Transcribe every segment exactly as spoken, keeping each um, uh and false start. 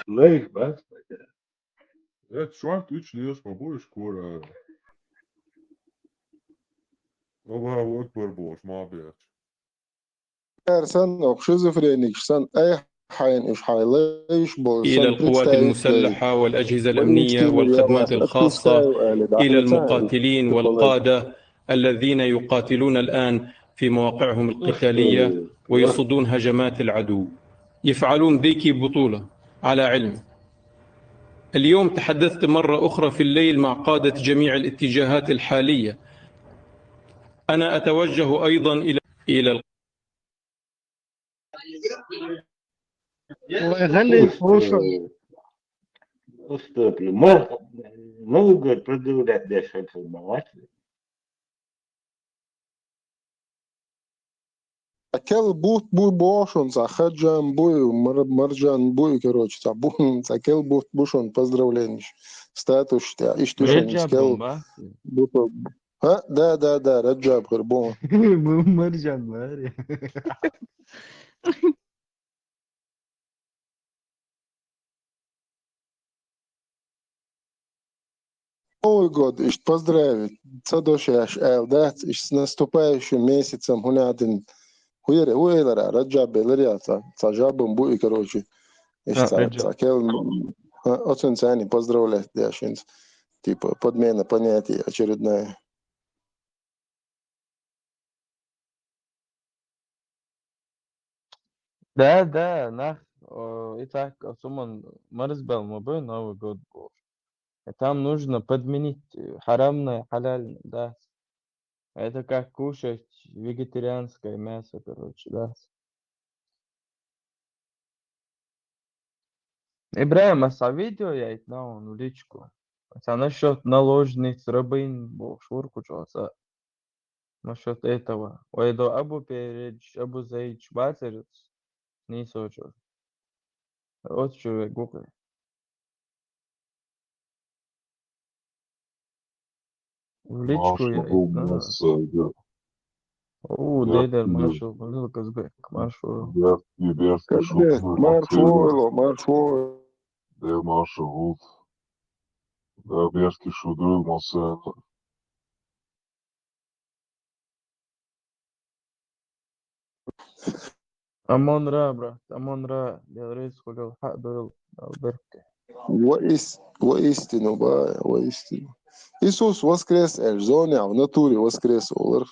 Лайх бац. Эт шорт уьч леш ма бу уьш кора. Аллаху акбар бохуш ма беш. Эр сан, ох, шизофреник сан, ай хьайн уьш хьайлайш болуш إلى сан, القوات представить المسلحة والأجهزة الأمنية والخدمات الخاصة، إلى المقاتلين والقادة الذين يقاتلون الآن في مواقعهم القتالية ويصدون هجمات العدو، يفعلون ذيك بطولة على علم. اليوم تحدثت مرة أخرى في الليل مع قادة جميع الاتجاهات الحالية. أنا أتوجه أيضًا إلى إلى الله يخليك، بوشو. أستاذ، ما، ما يقدر تدور داش هالكلمات. Кел бут бу бошун, ца хаджан бу, мар-, марджан бу, короче, ца бу, ца кел бут бушун, поздравление. Статус, да, ишт душун, Раджаб кел бу. Ба? Ха, да, да, да, Раджаб хыр бу. Марджан бари. Новый год, ишт поздравить. Ца дошаш аьл дац, ишт с наступающим месяцем, хӀунадин хуьре, хӀу элара, Раджаб элар я, ца, ца жабан бу и, короче. Ишт А, ца, Раджаб. Ца кел, а, оцун цани поздравлять дяшинц. Типа, подмена понятий очередная. Да, да, нах, о, и так, о, суман марзбал ма бу, Новый год бу. И там нужно подменить, э, харамное, халяльное, да. Это как кушать вегетарианское мясо, короче, да. Ибрагим, а ца видео яйт на он в личку. Ца насчёт наложниц, рабынь, бо шурку чё, ца насчёт этого. Ой, до Абу Передж, Абу Зейдж, бацерец, не сочу. Вот чё я гукы. В личку я, Маршал, да. Массага. О, Бяхти, дедер, маршал, Казбек, маршал. Бяхти, Бяхти, Казбек, шутлу, маршал, маршал. Маршал. Да, маршал, вот. Да, Бяхти, шутлу, Массага. Амонра, брат, амонра, я рейс хулил хадурил алберке. Воис-, воистину, ба, воистину. Иисус воскрес, эр, зоне, а в натуре воскрес, олар.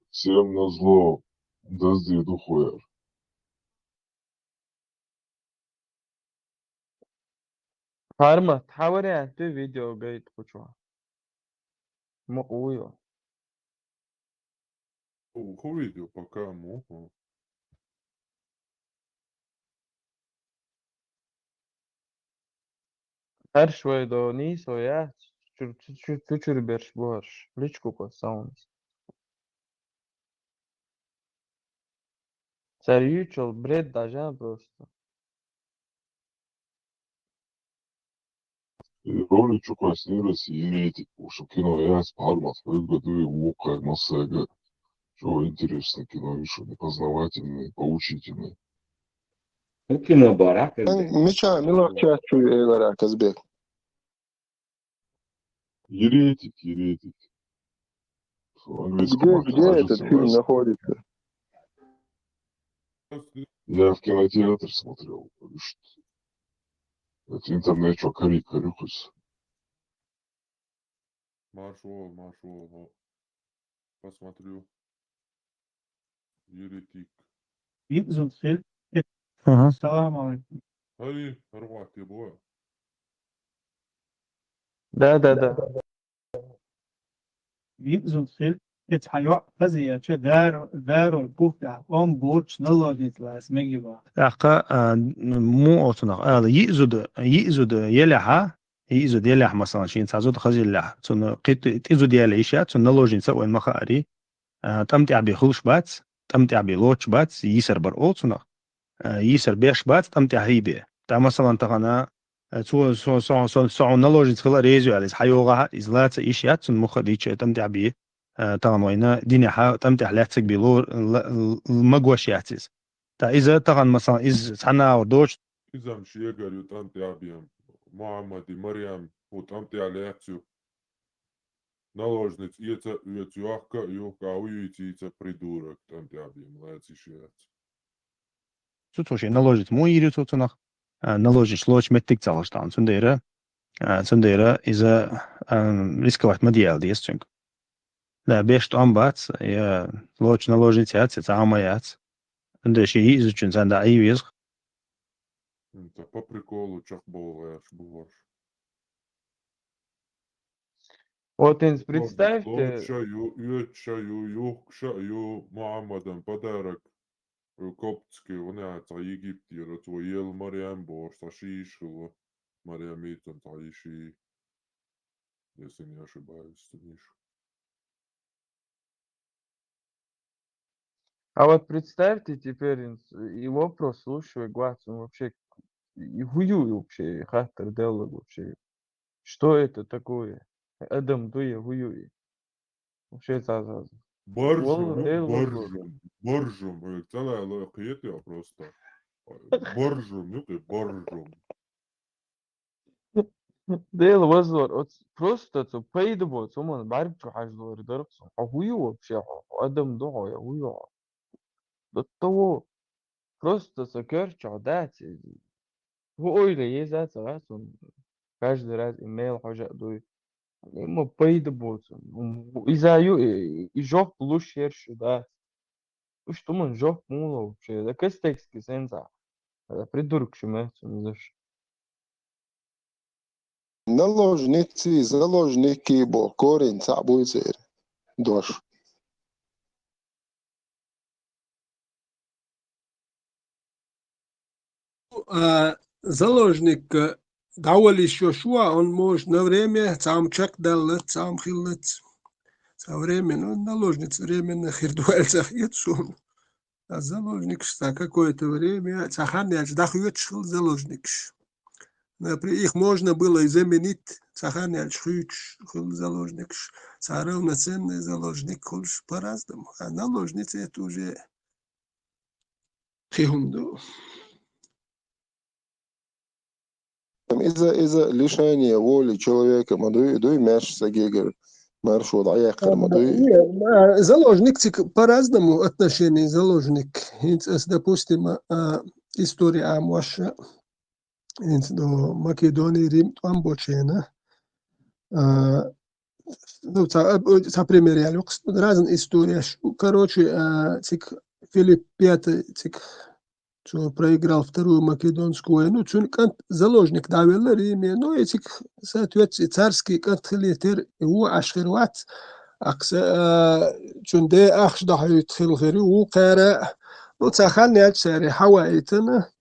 Всем назло, дазди духуэр. Харма, тхьаваря, ты видео гайд кучу. Мо уйо. Ху видео пока мо. Хар швайдо нийсо я, чур-, чур-, чур-, чур берш борш, личку ко саундс. Цар ючел бред даже просто. Ролик чукас нирас еретик, ушу кино яс пармат, хойга дуи вукай масага. Чё интересно кино, ишо познавательный, поучительный. Ну, кино барак. Мича, милох чачу эйлара, Казбек. Еретик, еретик. Где, где этот фильм находится? Я в кинотеатр смотрел. Это интернет, что, кори, корюкус. Маршал, маршал, посмотрю. Еретик. Ага. Салам алейкум. Али, аргъуат, я бо. Да, да, да. Визун хил, эт хайо, пазия, че, дар, дарул, пухта, он бурч, налогит, лас, мегива. Аха, а, му отунах, а, йизуд, йизуд, елеха, йизуд, елех, масалан, шин цазуд, хазиллех. Цун, кит, тизуд, еле, иша, цун, наложница, вайн, махари. А, тӀамтӀехь бен хуьлуш бац, тӀамтӀехь бен лоцуш бац, йийсар бар олу цунах. А, йийсар беш бац, тӀамтӀехь хьийбе. ТӀа, масалан, тахана, а, цо, со, со, со, со хьуна наложница хила реза ю аьлла, иза хьайогӀахьа, иза лаца йиш яц, цунна муха дийча, тӀамтӀехь бен, а, тахан вайна динехьа тӀам тӀехь лаьццаг бе лор-, ла-, л-, магош яц иза. ТӀаккха иза тахан, масалан, иза цхьана агӀор доцуш. Иза-м шегара ю тӀам тӀехь бен, Мухьаммади Марьям, хӀу тӀам тӀехь лаьцна ю. Наложница эца а оьцу, йохка а юхка, а хӀу юйцийца придурок тӀам тӀехь бен, лаьцна йиш яц. Цу, цо шен наложница мо йийр ю цо цунах? А, наложница лоцу меттиг ца хилча тахана. Цундела, а, цундела иза, а, рисковать ма де аьлла деза цуьнга. Да, беш тӀом бац, я лоцу наложница яц, я цхьа а ма яц. Цундела шен йиъзачун царна дӀа Ӏе веза. М, та по приколу чекхбовла гӀерташ бу хӀорш. Вот, инс, представьте. Лоцуша ю, оьцуша ю, юхкуша а ю, Мухьаммадан подарок, э, коптский, вон яц цхьа Египтера, цо ела Марьям бохуш, цхьа ши йиша хилла, Марьям йийцина цхьа йиша, если не ошибаюсь, цуьнан йиша. А вот представьте теперь, инс, и вопрос слушай, Гвац, он вообще, и хӀу ю вообще, и хаттар деллаг вообще. Что это такое? Адам дуй, хӀу ю и? Вообще, за, за, за. Боржум, Валла, ну, Дела боржум, боржум. Э, цӀа лайла кхетий просто. Боржум, ну, кхе, боржум. Дела вазвар, оц-, просто цо пайда боцу, хӀуманна бӀаьрг чу хьажалора дара-кх цунна. Хьо хӀу ю вообще, хьо? Хьо адам ду хьо, я хӀу ю хьо? До того. Просто цо коьртачохь дац иза. ХӀу ойла еза ца гӀа цунна. Каждый раз и мел хьожа а дуй. Ма пайда боцу. Иза ю, и, и жоп луш ерш ю дац. Уьш туман жоп мула вообще? Да кастекски сенца. Э, придурок шу меца музаш. Наложници, заложники бо корень цхьаъ буй церан дош. А, заложник, а, дӀавала йиш йолуш ву, он может на время, цхьа хӀума чекхдаллалц, цхьа хӀума хиллалц. Цхьа время, ну, наложница временно хир ду аьлла ца хета суна. А заложникаш цхьа какое-то время, цхьа хан яьлча дӀахоьцуш хилла заложникаш. Например, их можно было и заменить, цхьа хан яьлча хуьйцуш хилла заложникаш. Цхьа равноценный заложник хуьлуш по-разному. А наложница это уже кхин хӀума ду. Иза, иза лишение воли человека ма дуй, дуй маьрша са гегар, маршо дӀаяккхар ма дуй. Не, а, заложник цига по-разному отношении заложник. ХӀинца ас, допустим, а, история Ӏамош, хӀинца до Македони, Рим тӀом болчу хенахь, а, ну, цхьа, а, цхьа пример яьлла йоккхуш, разные историяш. Короче, а, цига Филипп Пятый, цига цо проиграл Вторую Македонскую войну, цуьнан кӀант заложник дӀавелла Риме. Ну, и цига, соответственно, царский кӀант хилийтира, и вон Ӏаш хир вац. Ахса, а, цуьнан де ахча дӀахьуьйту хилла хир ю, вукхара, ну, цхьа хан яьлча цара хьаваийтина.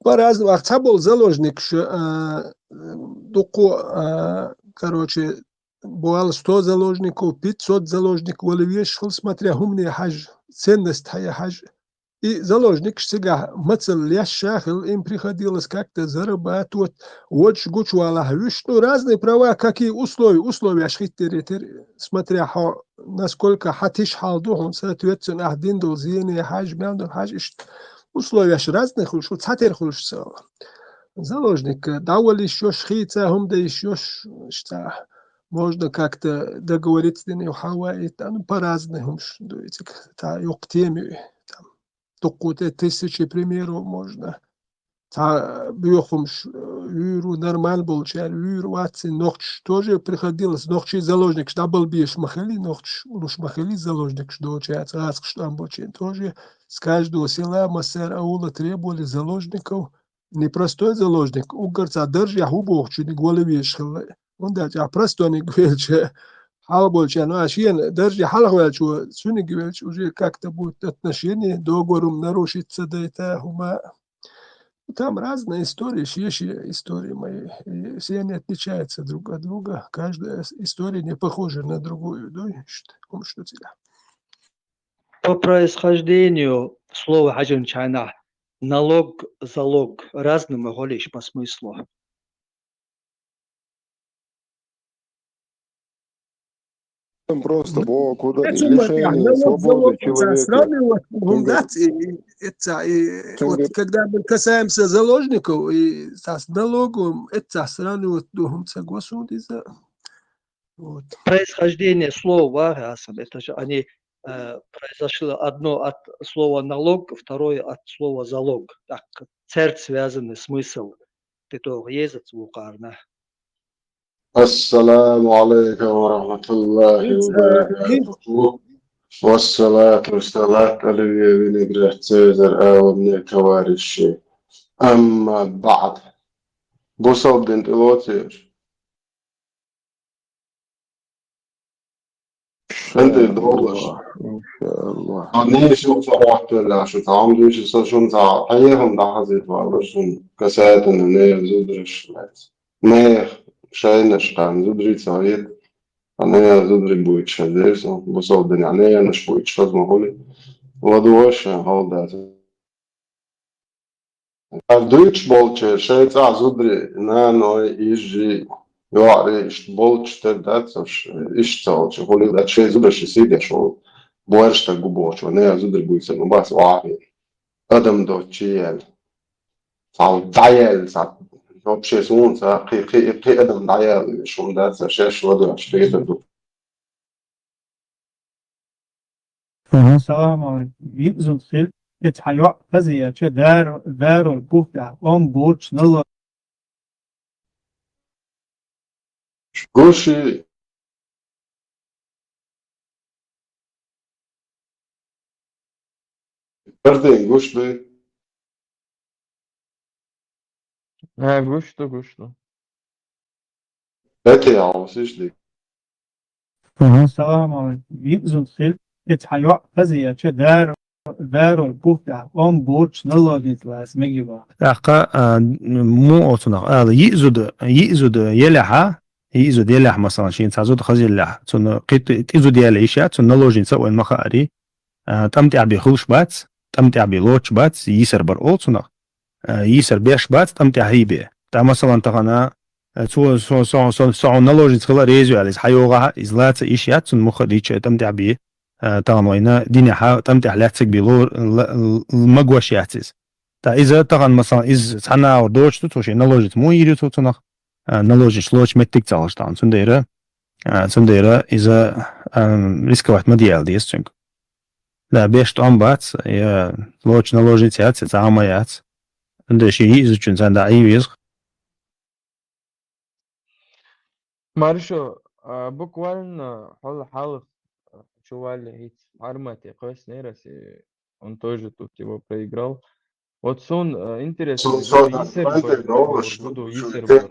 По-разному, ах, цхьаболу заложникаш, а, дуккха, а, короче, бу аьлла сто заложников, пятьсот заложников вала везаш хилла, смотря хӀумане хьажа, ценность хьае хьажа. И заложникаш цигахь мацалла леш ша хилла, им приходилось как-то зарабатывать, водуш гучувалахь вуьш, ну, разные права, какие условия, условияш хӀиттийра тера, смотря хьо насколько хьан тиша хьал ду хьуна, соответственно, ахь дина долу зене хьажа, мел ду хьажа, иштта условияш разные хуьлуш, цхьатера хуьлуш ца. Заложник, э, дӀавала йиш йолуш, хийца хӀума дан йиш йолуш, иштта можно как-то договориться дина, хьаваийтина, ну, по-разному хӀумаш ду, и цига цхьа йоккха тема ю, там, дуккха тӀе тысячи примеров можно. Цхьа боьха хӀумаш, э, вуьйр ву, нормально болчара вуьйр ву, вац и нохчаш тоже приходилось, нохчий заложникаш дӀабала безаш ма хилий, нохчаш луш ма хилий заложникаш долчаьрца, гӀазкхаш тӀом болчийн тоже с каждого села, массара аула требовали заложников. Непростой заложник, уггар цхьа даржехь ву бохучуьниг вала везаш хилла. ХӀунда аьлча ахь простойниг велча, хьал болча, ну, а шена дарже хьалха ваьлчо, цуьниг велча, уже как-то будет отношение, договор хӀума нарушить ца дайта, хӀума. Там разные истории, шен-шен истории мои. И все они отличаются друг от друга. Каждая с-, история не похожа на другую. Ну, и что, хӀумаш ду цигахь. По происхождению слова хьаьжначхьанахь налог, залог разный ма хуьлийша по смыслу. Там просто богу да Эцу матехь лишение налог свободы залог ца человека. сравнивать хӀума Цунгар- дац и, и, эца, и, вот цунгар- когда мы касаемся заложников, и ца с налогом, эца сравнивать ду хӀума ца госуд иза. Вот. Происхождение слова, Хасан, это же они э, произошло одно от слова налог, второе от слова залог. Так, церт связанный смысл. Ты то резать вукарна. السلام عليكم ورحمة الله وبركاته. والصلاة والسلام على الذي نقرأ سيزر آوامنا توارشي. أما بعد. Бусалба дин тӀелоцур. Шен тӀе долаш. Иншаллах. Ани шо фохтелаш, там душ со шун ца хьехам дахазит валаш шун касатана не зудриш лац. Не шайнаш кан зудри цавет. А не зудри буйт шазерсо, бусалба дин не наш буйт шаз махули. Ладуаш халдат. Ар дуйч болче, шай цӀа зудри, наной, ижи, йоари, ишт болч тер дац, иш цалче, хули дац, шай зудри ши сидеш, ол буэрш та губоч, ване зудри буйца, ну бас вари. Адам дочи ел. Цал даел, цал вообще сун, ца хи, хи, хи адам даел, шум дац, шеш ладуаш, хи ду. Салам алейкум. Визун хил, эт хайо, хазия, че дар, дару, бухта, он буч, нало. Гуши. Бардин гушли. Э, гушто, гушто. Эти алсишли. Салам алейкум. Визун хил, эт хайо, хазия, че дар, дару, бухта, он буч, нало, дит лас, мегива. ТӀаккха а, му оцунах ала, йиъзуда, йиъзуда елаха, йиъзуда елах, масалан, шин цазуда хазиллах, цун кит, тӀизуда яла иша, цун наложница вайн маха ари, а, тӀам тӀяби хулш бац, тӀам тӀяби лоч бац, йисар бар олцунах, а, йисар беш бац, тӀам тӀяхи бе. Та, масалан, тахана, а, цу, со, со, со, со, наложница хила резу алис, хайога, излаца иш яц, цун муха дича, тӀам тӀяби, а, тахана вайна, диняха, тӀам тӀяхлацик било, ла-, ла-, магваш яциз. Та иза таган, масалан, из цхьана агӀор дочу ду, цо шен наложница му йири цо цунах, а, наложница лоч меттиг цалаш таган. Цундера, а, цундера иза, а, рисковать ма диал дес цунг. Да, беш тӀом бац, я лоч наложница яц, цама яц. Цундера ши изучун цан да и визг. Маршо, а, буквально хол халых чували хит армате квест нейрас, и он тоже тут его проиграл. Вот сон, а, интересно, Сон, что сон, Исер сон, бар, сон, вот сон, буду сон, Исер сон, бар.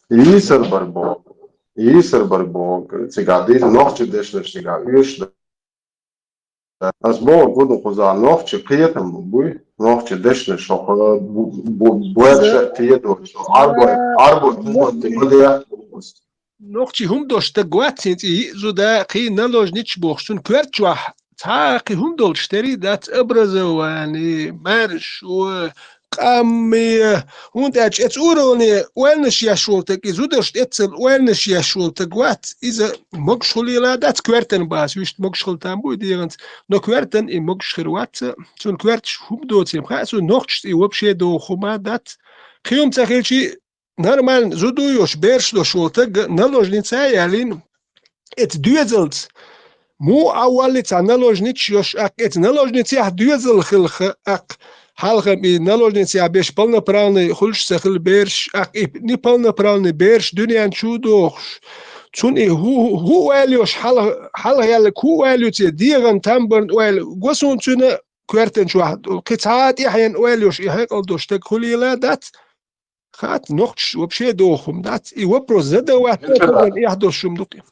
Исер бар бог. Исер бар бог. Цига диз нохчи дешнер цига. Уьш да. Аз бог гуду хуза нохчи кхетам буй. Нохчи дешнер шоха бу-, бу-, буэрша кхету. Арбой, арбой, кхету, кхету. Нохчи хӀума дош стаг вац, хӀинца йиъ зуда, кхин наложница бохуш, цун коьрта чохь цхьа а кхин хӀума долуш тери дац, образование, маьршо, къам, хӀунда аьлча эца уровне ойланаш еш волу стаг, и зударшна эццал ойланаш еш волу стаг вац, иза могуш хуьлийла дац, коьртан бац, вуьшта могуш хила там бу и дегӀанца, но коьртан и могуш хир вац, цунна коьрташ хӀума доцийла хаьа, цунна нохчашца и вообще догӀу хӀума дац. Кхин хӀума ца хилчи, нормально зуда йош, бераш дош волу стаг наложница ялийна, эца доьзалца. Муха а валли цхьа наложница йош, аккха эца наложницехь доьзал хилха, аккха хьалха и наложницехь беш полноправный хуьлуш ца хила бераш, аккха и неполноправный бераш дуьнен чу дохуш. Цунна и хӀу, хӀу, хӀу ойла йош, хьалха, хьалха яьлларг хӀу ойла ю церан дегӀан там барна ойла, го суна цуьнан коьртан чохь, кхин цхьа а тӀаьхьенна ойла йош, и хьекъал долуш стаг хуьлийла дац, Хаьа, нохчаш вообще доху хӀума дац. И вопрос задавать ца догӀу, эхь долуш хӀума ду-кх.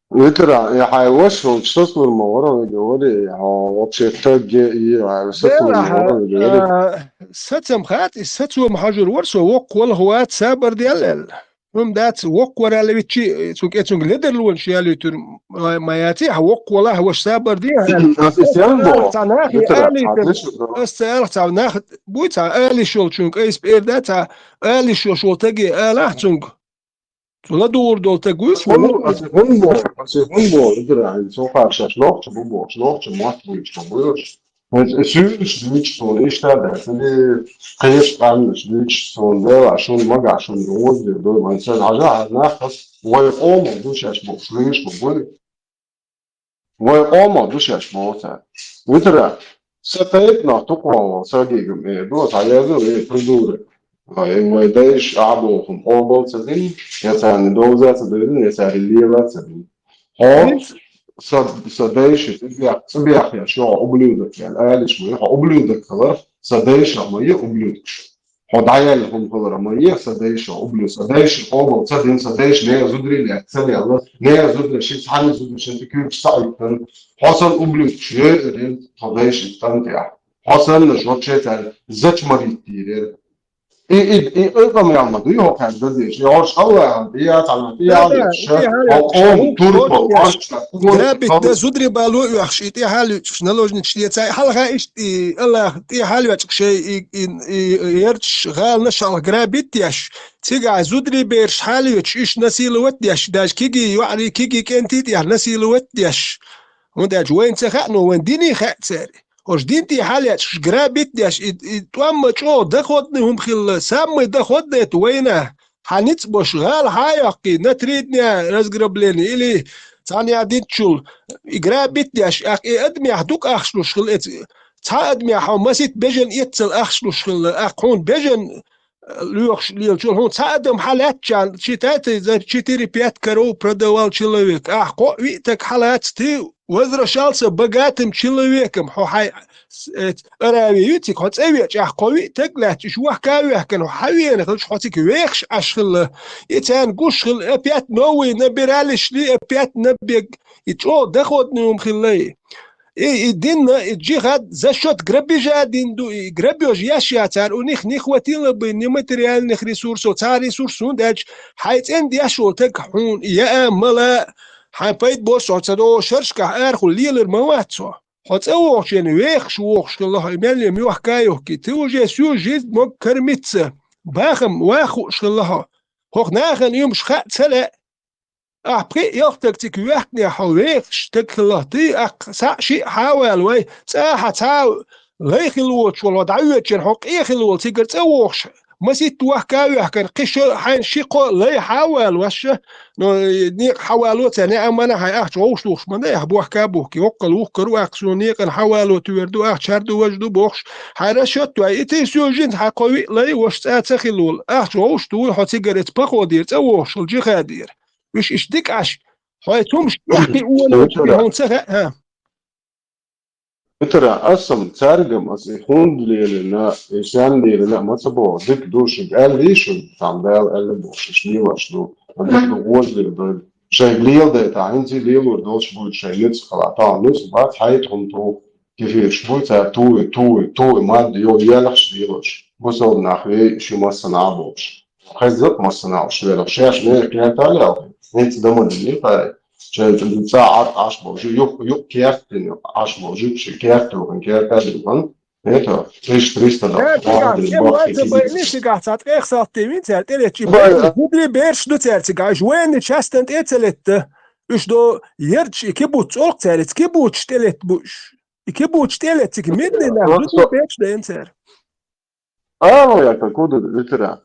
Ветеран, я хьайн ваша волчу сацлур ма вара, вари, а, вообще тагге, и, а, сацлур ма вара, вари. Сацам хаьа, и сацо ма хьажур вара, со воккха валха вац, сабар де аьлла. ХӀума дац, воккха вара аьлла виччи, цуьнга, э, цуьнга ледарлонаш ялуьйтур ма, ма яций, хьан воккха валахь, ваша сабар де аьлла. Ас и сен бо? Цхьа нахе алийтар, ас ца алахь, цхьа нах буй, цхьа алиш йолчуьнга, айса пӀера дац, цхьа алиш йолуш волу таге алахь цуьнга. ладувгӀур долу таг вуй. Ас хӀун боху, ас хӀун боху, итара, со харшаш нохча бу бохуш, нохча мотт буьйцуш ма буьйцуш. Хьуна суьйлуш дуьйцуш суна иштта а дац, или кхечу къаьмнаш дуьйцуш суна, дела, шуна магахь шуна гӀоза дер ду, вайн сан хьажа, хьажа нах, ас вай къомо ду шаьш бохуш, луьйш ма буй. Вай къомо ду шаьш боху цара. Витара, сан тайпанах тукхо ваха, сан гигам э ду, ас хьаязду, э, придура. Вай, вай дайша ахьа боху хӀума къобал ца дина, я царна довза ца дина, я царна лела ца дина. Хьо, сан, сан дайша цӀибех, цӀибех я шо ублюдок, я алиш ма, хьо ублюдок хилар, сан дайша ма я ублюдкаш. Хьо дӀаяьлла хӀума хилар ма я сан дайша, ублюдок, сан дайша къобал ца дина, сан дайша нехан зударий лаьцна ца лелла, нехан зударий ши цхьана зударий шин тӀе куьйгаш ца Ӏиттина. Хьо санна ублюдкаш йойур яра тхо дайшин цӀан тӀехь. Хьо саннаш вообще цара зачмарить дийр яра. И, и, и къамел ма дуй хӀокхаьрга дазийша. И хьорш АллахӀан тӀе яцахьа, тӀе ял йоцуша, хьо къоман турпал, хьорш грабить дан зударий бало оьхуш, и тӀе хьал йоьцуш, наложничаш деца, и хьалха иштта, и АллахӀ тӀе хьал йоьцуш, шай, и, и, и, ярташ, гӀаланаш хьалха грабить деш, цигахь зударий бераш хьал йоьцуш, уьш насиловать деш, даже кегий йоӀарий, кегий кӀентий тӀехь насиловать деш. ХӀунда аьлча вайна ца хаьа, но вайн дине хаьа цара. ХӀорш дин тӀе хьал яцкаш грабить деш, и, и тӀом ма чӀогӀа доходный хӀума хилла, самый доходный это вайна. Хьан ницкъ бош гӀала хьан а йоккхий, на три дня разграбление или цхьана я дитчул, и грабить деш, ах, и адамех дукха ахча луш хилла, эца цхьа адамех хьо масит бежан эццал ахча луш хилла, ах, хьуна бежан лоьхуш лелачул хьуна цхьа адам хьалаьцча, считайте, за четыре-пять коров продавал человек. Ахь кхоъ виъ таг хьалац, ты возвращался богатым человеком. Хьо хьай, э, арави ю цига, хьо цӀа веача, ахь кхо виъ таг лаьцча, уьш вахка а вехкана, хьо хьавена хилча, хьо цига вехаш Ӏаш хилла. И царна гуш хилла, опять новый набиралищ ли, опять набег. И чӀогӀа доходный хӀума хилла и. И, и динна, и джихад за счёт грабежа дин ду, и грабеж еш яцара, у них не хватило бы ни материальных ресурсов, цхьа ресурс хӀунда аьлча, хьайн цӀен деш волу таг хьуна яа, мала, хьайн пайда босса ца до, шаршкахь арахула лелар ма вац хьо. Хьо цӀа вохучу вехаш вохуш хилла хьо, и мел йохка а йохкий, ты уже всю жизнь мог кормиться, бахам ваха хууш хилла хьо. ХӀокху нахана юмаш хаа ца лаьа, ахь пхи а ялх таг цига вехкнехь, хьо вехаш таг хилла, ты, ахь схьа а шиъ хьа а вала вай, цӀа хьан цхьа а лай хилла воцуш волу, хьо дӀавоьдучун хьо къе хилла волу, цигара цӀа вохуш, маситта вахка а вехкана, кхин шо хьайна ши-кхо лай хьа а вала, ваша, но некъа хьа вало цара, неа мана хьайн ахча вовш лухуш ма дай, ахь бохка а бухки, воккхал вухкар ву, ахь суна некъана хьа вало туьйр ду, ахь чар ду, важ ду бохуш, хьайн расчет вай, и ты всю жизнь хьан кхо виъ лай, ваша цӀа ца хилла волу, ахча вовш ду, хьо цигара эца походера цӀа вохуш, хьал джихадера. Уьш иштта дика Ӏаш, хьой цумаш тӀехь кхин олучу хьуна ца хаьа, хӀа? Итара, ас-м цаьрга-м ас и хӀунда лелийна, и шен лелийна а ма ца боху, дика ду шуьга аьлла шуна, цхьана Дала аьлла бохуш, уьш лелош ду, дика ду гӀоза лела дойла. Шайга леладайтахь, хӀинца а лелор долуш буьйцу шайн ницкъ хала, тахана ницкъ бац, хьайта хӀума ту, кефираш буй, цара туй, туй, туй, мадда йолу елахаш лелош, бусалба нах вей, ши массанхьа а бохуш. Хезза а массанхьа уьш велахь, шаьш нехан керта а лелхи, хӀинца дан ма дина кхара. Шайн цӀа Ӏаш болу жуьг, юкъ, юкъ керта дина Ӏаш болу жуьг, ши керта тухина, керта а дина. Это, тысяча триста долларов. Цигахь цхьа ткъех салтий вин цара тӀелеттачу, и бераш, зударий бераш ду цара цигахь, уьш военный частьна тӀе а ца летта. Уьш до ярташ и кибуц цӀолкх цара, иза кибуцаш тӀелетта бу уьш. И кибуцаш тӀелетта цига мидный нах, зударий бераш дайна цара. Ала яка куда ветера.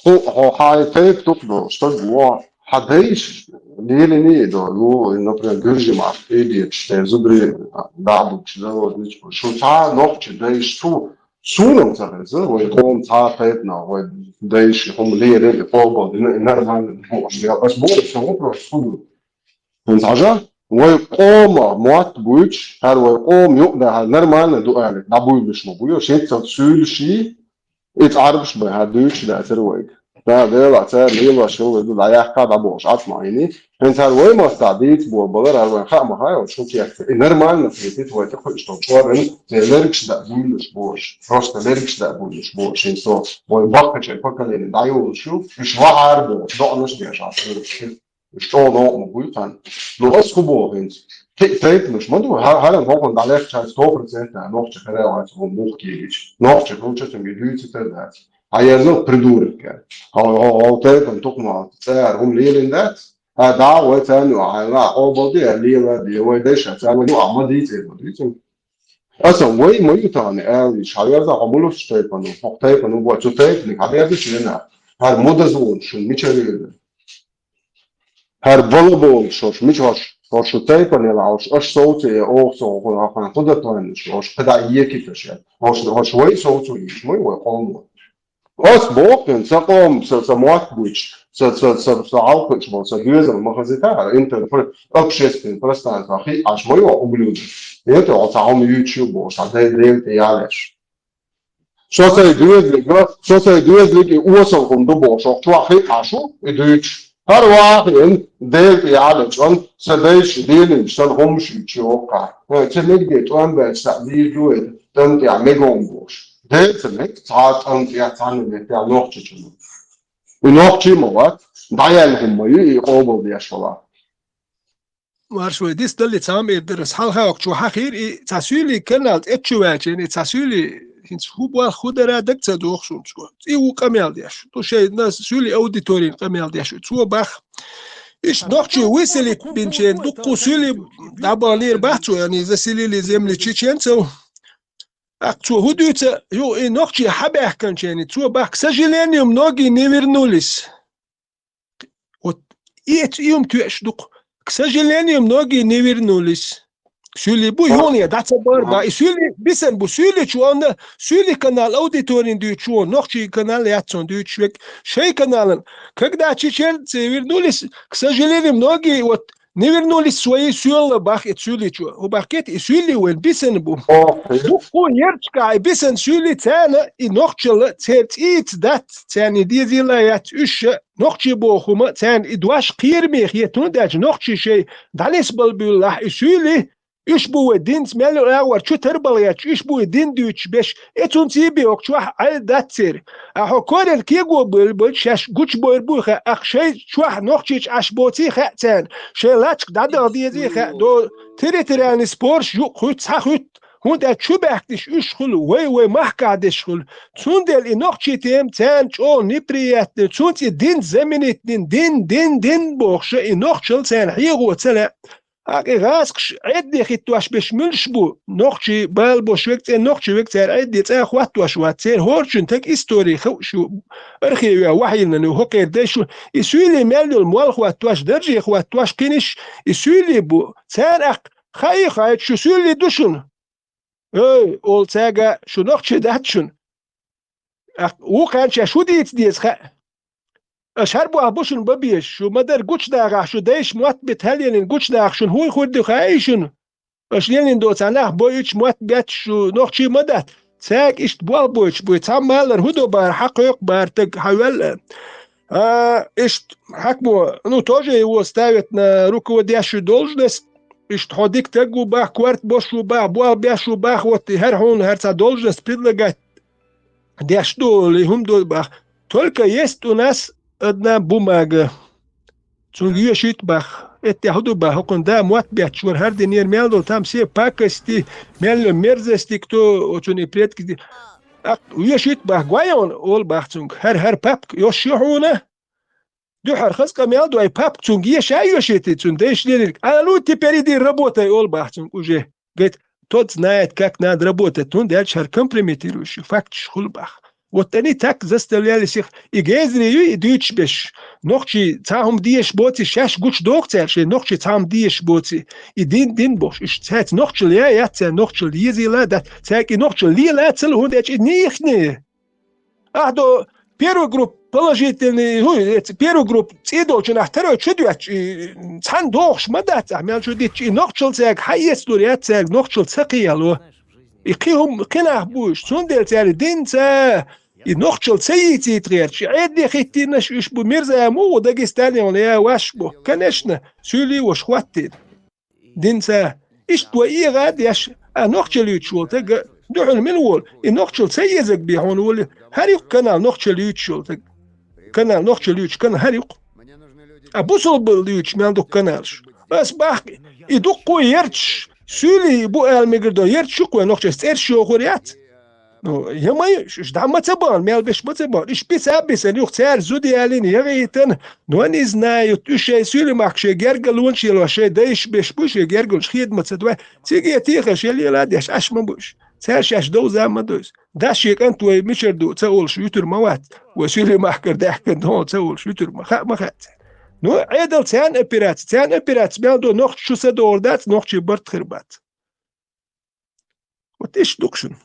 Хьо, хьо хьайн тайпа тукхадолу стаг ву, хьан дайша лелийний до, ну, например, гуьржи мах, эдеташ, тӀе зударий дӀа а духкуш, заводничкуш. Шу цхьа нохчи дайша цу, суна-м ца хеза, вай къоман цхьа тайпанах, вай дайша хӀума лелийна, и къобал дина, и нормально бохуш дела. Ас боху, сан вопрос хӀун ду? ХӀинца хьажа, вай къоман мотт буьйцуш, хӀара вай къоман юкъа дан хӀара нормально ду аьлла, дӀабуьйлуш ма бу, шеца суьйлуш йий, иза Ӏарбаш бен хӀара дуьйцуш дацара вайга. Да, Дела, цара лелош хилла ду, дӀаяьккха дӀабохуш Ӏаш ма Ӏийний. ХӀинца хӀара вай мостагӀа дийца болу балар, хӀара вайн хаа ма хаьа, шун кехат. И нормально хетийта вай тӀекхуьуш долу чкъор, церан лергаш даа буьйлуш бохуш, просто лергаш даа буьйлуш бохуш, хӀинца со вай баккхачеран поколение дӀайолуш ю, уьш вахьара бохуш, доӀанаш деш Ӏаш. Уьш чӀогӀа новкъа ма буй тхан. Ну, ас хӀун боху хӀинца? Кхин а тайпанаш ма ду, хӀа-, хӀара хӀокхунна дӀалехча сто процентов нохча хӀара вац хӀун муха кегича. Нохча хӀун чу цуьнга дуьйцуьйтар дац. Хьаерзал придурок, аьлла. Хьо, хьо, хьо тайпан тукхма цӀера хӀума лелин дац. Хьа да вай царна ю, хьайна къобал де, лела де, вай дайша царна ю, а ма дийцӀе, ма дийцӀе. Аса вай ма ю тани, аьлла, хьаерза хьо мулус тайпан, хьо тайпан, бо, цу тайпан, хьаерза чена. Хьар мудаз вон, шун мича вега. Хьар бала бо, шош, мича хош, хош тайпан, ела, хош, аш соуце, ох, со, хо, хан, худа тайна, хош, хада екиташ, хош, хош, вай соуцу, иш, вай, вай, къолмо. Ас бохкин, са къом, са, са мотт буч, са, са, са, са алкъуч бо, са гёзал махазита, интер-, общественный пространство, хи, аш моего ублюдок. Это вот сам ючу бо, са дэ, дэ, дэ, ялеш. Со сай гёзлик, да, со сай гёзлик и осал хун ду бо, шо, чуа хи, ашу, и дуч. Хар вахин, дэ, ялеш, он, са дэ, ши, дэ, сан хум, ши, чуа, ка. Э, це мегде, туан, бэч, са, ди, дуэ, тан, тя, мегон, бош. Дэ, це мег, ца, тан, тя, ца, не, тя, нохчи, чуа. И нохчи ма вац, даял хӀума ю, и къобал деш вала. Маршой дис далли цхьа ам эр дара, хьалхавакчу хьахир, и цхьа суьли канал тӀечу ваьчен, и цхьа суьли хӀинца хӀу бал ху дара даг ца доху шунчу. И ву къамел деш. Ту шайна суьли аудиторин къамел деш. Цо бах. Иш нохчи выселить бинчен, дуккху суьли дӀабаллийр бах цо, яни заселили земли чеченцев. Ах, цо хӀу дуьйца, ю, и нохчи хьабаьхканчен, цо бах, к сожалению, многие не вернулись. Вот и эц июм туьш дукх. К сожалению, многие не вернулись. Суьли бу юхне даца бар ба. И суьли бисан бу суьли чуонна, суьли канал аудиторин дуьйчуон, нохчи канал яццон дуьйчу век. Шей каналан, когда чеченцы вернулись, к сожалению, многие вот не вернулись в свои сёла бах и суьли чу. У бахкет и суьли вен бисан бу. Ох, бу ерчка и бисан суьли цена и нохчала цер цӀийца дац, цена и дезила яц уьш. Нохчи бохума, царна и дош кхераме хетун даьлча, нохчи шей дӀанисбал буьллахь и суьйли, уьш бу вай динца мел агӀор чу тарбала гӀерташ, уьш бу и дин дуьйцуш беш, и цунца и бе окчохь Ӏай даццер. А хьо корел кего бел, бел шаьш гучбойр буй хаа, ах шай чохь нохчийчу Ӏаш боций хаьа царна, шай лачкъ дӀадала дезий хаьа, до территориальный спорш юкъ хуьтту, цхьа хуьтту, хӀунда аьлча чу баьхкниш уьш хуьлу, вай, вай махкахь деш хуьлу. Цундела и нохчий тема царна чӀогӀа неприятный, цунца и дин заменить дин, дин, дин, дин бохуша, и нохчал царна хьегӀо ца лаьа. Акъ и гӀазкхаш Ӏедде хиттош беш муьлш бу, нохчий бала бош век цӀе, нохчий век цара Ӏедде цӀа хӀоттош вац, церан хӀорчун таг история хауш ю, архиве вахьийна ю, хӀокхера дайш ю, и суьйлий мел йолу мол хӀоттош, дарже хӀоттош кхиниш, и суьйлий бу, цара акъ, хаий, хай, шу суьйлий ду шуна? Эй, олу цаьрга, шу нохчий дац шуна? Ах, вукхаьрча шу дийца деза хаьа. Аша хӀара бохь бу шуна бан безаш, шу ма-дарра гучудагӀахь, шу дайша мотт битта хьалелина гучудагӀахь, шуна хӀун хуьр ду хаий шуна? Аша лелина доцахь нах бойучу мотт бетташ шу нохчий ма дац. Цаьрга иштта болх бойтуш буй, цхьамма аллара хӀу до бара, хьан кхойкху бара таг, хьан ваьлла? А, иштта хьакмо, ну, тоже его ставят на руководящую должность, иштта хьо дика таг ву бах, корта бош ву бах, болх беш ву бах, вот и хӀара хьуна хӀара цхьа должность предлагать деш ду, ли хӀума ду бах. Только есть у нас одна бумага. Цунга йоьшуьйту бах. Эттехь хӀу ду бах, хӀокхунна да мотт бетташ вара, хӀара динера мел долу там все пакости, мел мерзости, кто оцунна и предки. Акъ, йоьшуьйту бах, гой хьуна, олу бах цунга. ХӀара, хӀара папка йош ю хьуна? Дуьхьара хаза къамел дой, папка цунга еша а йоьшуьйтий цунна, дайша лелирг. А ну, теперь иди работай, олу бах цунга уже. Говорит, тот знает, как надо работать. ХӀунда аьлча хӀара компрометирующий факташ хуьлу бах. Вот они так заставляли всех. И гезри ю, и дуьйцуш беш. Нохчий цхьа хӀума дезаш боций, шаьш гучудоху цара шайн, нохчий цхьа хӀума дезаш боций. И дин, дин бохуш. Уьш цаьрца нохчал я, яц цара нохчал езийла, дац. Цаьрга и нохчал лела а ца лу, хӀунда аьлча и нехне. Ахь до первую группу положительный, ну, эца первую группу цӀий долчу нах второй чу доьттуш, и цхьаьна дохуш ма дац ахь, мел чу дитташ, и нохчал цаьрга хьаэцалур яц цаьрга, нохчал ца кхияло. И кхин хӀума, кхин нах бу уьш, цундела цаьрга динца, и нохчал ца йийцийта гӀерташ, и Ӏедде хӀиттийнаш уьш бу, мирза мугӀу Дагестане хьуна я ваш бу. Конечно, суьйлий ваша хӀоттийна. Динца. Иштта вай эгӀа а деш, а нохчал юьйцуш волу таг, дуьхьал мила волу, и нохчал ца езаг бен хьуна волу, хӀара юкъа канал нохчал юьйцуш волу таг. Канал нохчал юьйцуш, канал хӀара юкъа. А бусалба юьйцуш мел дукха каналаш. Ас бахкъи, и дуккхо ярташ, суьйлий бу аьлла мегар до, ярташ юкъа вай нохчаш цӀераш йохур яц. Ну, я ма ю, уж дӀа ма ца бахана, мел беш ма ца бахана. Уж биса а бисана, юха цара зуда ялийна, ягӀийтана, но не знают, уж шайн суьйли махка шайн герга лонаш елош, шайн дайша беш бу, шайн герга лонаш хеда ма ца дой. Цига техаш, я лела деш, Ӏаш ма бу уж. Цара шаьш довза ма дойса. Дас шен кӀант вай мичара ду ца олуш вуьтур ма вац. Вай суьйли махкара даьхкина догӀу ца олуш вуьтур ма хаьа, ма хаьа цара. Ну, Ӏедал царна операци, царна операци мел до, нохча шу са догӀур дац, нохчий барт хир бац. Вот иштта ду-кх шуна.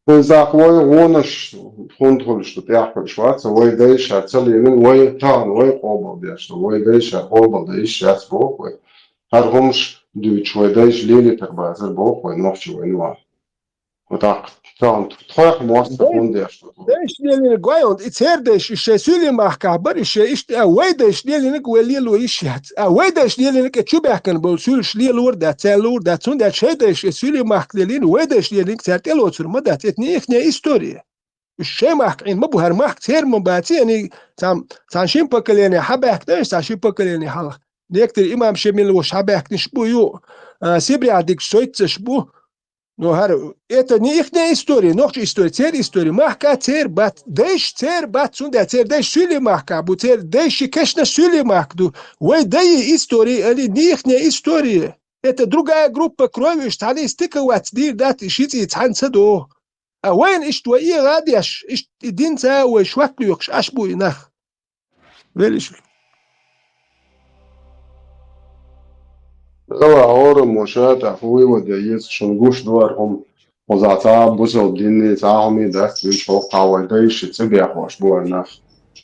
Иза вай гӀонаш хӀунда хуьлуш ду, тӀехь хуьлуш вац, вай дайша ца лелина, вай тахана вай къобал деш ду, вай дайша къобал дан йиш яц боху вай. ХӀара хӀумаш дуьйцуш вай дайша лелийтар бацар боху вай нохчий вайна ван. Вот так. Тахана тхох мостагӀа хӀунда деш ду? Дайша лелинарг вай, и церан дайша, и шайн суьйли махкахь бара, и шайн иштта, а вай дайша лелинарг вай лело йиш яц. А вай дайша лелинарг а чу баьхкина болу суьйлаш лелор дац, цара луур дац. Цундела шайн дайша и суьйли махка лелийна, вай дайша лелинарг цара тӀелоцур ма дац. Это не ихняя история. Уж шайн махка Ӏийна ма бу, хӀара махка церан ма бац, и цхьана, цхьана шина поколение хьабаьхкина, цхьана шина поколение хьалха. Некоторые имам Шемиловш хьабаьхкинарш бу ю, а, Сибрехь дикачу сойтцаш бу. Ну, хӀара, это не ихняя история, нохчий история, церан история. Махка церан бац, дайша церан бац, цундела церан дайша суьйли махка бу, церан дайша кешнаш суьйли махка ду. Вай дайи история, они не ихняя история. Это другая группа крови, уж цхьаьна стика вац, дийр дац, и ши цӀий цхьаьна ца догӀу. А вайна иштта вай эгӀа а деш, иштта и динца вай шок лоькхуш, Ӏаш бу и нах. Веллачул. Дала хӀораммо ша тӀехь вывод ян еза, шуна гуш ду хӀара хӀума. Кхузахь цхьа а бусалба динний, цхьа а хӀума дац, уьш хӀокху вай дайша цӀе бехош бу хӀара нах.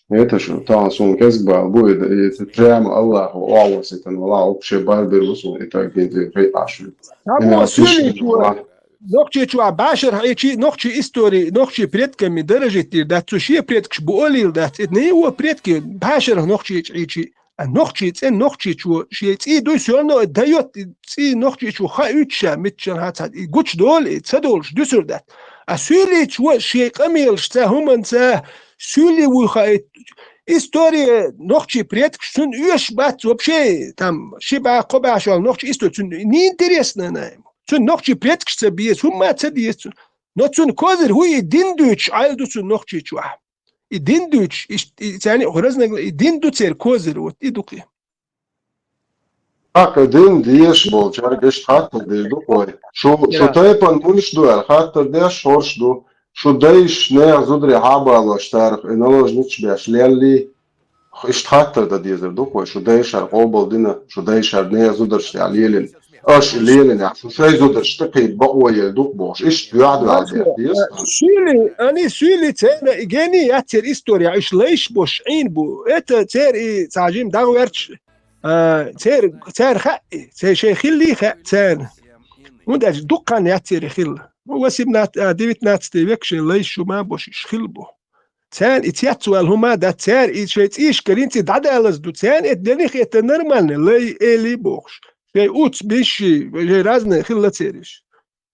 Это шу, тахана суна кӀезиг бала бу, и, и прямо Аллахо охьавоссийтина вала, общее барбир ву суна, и так динзин хай Ӏаш ву. Амма суьйличо, нохчийчохь башар хьийчи, нохчий истори, нохчий предками дорожить дийр дац, цу шен предкаш бу олийла дац. Эт не его предки, башарах нохчийчу хьийчи. А нохчий цӀе нохчийчо, шен цӀий дуй, всё равно даёт, и цӀий нохчийчо хаийтта ша, митчан хьан цхьа, и гучудолу, и ца долуш дуьсур дац. А суьйличо шен къамелашца, хӀуманца, суьйли вуй хаийт, история нохчий предкаш, цунна оьшуш бац вообще, там, ши бӀе, кхо бӀе шо нохчий истори, цунна неинтересно она ему. Цунна нохчий предкаш ца беза, хӀумма ца деза цунна. Но цунна козырь хӀу и дин дуьйцуш Ӏайла ду цунна нохчийчохь. И дин дуьйцуш, и, и царна и разногласия, и дин ду церан козырь, вот, и ду кхин. ТӀаккха дин дезаш болчаьрга иштта хаттар дийр ду-кх вай. Шу, шу тайпана муьлш ду аьлла хаттар деш, хӀорш ду. Шу дайша нехан зударий хьабалош царах и наложницаш беш леллий, иштта хаттар дан дезар ду-кх вай. Шу дайша хӀара къобал дина, шу дайша хӀара нехан зударшна тӀехь лелина. Аша лелинехь, шу шайн зударшна тӀекхийда бакъо елла ду-кх бохуш, иштта дуьхьа-дуьхьал деш деза. Суьйли, ани суьйли церан и гений яц церан история, уьш лайш бош Ӏийна бу. Это церан и цхьа жима дагӀверча, а, церан, церан хаьа и, церан шайн хиллий хаьа царна. ХӀунда аьлча дуккха хан яц церан хилла. Ну, восемнадцать, а, девятнадцатый век шайн лайш шу ма бош уьш хилла бу. Царна и цецваьлла хӀума дац, цара и шайн цӀийшкара йинций дӀадалаза ду. Царна это для них это нормально, лай, эли бохуш. Шайн уц, биши, шайн разные хилла цериш.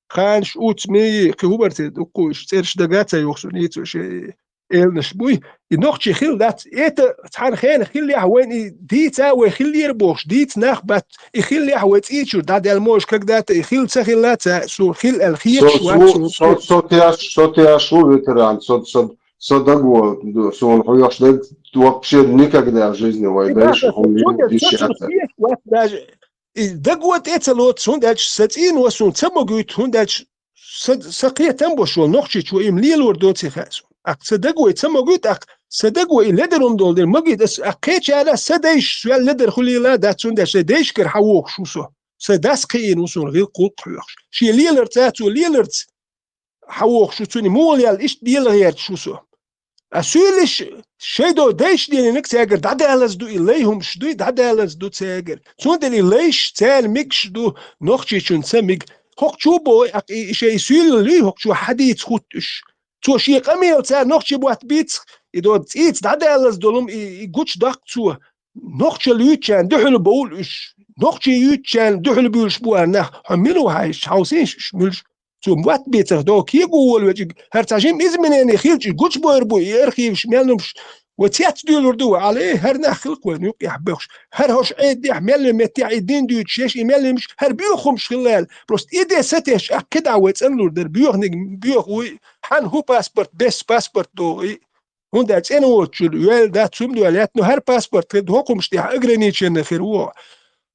Ханаш уц, мийи, кхин хӀу бара церан дуккхуш, цӀераш дага ца йохуш, нийцо шайн элнаш буй. И нохчий хилла дац. Это цхьана хенахь хиллехь вайна и дийца вай хиллера бохуш, дийца нах бац. И хиллехь вай цӀийчуьра дӀадаьлла можа когда-то и хилла ца хилла ца, суна хилла аьлла хеташ вац суна. Со, со, со теш, со теш ву ветеран, со, со, со даго, суна хьоьхуш даг, вообще никогда в жизни вай дайша хӀума йиш яц. И даго тӀе ца лоцу, хӀунда аьлча сан цӀийно суна ца могуьйту, хӀунда аьлча сан, сан кхетам бош волу нохчийчо и-м лелор доций хаьа суна. Аккха сан даго ца могуьйту, аккха сан даго и ледар хӀума долу дела магийта ас, аккха кхечара сан дайша соьл ледар хуьлийла дац, хӀунда аьлча сан дайшкара хьан вохуш ву со. Сан дас кхиийна ву суна гӀиллакх-гӀуллакх хьоьхуш. Шен леларца, цо леларца хьан вохуш ву, цуьнан муха лелла иштта лела гӀерташ ву со. А суьйлиш шайн долу дайша лелинарг цаьргара дӀадалаза ду, и лай хӀумаш дуй, дӀадалаза ду цаьргара. Цундела и лайш царна мегаш ду, нохчийчунна ца мега. ХӀокху чу боху, аккха и, и шайн суьйлаллий, хӀокху чу хьадийца хӀуттуш. Цо шен къамелаца нохчий мотт бийцах, и дода цӀийца дӀадалаза долу-м и, и гучудоккху цо. Нохчалла юьйцучарна дуьхьал бовлу уьш. Нохчий юьйцучарна дуьхьал буьйлуш бу хӀара нах. Хьо мила ву хьайша, хьовсийша уьш муьлш? Цо мотт бийцарх догӀу кего волавелча, хӀара цхьа жима изменение хилча, гучубойр бу и архиваш, мел хӀумаш, Вай цец дуьйлур ду вай, Ӏале, хӀара нах хилла вайна юкъехь бехаш. ХӀара хӀорш Ӏедехь, меллин меттехь и дин дуьйцуш еш, и меллин миш, хӀара боьха хӀумаш хилла аьлла. Просто и де сатесча, ахь кхидӀа вай цӀанлур дара, боьханиг боьха вуй, хьан хӀун паспорт, бес паспорт догӀу и. ХӀунда аьлча цӀена воцучул йоьлла дац, хӀума доьлла яц, ну хӀара паспорт хир ду, хӀокхумаш тӀехь ограничение хир ву.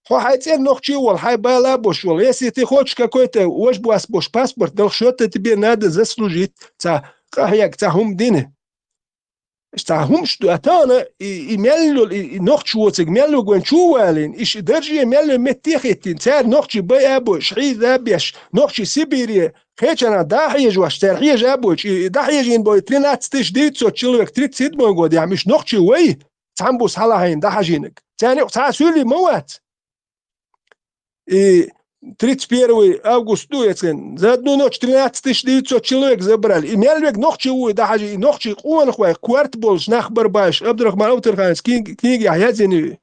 Хьо хьайн цӀена нохчий волу, хьайн бала а беш волу, если ты хочешь какой-то важбас беш паспорт, дала что-то тебе надо заслужить, цхьа къахьега, цхьа хӀума дина. Цхьа хӀумаш ду, а тахана и, и мел йолу, и, и нохча воцург мел ву вайн чу а валийна, и ши дарже мел йолу метте а хӀиттийна, цара нохчий байа а бойуш, хьийза а беш, нохчий Сибире, кхечанхьа дӀа а хьежош, цара хьежа а бойуш, и, и дӀахьежийна бой тринадцать тысяч девятьсот человек тридцать седьмой годехь, уьш нохчий вай, цхьана буса хьалахьийна дӀахьажийнарг. Царна юкъа цхьа а суьйлий ма вац. И тридцать первый август ду эцна, за одну ночь тринадцать тысяч девятьсот человек забрали. И мел верг нохчий вуй дӀахьажий, и нохчий къонах вай, корта болуш нах бара баьш, Абдурахман Авторхановс книг-, книгехь яздина ю.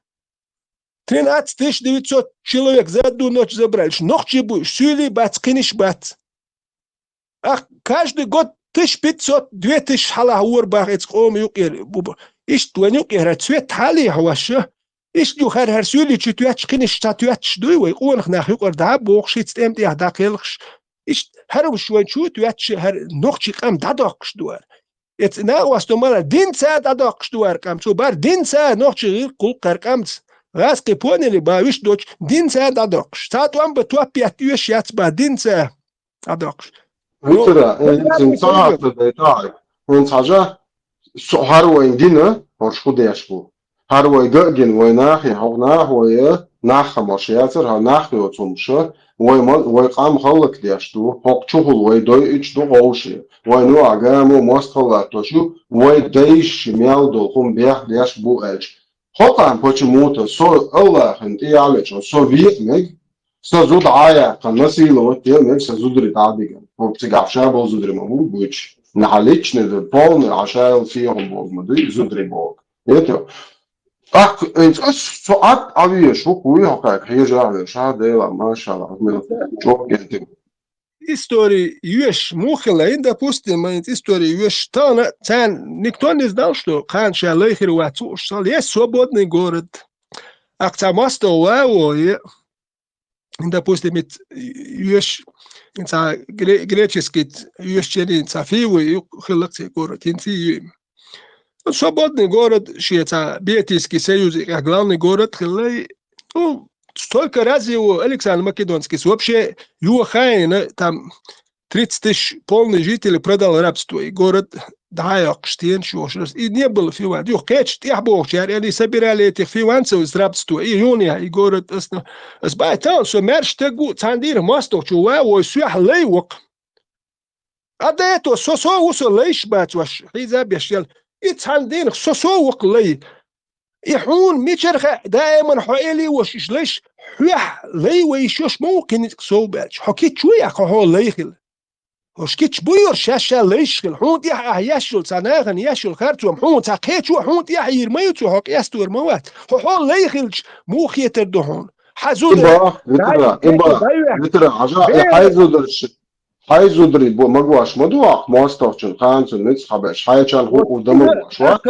Тринадцать тысяч девятьсот человек за одну ночь забрали. Уьш нохчий буй, уьш суьйлий бац, кхиниш бац. Ах, каждый год тысяч пятьсот, две тысячи хьалахь вора баха эцу къоман юкъера бу-, бу-, иштта вайн юкъера цвет хьалийхьа ваша. Иштта ю хӀара-хӀара суьйлий чу тоьттуш, кхинаш цхьа тоьттуш дуй вай, къонах нах юкъара дӀа а бохуш, хӀинца тӀем тӀехь дӀакхелхаш. Иштта хӀара уьш вайн чу тоьттуш, хӀара нохчий къам дӀадоккхуш ду хӀара. Эца накъосту мала динца а дӀадоккхуш ду хӀара къам. Цо бара динца а нохчий гӀиркх гӀуллакх хӀара къамца. ГӀазкхи понели ба виш доцуш, динца а дӀадоккхуш. Цхьа тӀом бан топ етта оьшуш яц ба динца а. ДӀадоккхуш. Ну, Витара, э, хӀара хӀинца ца хьаста дай тахьа. ХӀинца хьажа, со хӀара вайн гина, хӀорш хӀун деш бу. ХӀара вай ган а гина, вай нахе, хьо нах вай, э, нах хамош яцара, хӀара нах йоцу хӀумаша, вай ма-, вай къам хӀаллакдеш ду, хӀокху чухула вай дойуьйтуш ду гӀовше. Вай нуха гамо мостагӀалла латтош ю, вай дайша мел долу хӀума бех деш бу аьлча. ХӀокхарна почему-то со Аллахьан тӀе яьллачо, со векъа мег, сан зуда Ӏа яьккха насиловать де мег, сан зударий дӀа а диган. ХӀокху цигахь ша болу зударий ма бу буьйцуш. Нахьа личный ду, полный Ӏа ша йолу сехьа боху ма дуй, зударий боху. Это, тӀаккха, э, ас со Ӏад Ӏа везаш, хӀу, хӀу, хьакхайка, хьежа а везаш, а, Дела, машалла, мел чӀогӀа кӀентий. История йоьш, муха хилла, хӀин, допустим, ма хӀинца история йоьш, тахана царна никто не знал, что кхана ша лай хир вац, уьш стал, есть свободный город. Ах, цхьа мостагӀа ван а вон, е, допустим, ит йоьш, цхьа гре-, греческий йоьш ченин цхьа фи ву, ю-, хилла цхьа город, хӀинца ю. Свободный город, шен цхьа Беотийский союз, и главный город хилла, и, ну, столько раз его Александр Македонский вообще, его хайна, там тридцать тысяч полный жителей продал в рабство, и город дӀа а йоккхуш, стенаш йохуш, и не было фиван. Юха кхечу тӀехь бохучу яра, они собирали этих фиванцев из рабства, и юна я, и город, ас, ас бай тан, со маьрша стаг ву, цхьана дийнахь мостагӀчо ван а вой, соьхьа лай воккха. А до этого со-со ву со лайш бац ваш, хьийза а беш ял. И цхьана дийнахь со-со воккха лай. И хьуна мичара хаьа, даиман хьо эли а ваша, иш лайш, хьоьхьа лай вай иш йош ма ву кхин ницкъ сов баьлча. Хьо кич ву яхьа, хьо лай хила. ХӀорш кич бу йорш, шаьш ша лайш хила. Хьуна тӀехь ахьа еш йолу, цхьа нахана еш йолу харцо, хьуна цхьа кхечо, хьуна тӀехь йийр ма ю цо, хьо къестор ма вац. Хьо, хьо лай хилча, муха хетар ду хьуна? Хьан зуда? Имба, Витра, имба, Витра, хьажа, хьайн зударш, хьайн зударий бо магош ма ду ахь, мостагӀчун, кханцун ницкъ хьабеш, хьайчан хӀу-, хӀу дан магош, ва?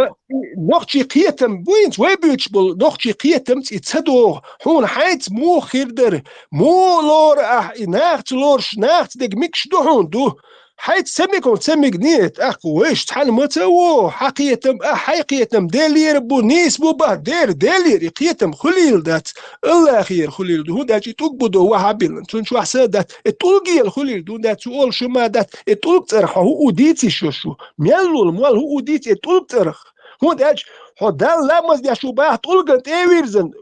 Нохчий кхетам бу хӀинца, вай буьйцуш болу нохчий кхетамца и ца догӀу. Хьуна хьайца муха хир дара? Муха лору ахь и нахаца лоруш, нахаца дерг мегаш ду хьуна ду? Хьайца ца мега, ца мега нет, ахь вайша цхьаьна ма ца во, хьан кхетам, ахь хьайн кхетам, Делера бу, нийса бу бах, дера, Делера и кхетам хуьлийла дац, Аллахера хуьлийла ду, хӀунда аьлча и тӀулг бу до вахьабилан, цунна чохь са а дац, и тӀулгела хуьлийла ду, хӀунда аьлча цу олуш ма дац, и тӀулг цӀарах хьо хӀу у дийца йиш йолуш ву, мел волу мол хӀу у дийца и тӀулг цӀарах, хӀунда аьлча хьо Далла ламаз деш ву бах тӀулган тӀе а вирзан,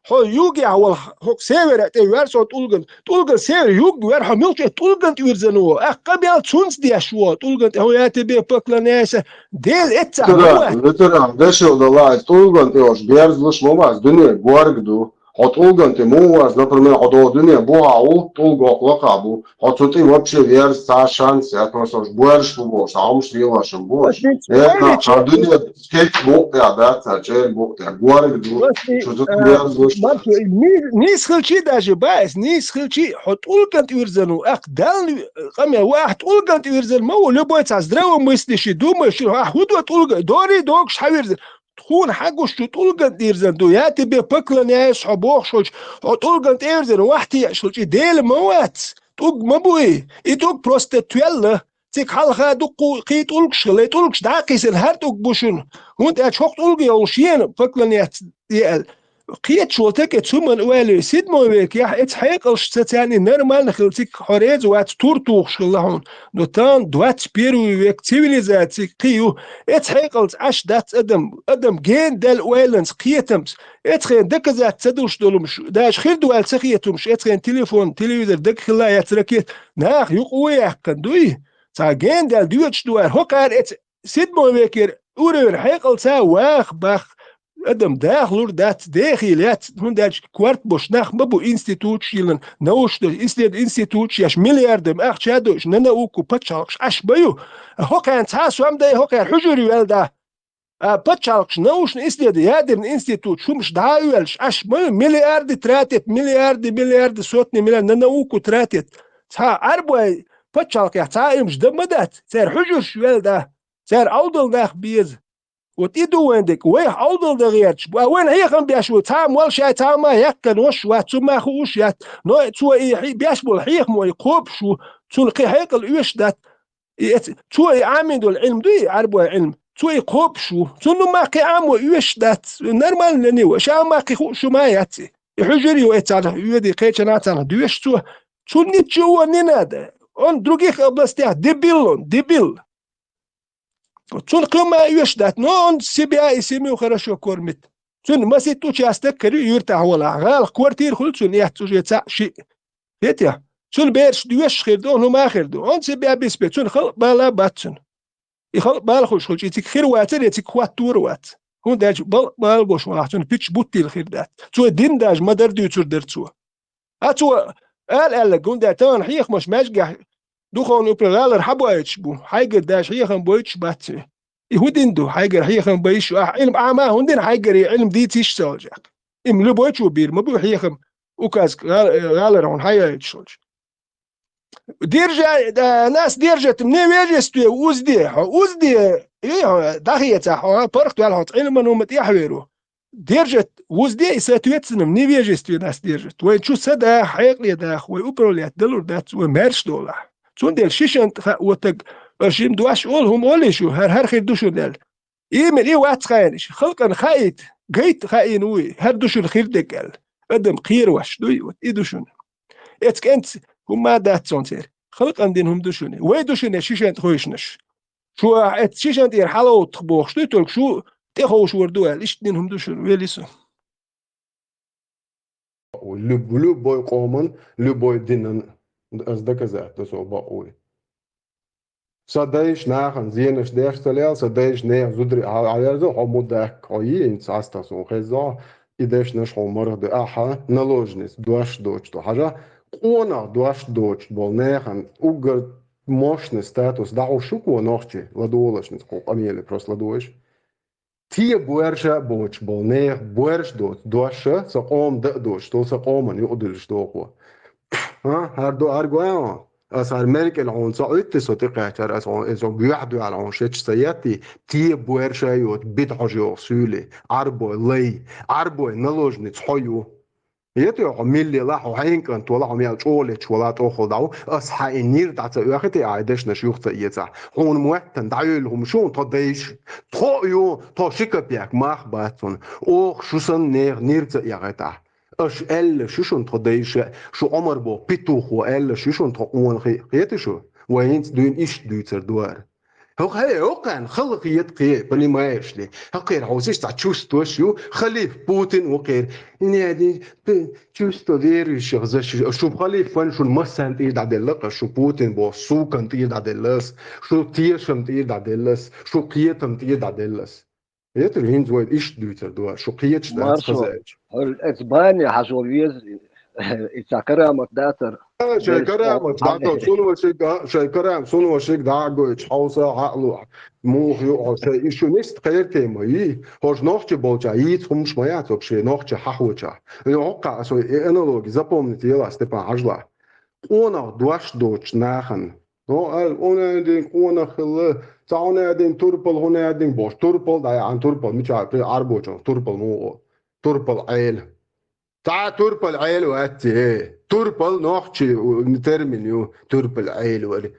Хьо югехь волу хӀокху севере тӀе вер со тӀулган. ТӀулган север юг вер, хьо муьлхачу тӀулган тӀе вирзина во. Ахь къамел цунца деш во, тӀулган тӀе хьо я тебе поклоняйся. Дела эццахь ма вац. Ветеран, дешал дала, тӀулган тӀе ош берзалуш ма вац, дуьне горга ду. Хьо тӀулган тӀе ма ву вац, например, хьо догӀу дуьне бухахь ву, тӀулгах лакхахь бу. Хьо цу тӀе вообще верза цхьа шанс, я просто уж боьрша бу бохуш, цхьа хӀумаш лелош ма бу. Аш ницкъ Э, вайли нах, чу- хьан дуьне скетч букъ тӀехь дац, цхьа чӀер букъ тӀехь, горга ду, Просто, шу зу а, верза луш. Марко, и ни-, нийса хилчий даже, баьс, нийса хилчий, хьо тӀулган тӀе вирзина ву, ах, Далла къамел ву, ах, тӀулган тӀе вирзина ма ву, любой цхьа здравомыслящий, думающий, ах, хӀун до тӀулган, дори догуш хьан вирзина. Тхуна хьан гуш шу тӀулган тӀе вирзина ду, я тебе поклоняюсь хьо бохуш хилча, хьо тӀулган тӀе вирзина, вахь теъаш хилча, и Дела ма вац, тӀулг ма бу и, и тӀулг просто тоьлла. Цига хьалха дуккха кхин тӀулгаш хилла, и тӀулгаш дӀа а кхийсина, хӀара тӀулг бу шуна, хӀунда аьлча хӀокху тӀулга йолуш йена поклоняться де аьлла. Кхеташ волу тӀаккха цу ман ойла, седьмой векехь эца хьекъалш ца царний нормально хилла, цига хьо реза вац, тур тухуш хилла хьуна. Но тан двадцать первый век цивилизаци кхин ю, эца хьекъалца Ӏаш дац адам, адам гена даьлла ойланца, кхетамца, эца хен доказать ца долуш долу хӀумаш, даже хир ду аьлла ца хета хӀумаш, эца хен телефон, телевизор дага хилла яц ракет, нах юкъа ву яьккхина дуй? Цхьа гена даьлла доьдуш ду аьлла, хӀокхара эца седьмой векера уровень хьекъалца ваха бах. Адам дахалур дац, дехийла яц, хӀунда аьлча корта болуш нах ма бу институташ йиллина, научно исслед институташ еш, миллиардами ахча а дойуш, на науку пачхьалкхаш Ӏаш ма ю. ХӀокхарна цхьа а сом дай, хӀокхара хьуьжар йоьлла да. А пачхьалкхаш научно исслед ядерный институт хӀумаш дӀа а оьллуш, Ӏаш ма ю, миллиарды тратит, миллиарды, миллиарды, сотни миллиард на науку тратит. Цхьа Ӏарбой пачхьалкхехь цхьа а имаш дан ма дац, цара хьуьжарш йоьлла да, цара Ӏовдал нах беза. Вот и ду вайн дерг, вайх Ӏовдал дан гӀерташ бу. А вайна хьехам беш ву, цхьа а молла шай, цхьа а ма яьккхина ваш вац, цу ма хууш яц. Но цо и хьи-, беш болу хьехамо и кхобуш ву, цунна кхин хьекъал оьшуш дац. И эц-, цо и Ӏамийна долу Ӏилма ду, и Ӏарбой Ӏилма. Цо и кхобуш ву. Цунна ма кхин Ӏамо оьшуш дац. Нормально не ву. Ша ма кхин хууш шу ма яц и. И хьуьжар ю эцарна, оьди кхечанахь царна доьшу цо. Цунна ничего не надо. Он в других областях дебил он, дебил. Цунна кхин ма оьшуш дац, но он себя и семью хорошо кормит. Цунна масийтта участок карий юьртахь волахь. ГӀалах квартира хуьлу цунна эцна уже цхьаъ шиъ. Хетий? Цунна бераш доьшуш хир ду, хӀума а хир ду. Он себя обеспечит. Цунна халкъ бала бац цунна. И халкъ бала хуьлуш хуьлча, и цига хир вацара, я цига хӀоттор а вац. ХӀунда аьлча балкъ бала болуш валахь, цунна пичча буттийла хир дац. Цо дин даже ма-дарра дуьйцур дара цо. А цо ала аьлларг, хӀунда аьлча тахана хьехамаш маьжгахь духовный управление гӀалара хьан бойтуш бу, хьайгара даже хьехам бойтуш бац вай. И хӀун дин ду, хьайгара хьехам байш ю, ахь Ӏилма Ӏама а хӀунда дина хьайгара и Ӏилма дийца йиш ца хилча? Им любой чу бийр ма бу хьехам, указка гӀал-, гӀалара хьуна хьан яйтуш хилча. Держа-, а, нас держат в невежестве, в узде, хьо узде, и хьо дӀахецахь, хьо паргӀатваьлла, хьо Ӏилман хӀума тӀехь а вер ву. Держат в узде и, соответственно, в невежестве нас держат. Вай чу ца даха, хьекъале даха, вай управлять далур дац, вай маьрша долахь. Цундела шишан тӀе хаа вотаг, аша жима дош олу, хӀума олий шу, хӀара хӀара хир ду шуна аьлла. Иймина и вац хаийна, халкъана хаийта, гайта хаийна вуй, хӀара ду шуна хир дерг аьлла. Адам кхеравеш дуй, вот и ду шуна. Эцу кӀентаца хӀумма а дац цунна церан. Халкъана дина хӀума ду шуна. Вай ду шуна шишан тӀе ховшанаш. Шу эцу шишан тӀера хьалавоттах бохуш дуй, только шу тӀеховшавар ду аьлла, иштта дина хӀума ду шуна, вели со. Люб-, любой къоман, любой динан ас доказать до со бакъой. Сан дайша нахана зенаш деш ца лела, сан дайша нехан зударий хьа-, хьаверза, хьо мудакка, хьо йийна цхьаста суна хеззо, и дешнаш хьо марха ду. Ахьа наложница дош доцуш ду. Хьажа, къонах дош доцуш болу нехан уггар мощный статус дӀахьуш шу кхо нохчи, ладугӀалаш ниц кху къамеле просто ладугӀаш. Те боьрша а боцуш болу нехан боьрша доцу дош а, сан къоман дан а доцуш долу, сан къоман юкъадуьллуш дохо. А, хӀара ду, хӀара гой хьо? Аса хӀара Меркель хьуна ца Ӏуьттий со тӀекхаьччара, аса хьуна, иза хьуна гуьхьа дуьхьал хьуна шеча ца етти, те боьрша а йоцу бида хьожа йогӀу суьйлий, Ӏарбой лай, Ӏарбой наложница хьо ю. Ето хьо миллела, хьо хьенан кӀант вала, хьо мел чӀогӀа леташ вала тӀохула дӀа ву, ас хьан и нир дӀа ца оьхитий, ахьа и дешнаш юха ца эцахь. Хьуна моьттан дӀайуьйлу хӀума шу, тхо дайша. Тхо а ю, тхо ши копеек мах бац хьуна. Оха шу санна нехан нир ца эгӀайтахь. Аша аьлла шу шуна тхо дайша, шу Ӏумар боху петухо аьлла шу шуна тхо къонахий, хетий шу? Вай хӀинца дуьйна иштта дуьйцур ду ара. ХӀокху, хӀей, хӀокхарна хала хета кхе, понимаешь ли? ХӀокхеран хьовсийша цхьа чувстваш ю, халиф Путин ву кхеран. Неди, п-, чувство верующих защищ-, шу халиф ван шуна массарна тӀера дӀаделла, шу Путин боху сукан тӀера дӀаделлас, шу тешам тӀера дӀаделлас, шу кхетам тӀера дӀаделлас. Етташ хӀинца вай иштта дуьйцар ду, шу кхеташ дац Маршо, хазаьлча. Эц бане хьажо веза, и ца карамат дацар. Шай карамат дацар, сунвашиг, шай карам, сунвашиг дагойташ, хьовса, хьалу, мух ю, шай, и шу нисит кхертема, и, хож нохчи болча, йийц хумш ма яц, шай нохчи хьахоча. И хӀокха, со, и аналоги, запомнить ела, Степан, хьажла. Къонах дош доч нахан. Но, а, унадин къонах хилла, ца унадин турпал, унадин бош. Турпал, да, ан турпал, мича, при арбочон, турпал, ну, турпал, айл. Ца турпал, айл, ватти, э. Турпал, нохчи, термин, ю, турпал, айл, вали.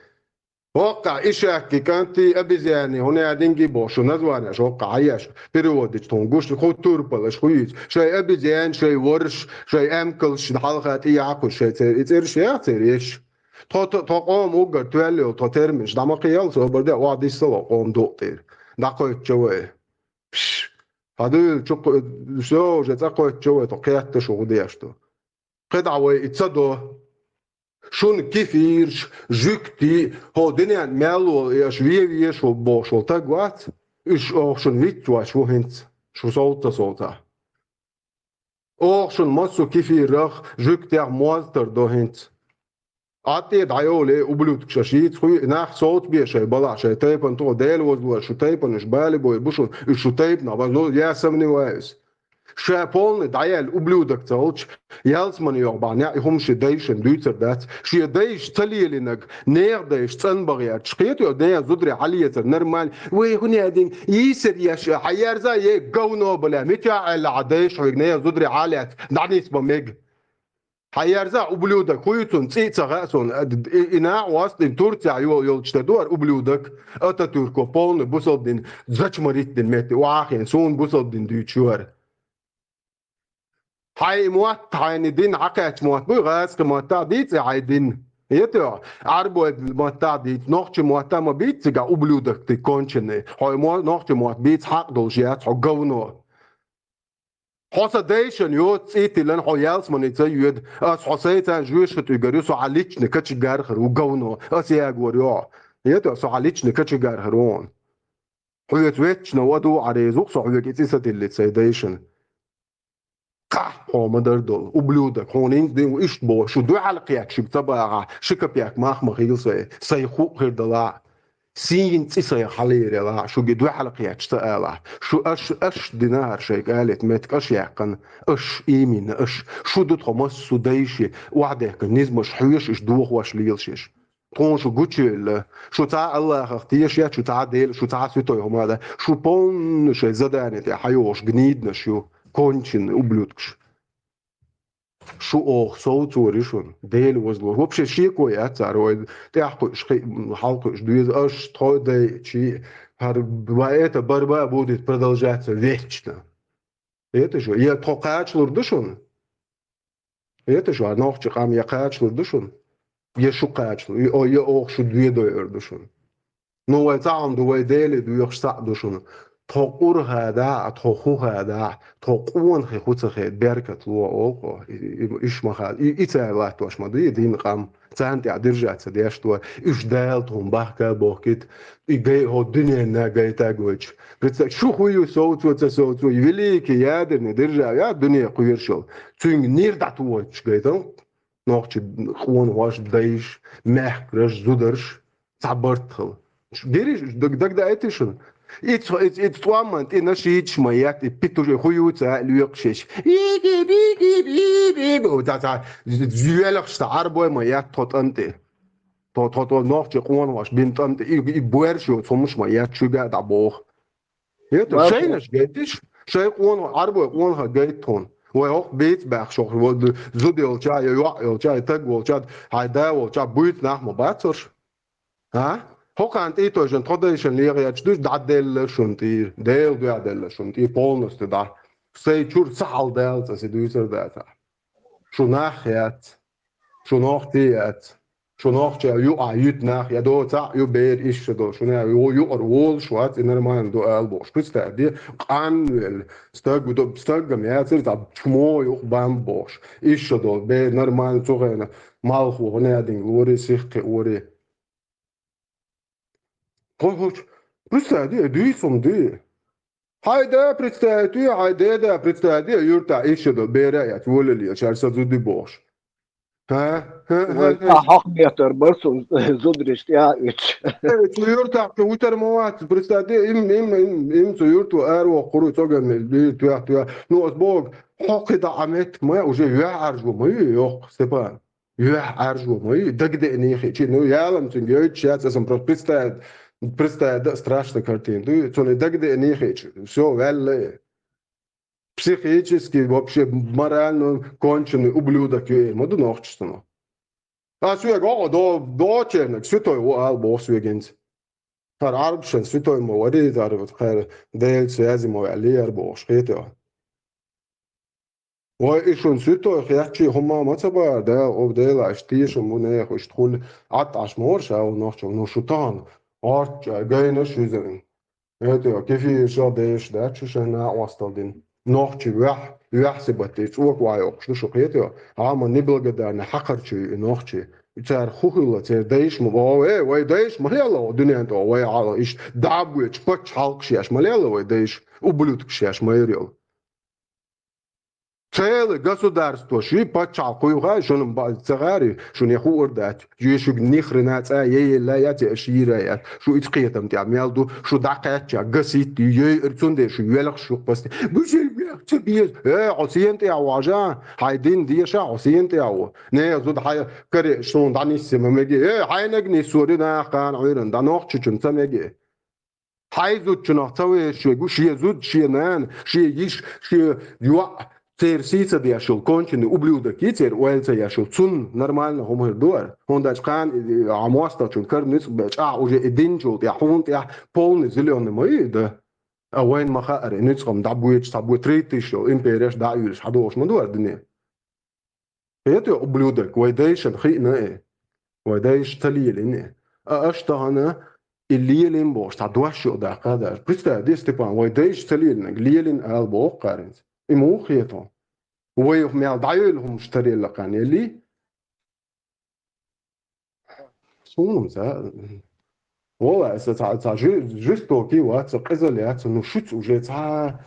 Окка, ишакки, канти, обезьяни, унадин ги бош, название, окка, аяш, переводить, тон, гуш, ху турпал, аш, хуиц, шай обезьян, шай ворш, шай эмкл, шин халха, ти яху, шай цер, и цер, шай цер, еш. Тхо, тхо, тхо къом уггар тоьлла йолу тхо терминаш дӀа ма кхиялла, собар де, охьа диссало къом дукъ тӀера. ДӀакхоьттуча вай. Пш! Хьан дуьйла чу кху-, всё, уже цӀа кхоьттуча вай, тхо кхетта шу гӀу деш ду. КхидӀа вай и ца до. Шуна кефирш, жуьгти, хӀо динен мел волу, и аша ве веш волу бохуш волу таг вац, уьш оха шуна витт вач ву хӀинца, шу совца совца. Оха шуна массо кефирах, жуьгтех мозтар до хӀинца. Аттие дӀайоле, ублюдкаш, шийца хуй, нах соцбе шай балахь, шай тайпан туху Дела возлур, шу тайпан уьш бали бой бу шуна, уьш шу тайпана, ну, я сомневаюсь. Ша полный дӀаяьлла ублюдок ца волчу, ялсамане йогӀу бахьана и хӀума ши дайшина дуьйцур дац. Шен дайша ца лелинарг, нехан дайша цӀанбагӀерчаш кхетоьу, нехан зударе хьаллецар нормально. Вай хӀун яьдина, йийсар еш, хьан ерза е говно бале, мича аьлла хьан дайша хьоьга нехан зударе хьаллаьцна, дӀанисбан мега. Хьан ерза ублюдок, хуй цунна цӀий ца хаьа суна, и, и нах васт, и Турция йо-, йолчу тӀе дуара ублюдок, Ататюрко полный бусалба дин, зачмаритдина метте, вахийна, суна бусалба дин дуьйцуш юара. Хьайн и мотт, хьайна и дин хьакхаьчча мотт буй, гӀазкхи маттахь дийца и хьайн дин. Етта, Ӏарбой маттахь дийца, нохчи маттахь ма бийца цигахь ублюдок ты конченый. Хьо и мо-, нохчи мотт бийца хьакъ долуш яц, хьо говно. Хьо сан дайшан йоцу цӀий тиллан, хьо ялсамане ца йоьду. Ас хьо сайцан жоьжахати уьгар ю, со хьан личный кочегархар ву говно. Ас ягор йо. Етта, со хьан личный кочегархар ву. Хьоьца веттачна ваду Ӏарезух, со хьоьга и цӀи сатиллица сайн дайшан. Кхахь, хьо ма-дарра долу, ублюдок, хьуна хӀинца дин ву иштта боху, шу дуьхьал кхетта шуьга ца бахахь, ши капек мах ма хила сайн, сайн ху а хир далахь, сийна цӀи сайн хьалийрелахь, шуьга дуьхьал кхетта ца алахь, шу аш, аш дина хӀара шайга алийта меттиг аш яьккхина, аш, именно аш, шу ду тхо массо дайши, охьадехкина низамаш хьоьшу, уьш дохош лелаш еш. Тхуна шу гучуевлла, шу цхьа Аллахах теша яц, шу цхьа Дела, шу цхьа ситой хӀума дац, шу полный шайн задание тӀехь хьайогӀуш гниданаш ю, конченый ублюдкаш. Шу оха совцор ю шуна, Дела возлур. Вообще шеко яц цара вай тӀехь кхуьуш, хи-, хьал кхуьуш доьза, аш тхо дай чи, хӀара, ва это борьба будет продолжаться вечно. Это же, я тхо кхачалур ду шуна? Это же, а нохчи къам я кхачалур ду шуна? Я шу кхачалур, я, о, я оха шу доьдойур ду шуна? Ну, вай цхьаъ ду, вай Деле доьхуш цхьаъ ду шуна. Тхо къурха да, а тхо хуха да, тхо къонахе ху ца хе, беркат ло, олхо, и, и, иш ма ха, и, и цара латтош ма ду, и дин къам. Царна тӀехь держаться деш ду, уьш Дала тхуна бахка а бохкийта, и гай хӀо дуьненна гайта а гойтуш. Представь, шу хӀун ю совцо, ца совцо, великий ядерный держава, я дуьне кхоьрушал. Цуьнга нир дӀатухуьйтуш гайтал, нохчи къонахош, дайш, мехкараш, зударш, цхьа барт хила. Дерриш, даг-, дагадайтий шуна? Ицу, ицу, ицу тӀоман тӀе нашийчаш ма етта, и питуш, и хуюца а лоькхуш еш. Иги, биги, биги, бу, ца, ца, зоьлахаш ца Ӏарбой ма етта тхо тӀан тӀе. Тхо, тхо, тхо нохчи къонахош бина тӀан тӀе, и, и боьрша йоцу хӀумаш ма етта шуьга а дӀабоху. ХӀета, шайнаш гайтиш, шай къона, Ӏарбой къонаха гайта тхуна. Вай хӀокху бийца баьхча, зуда йолча, я йоӀ йолча, я таг волча, хьайн да волча, буьйцу нах ма бацарш. А? ХӀокхарна тӀе тойжан тхо дайшан легӀечу дуьш дӀаделла шуна тӀийра, Дела дуьхьа делла шуна тӀе полностью дӀа. Сай чуьра ца хьалдалац аса и дуьйцур дацахь. Шу нах яц, шу нохчий яц, шу нохча ю а йуьту нах, я доцахь а ю бер иша долу, шуна ю, юкъара волуш вац, и нормально ду ала бохуш. Представь де, къанвелла, стаг, стаггам яцара, цхьа чмо юкъа бан бохуш. Иша долу бер нормально цу хенахь малхо, хӀунадинга лори, сихкхи ори. Хо-, хо-, представь де, дуьйцу хӀума де. Хьай да представить, хьай деда представить, юрта иши до бера я, волили, шар са зуди бохш. Ха? Ха, ха, ха. Хьох метр бар сун зудриш я ич. Э, цу юрта, цу утар моват, представить, им, им, им, им цу юрту аро куру цоган мел, би, туя, туя. Ну, ос бог, хьох да амет, ма уже я аржу, ма, ёх, Степан. Юхь Ӏаьржо ма ю, дагадеънехи чи, ну, ялам цуьнга йойтуш яц, аса просто представить, представить да страшная картина. Ду, цуьнан дагадеънехи чи, всё, ваьлла. Психически, вообще, морально конченый ублюдок ю, э, ма ду нохча цунах. А соьга, о, до, до чернок, святой, о, ал бо соьгинц. Хар Ӏарбшан святой ма вари, зар вот хар Дел связи ма ваьлли, яр бохуш, хетё. Вай и шун суьтой хетчий хӀума ма ца бара, Дала, о Дела, аш тешам бу нехан, иштта хуьлу Ӏад Ӏаш ма вара ша ву нохчо, ну шу тахана, гӀорчча, гайна шуьзарин. ХӀета, кефира ша деш дац шу шайн накъостал дина. Нохчий ваьхь, ваьхь сибат деш, цӀока ван йоккхуш ду шу хетайо. Ӏама неблагодарный хьакхарчий и нохчий. И цара хӀу хилла, церан дайш ма боху, э, вай дайш ма лела, дуьнен тӀо, вай Ӏала, иштта дӀа а боьчу, паччахьалкхаш еш ма лела вай дайш, ублюдкаш еш ма йир йолу. Целое государство, ши паччахь кхуьйху, шуна ба-, ца гӀари, шуна я хуур дац. Е шуьга ни хрена цӀа е елла яц, я аша йийра яц. Шу иза кхетам тӀехь мел ду, шу дӀакхаьчча, гасит, йойур, цундела шу велхаш шу пасти. Бу шербех ца беза. Э, хьо сен тӀехь вожа, хьайн дин деша, хьо сен тӀехь во. Не, зуда хьайн каре, шуна дӀаниссе ма меги. Э, хьайнаг ниссори нах кхана Ӏуьйран, дӀа нохчичун ца меги. Хьайн зудчунах ца вешаш вегу, шен зуда, шен нана, шен йиш, шен йоӀ, церан сий ца деш йолу конченый ублюдок йий, церан ойла ца еш йолу. Цунна нормально хӀума хир ду ара. ХӀунда аьлча кхана, и, и, а мостагӀчун кара ницкъ бечу, ахь уже и динчул тӀехь, хьуна тӀехь полный зелёный ма ю и дан. А вайна ма хаьара, и ницкъ-м дӀабоьдуш, цхьа бо три тысячи йолу импереш дӀа а юьлуш, хьан дохуш ма ду ара дуьне. Хетий, ублюдок, вай дайшна хиъна и. Вай дайша ца лелийна и. А аша тахана и лелийна бохуш, цхьа дош йо даккха даже. Представь, де, Степан, вай дайша ца лелийнарг лелийна ала боху кхаринца. И муха хетахь? Вай мел дӀайойла хӀумаш таръелла кхарна еллий? Суна ца. Вала, аса ца, ца жи-, жестокий вац, ца къизал яц, ну шуьца уже ца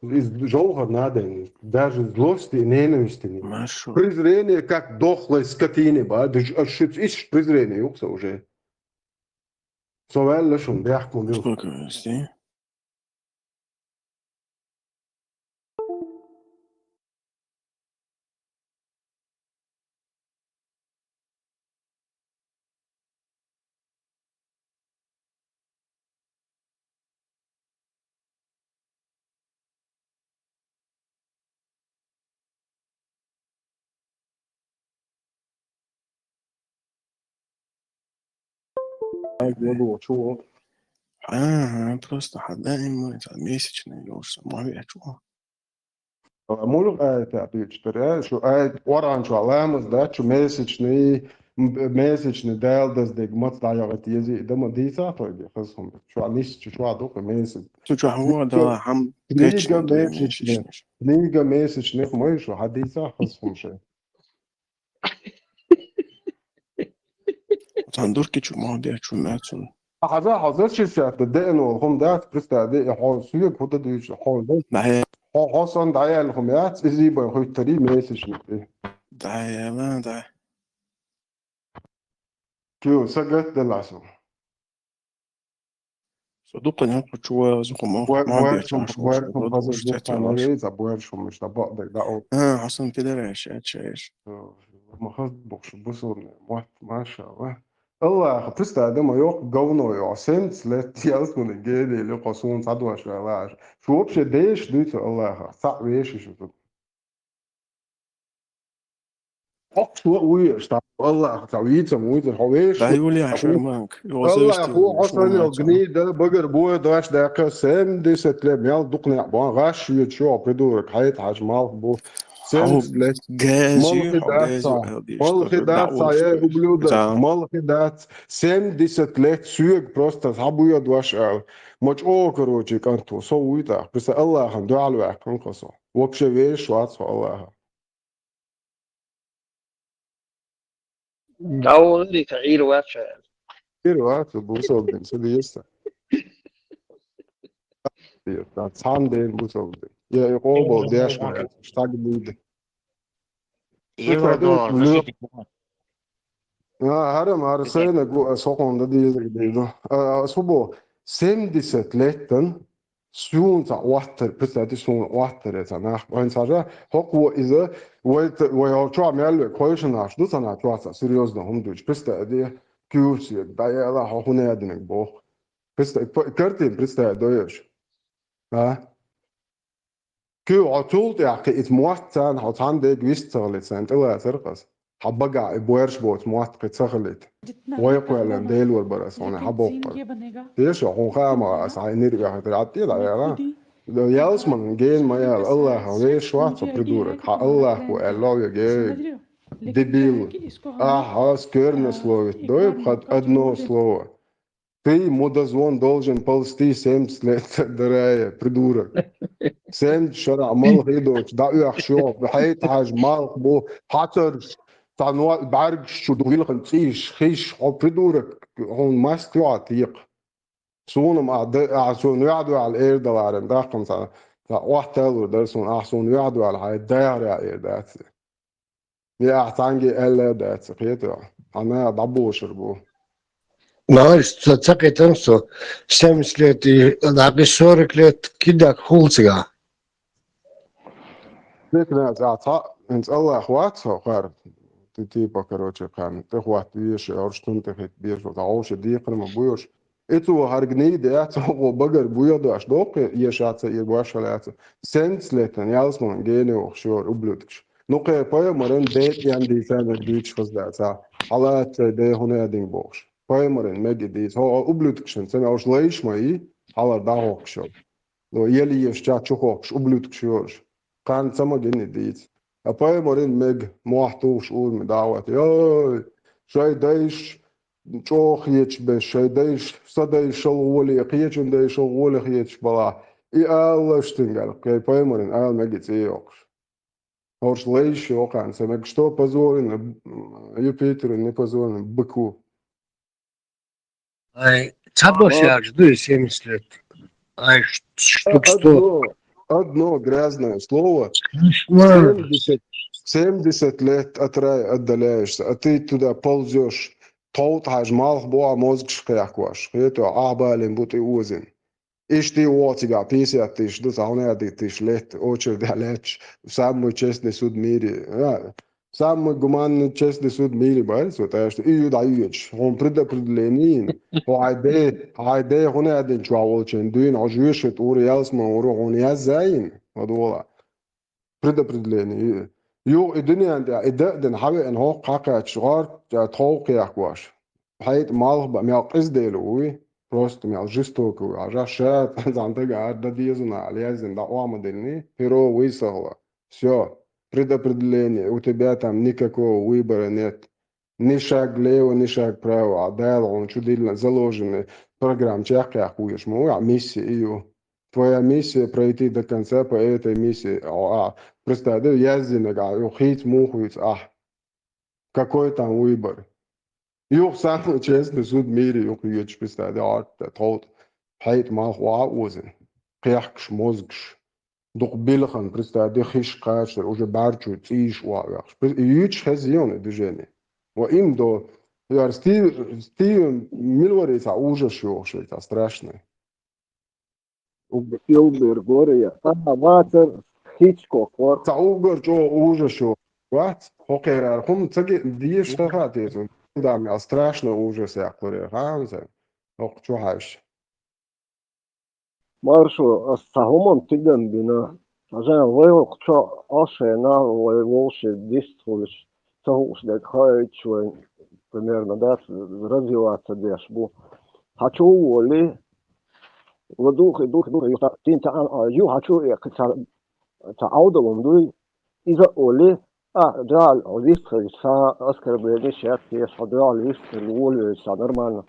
из жовхар надо, даже злости и ненависти нет. Машу. Презрение как дохлой скотине, ба, даже аж шуьца иш презрение юкъа ца уже. Со ваьлла шун, бехк ма билла. Спокойствие. Ай, году чего? Ага, просто хьан даим ма ца месячный йолуш ма веа чего. Муьлха аята дуьйцуш дара, шу аята Къуръан чохь ламаз дац, шу месячный, м-, месячный Дала даздерг маца дӀайогӀу теза, и дан ма дийца а тойде, хаза хӀума. Чохь нисча, чохь дукха месяц. Цу чохь вон Дала хьам книга месячных. Книга месячных ма ю шу, хьан дийца а хаза хӀума шайн. Цхьана дурки чу ма бечу мецун. Хьаза, хьо зачисятта деана волу хӀума дац, представь, де, хьо соьга хӀу дан дуьйцу, хьо, хьо, хьо санна дӀаяьлла хӀума яц, иза бен хуьттарий месячник. ДӀаяьлла, да. Чу, са гатделахь со. Со дукха нах чу ваза хӀума, ма бечу, ма шу, ма шу, ма шу. Ца буьршум мишта бакъдерг дӀа о. А, хьо сан пидораш, а, чаеш. Ма хаза бохуш, бусурни, мотт, машалла. Аллаха, пусть Адама йоккха говно йо, семьдесят лет ялсмани гедели, кхо суна цхьа дош ваьлла аша. Шу вообще деш дуьйцу Аллаха, цхьаъ вешаш шу. Хьокхуш вуй, ша Аллаха цхьа вийцам вуйцур, хьо вешаш. Да, Юлия, шерманг. Аллаха, хьо сан йо гнида, багар боя дош даккха, семьдесят лет, мел дукха некъ бан, гӀаш йоьду шо, придурок, хьайта хьажа малх бу. Семьдесят лет. Малхи дац, малхи дац, я ублюдок, малхи дац. Семьдесят лет соьга просто схьабоьдуш аьлла. Ма чӀогӀа, короче, кӀант ву, со вуй тӀаккха. Просто Аллахьан дуьхьал ваьккхина кхо со. Вообще вешаш вац хьо Аллаха. ДӀаволлий, ца Ӏийр вац ша аьлла. Ӏийр вац, бусалба дин, ца деза. деза. Цхьана дена бу ца луш. Я и къобал деш ма яц, стаг луьйда. Евро доллар. А, хӀара ма, хӀара сайна гу, ас хӀокхунна дан дезарг дийр ду. А, ас хӀун боху, семьдесят леттан суна цхьа Ӏоттар, представьте, суна Ӏоттар я цхьа нах. Вайн цхьа жа, хӀокхо иза, вай т-, вай хӀокху чохь мел вега хойшанаш ду цхьа нах чохь цхьа серьёзно хӀума дуьйцу. Представьте, куьйгаш ца ю, дӀаяла хьо хӀун яздинарг боху. Представь, п-, картина представить дойша. А? Куьйга хьо цул тӀаьхьа кхин иза мотт царна хьо цхьана дерг вист ца хилийта, сайн тӀелацара ас. Хьан багахь и боьрша боцу мотт кхин ца хилийта. Вай кхоьллина Делора бара ас хьуна хьан боккхура. Теша, хьуна хаа ма ас хьайн нир оьхуьйтур Ӏад тӀе дӀаяла. Ялсманан гена ма яла, Аллахьа вешаш вац со придурок. Хьан Аллахьо аьлла вега, эй, дебил. Ахьа сквернословить дой, хьан одно слово. Ты, мудозвон, должен ползти семьдесят лет, дарая, придурок. Семьдесят шарахь малх и доцу, дӀаоьхуш йоху, хьайта хьажа малх бу, хьацарш, цхьа но-, бӀаьргаш чу ду вилхина цӀийш, хиш, хьо придурок, хьуна маст ю хьан текха. Суна-м ахь д-, ахь суна ваьхьа дуьхьал эр даларан, даккхана цхьа, цхьа охьаталур дара суна, ахь суна ваьхьа дуьхьал хьайн дагӀара эр дац. Я ахь цхьаьнгге аьлла а дац, кхетий хьо? Хьан наха дӀабошур бу. Ма ца, ца кхетам со, семьдесят лет и, дӀакхи сорок лет, кидак хул цигахь. Дикнас, а, цхьаъ, хӀинца Аллах вац хьо, кхара, ты, типа, короче, кхарна, тӀехӀотта веший, хӀорш тун тӀехӀитта бешо, цхьа хьовша декхар ма буьйш. И цо хьаргний де, цо гӀо багар буьйху дош доккху, еша ца ир башхалаца. Семьдесят леттан ялсманан гене вохуш йора ублюдкаш. Ну, кхе пайхамаран бетӀ ян дийцанарг дуьйцуш хаза дац, а? Хьалаца цай дехуна а дин бохуш. Пайхамаран мега дийца. ХӀо, ублюдкашан, ца меуш лайш ма и, хьалар дӀахӀокхуш йолу. Ну, елаеш ча чу хохкуш, ублюдкаш йоруш. Кхарна ца магина дийца. А пайхамарин мега, мохь тухуш урами дӀахӀотта. Йой, шайн дайш чӀогӀа хеташ беш, шайн дайш, сан дайшал гӀоле, кхечун дайшал гӀоле хеташ балахь. И алалаш цуьнгара, кхе пайхамарин ала мега цӀе йоккхуш. ХӀорш лайш йоккхарна ца мега, что позволено Юпитеру, не позволено быку. Ай, ца дош яхаш ду и семьдесят лет? Ай, ш-, штук сто. Одно, одно грязное слово. Кошмар. Семьдесят, семьдесят лет от рая отдаляешься, а ты туда ползёшь. Тховта хьажа малх бу а мозгаш кхехкош. Хето, ахьа балин бу тӀе озин. Иштта и вон цигахь пятьдесят тысяч ду, цхьа хьуна аьлла тысяч лет, очередь лаьтташ, самый честный суд в мире. А, самый гуманный, честный суд в мире, баьлла цо тӀаьшта. И ю дӀайоьдуш, хьуна предопределение йина. Хьо хьайн де, хьайн де хӀуна аьддина чохь волчун дуьйна, хьо жоьшуьт ура, ялсман ура, хьуна язза йина, хьо дола. Предопределение. Юха и дуьнен тӀехь, и дан а дина, хьан веана хӀокху хьан кхаьчча, гӀорта тхов кхехкош. Хьайта малх бан, мел къиза дела вуй, просто мел жестоко вуй. Хьажа ша, цхьана дага ара дан деза нахьа, лезина, дӀа охьа ма диллиний, перо высохло. Всё, предопределение, у тебя там никакого выбора нет. Ни шаг влево, ни шаг вправо. А Дала хьуна чу диллина заложенный программа чекхъяккха вуьйш ма ву, а миссия и ю. Твоя миссия пройти до конца по этой миссии. А, а, представь, да, яздинарг, а, юха хийца муха вуьйцу ахь? Какой там выбор? Юха самый честный суд в мире юха йоьдуш, представь, да, гӀорта тховта хьайта малх охьа а озина. Кхехкаш мозгаш. Дукха билхан, представь, де хиш кхачар, уже бӀаьрчу цӀийш охьа оьхуш. Юьйцуш хеза йона и движение. Ва им до, яр Стив, Стивен мила вара и цхьа ужас йохуш, и цхьа страшный. Уггар Спилберг вара я. А, вацар Хичкок вара. Цхьа уггар чӀогӀа ужас йохуш. Вац, хӀокхерара хӀума ца ги-, дезаш ца хаьа те цунна. Да, мел страшный ужас яьккхур яра, хаам сан. ХӀокху чу хьаьжча. Маршо, ас цхьа хӀуманна тидам бина. Хьажа, вай хӀокху чохь Ӏошшена, вай вовшийн дистхуьлуш, ца хууш дерг хаийтуш вайн, примерно, дац, развиваться деш бу. Хьан чу а волий, ладухи, духи, духи, юха, тин ца, а, а, ю хьан чу а эккхи, ца, ца Ӏовдалун дуй, иза а волий, а, дуьхьал хьо вистхуьлуш, ца оскорбление шаьц еш, хьо дуьхьал вистхуьлуш, волавелаш, ца нормально.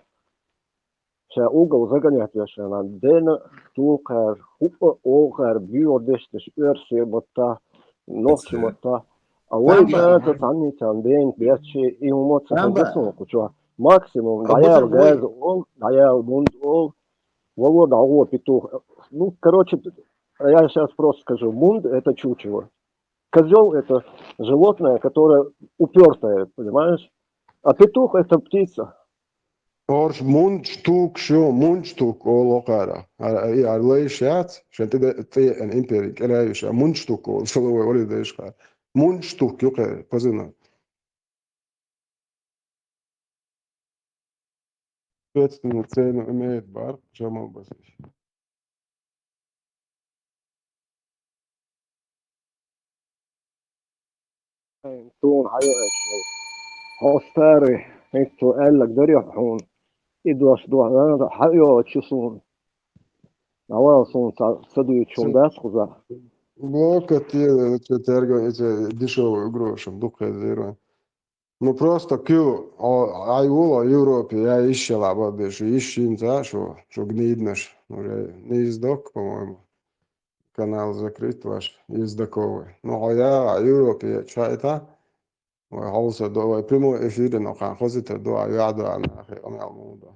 Ша угол загонять веш вена, дена туххар, хӀуъа а олхар, буьйгӀа дешнаш, оьрсийн матта, нохчийн матта. А вай Самба. Цхьанна цхьаннийцан дена бечи, и хӀума ца Самба. Хаза сан кху чохь. Максимум, Кабу дӀаяла Самба. Газа ол, дӀаяла мунда ол, вало дӀагӀо петух. Ну, короче, я сейчас просто скажу. Мунда — это чучело. Козел — это животное, которое упертое, понимаешь? А петух — это птица. Орш Мундштук шу, Мундштук олу кхара. Ар и ар лайш яц, шен тиде те эн импери келающа Мундштук ол соловой оли дайш кхара. Мундштук юкъе позина. Ответственную цену имеет бар, Джамал Басыч. Суна хьаэцна. Хьо старый, хӀинца цо аьлларг дарий хьуна? И дош дуьхьал хьаоьцу суна. ДӀавала суна ца, ца дуьйцу хӀума дац кхузахь. Блока те, эти терго, эти дешевые гроши, дукха хезира. Ну, просто кю, а, ай вула Европе, я ищала бадыш, ищинца, шу, шу гниднаш, уже не издок, по-моему. Канал закрыт ваш, Ездаковый. Ну, а я Европе, чайта, вай хьовса до, вай прямой эфире, но хан хозита до, а я до, а нахи, а мял муда.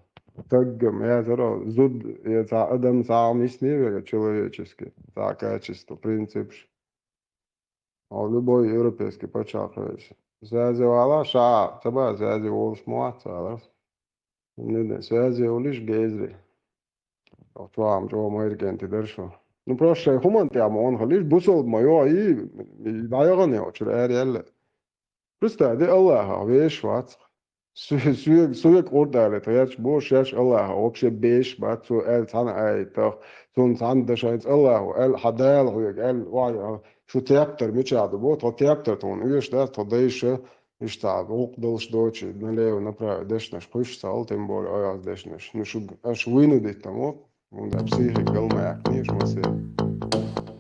Таггам, я зара, зуд, я ца адам, ца мисни, человеческий, ца качество, принцип. А любой европейский пачалхьеш. Связи вала, ша, ца ба, связи волуш ма вац, алас. Не, не, связи волиш гезри. Чуам, чуам, айргенти даршо. Ну, просто шай хуман тяма он халиш, бусол ма йо, и, и дайган йо, чур эр ялла. Просто де Аллаха, веш вац. Су-, суег, суег къурдале, тхерч бо шеш Аллаха, вообще беш бац, цу эл цхьана ай тах, цун цхьана дашайц Аллаху, эл хьадал хуег, эл вай, шу тептер мича ду бо, тхо тептер тун уьш дац, тхо дайша, иштта гӀуллакх долуш доций, налево, направо дешнаш кхуьш цал, тем более ояз дешнаш. Ну, шу, аш вуйну диттам, вот, хӀунда психика галмаяккхнеш, масе.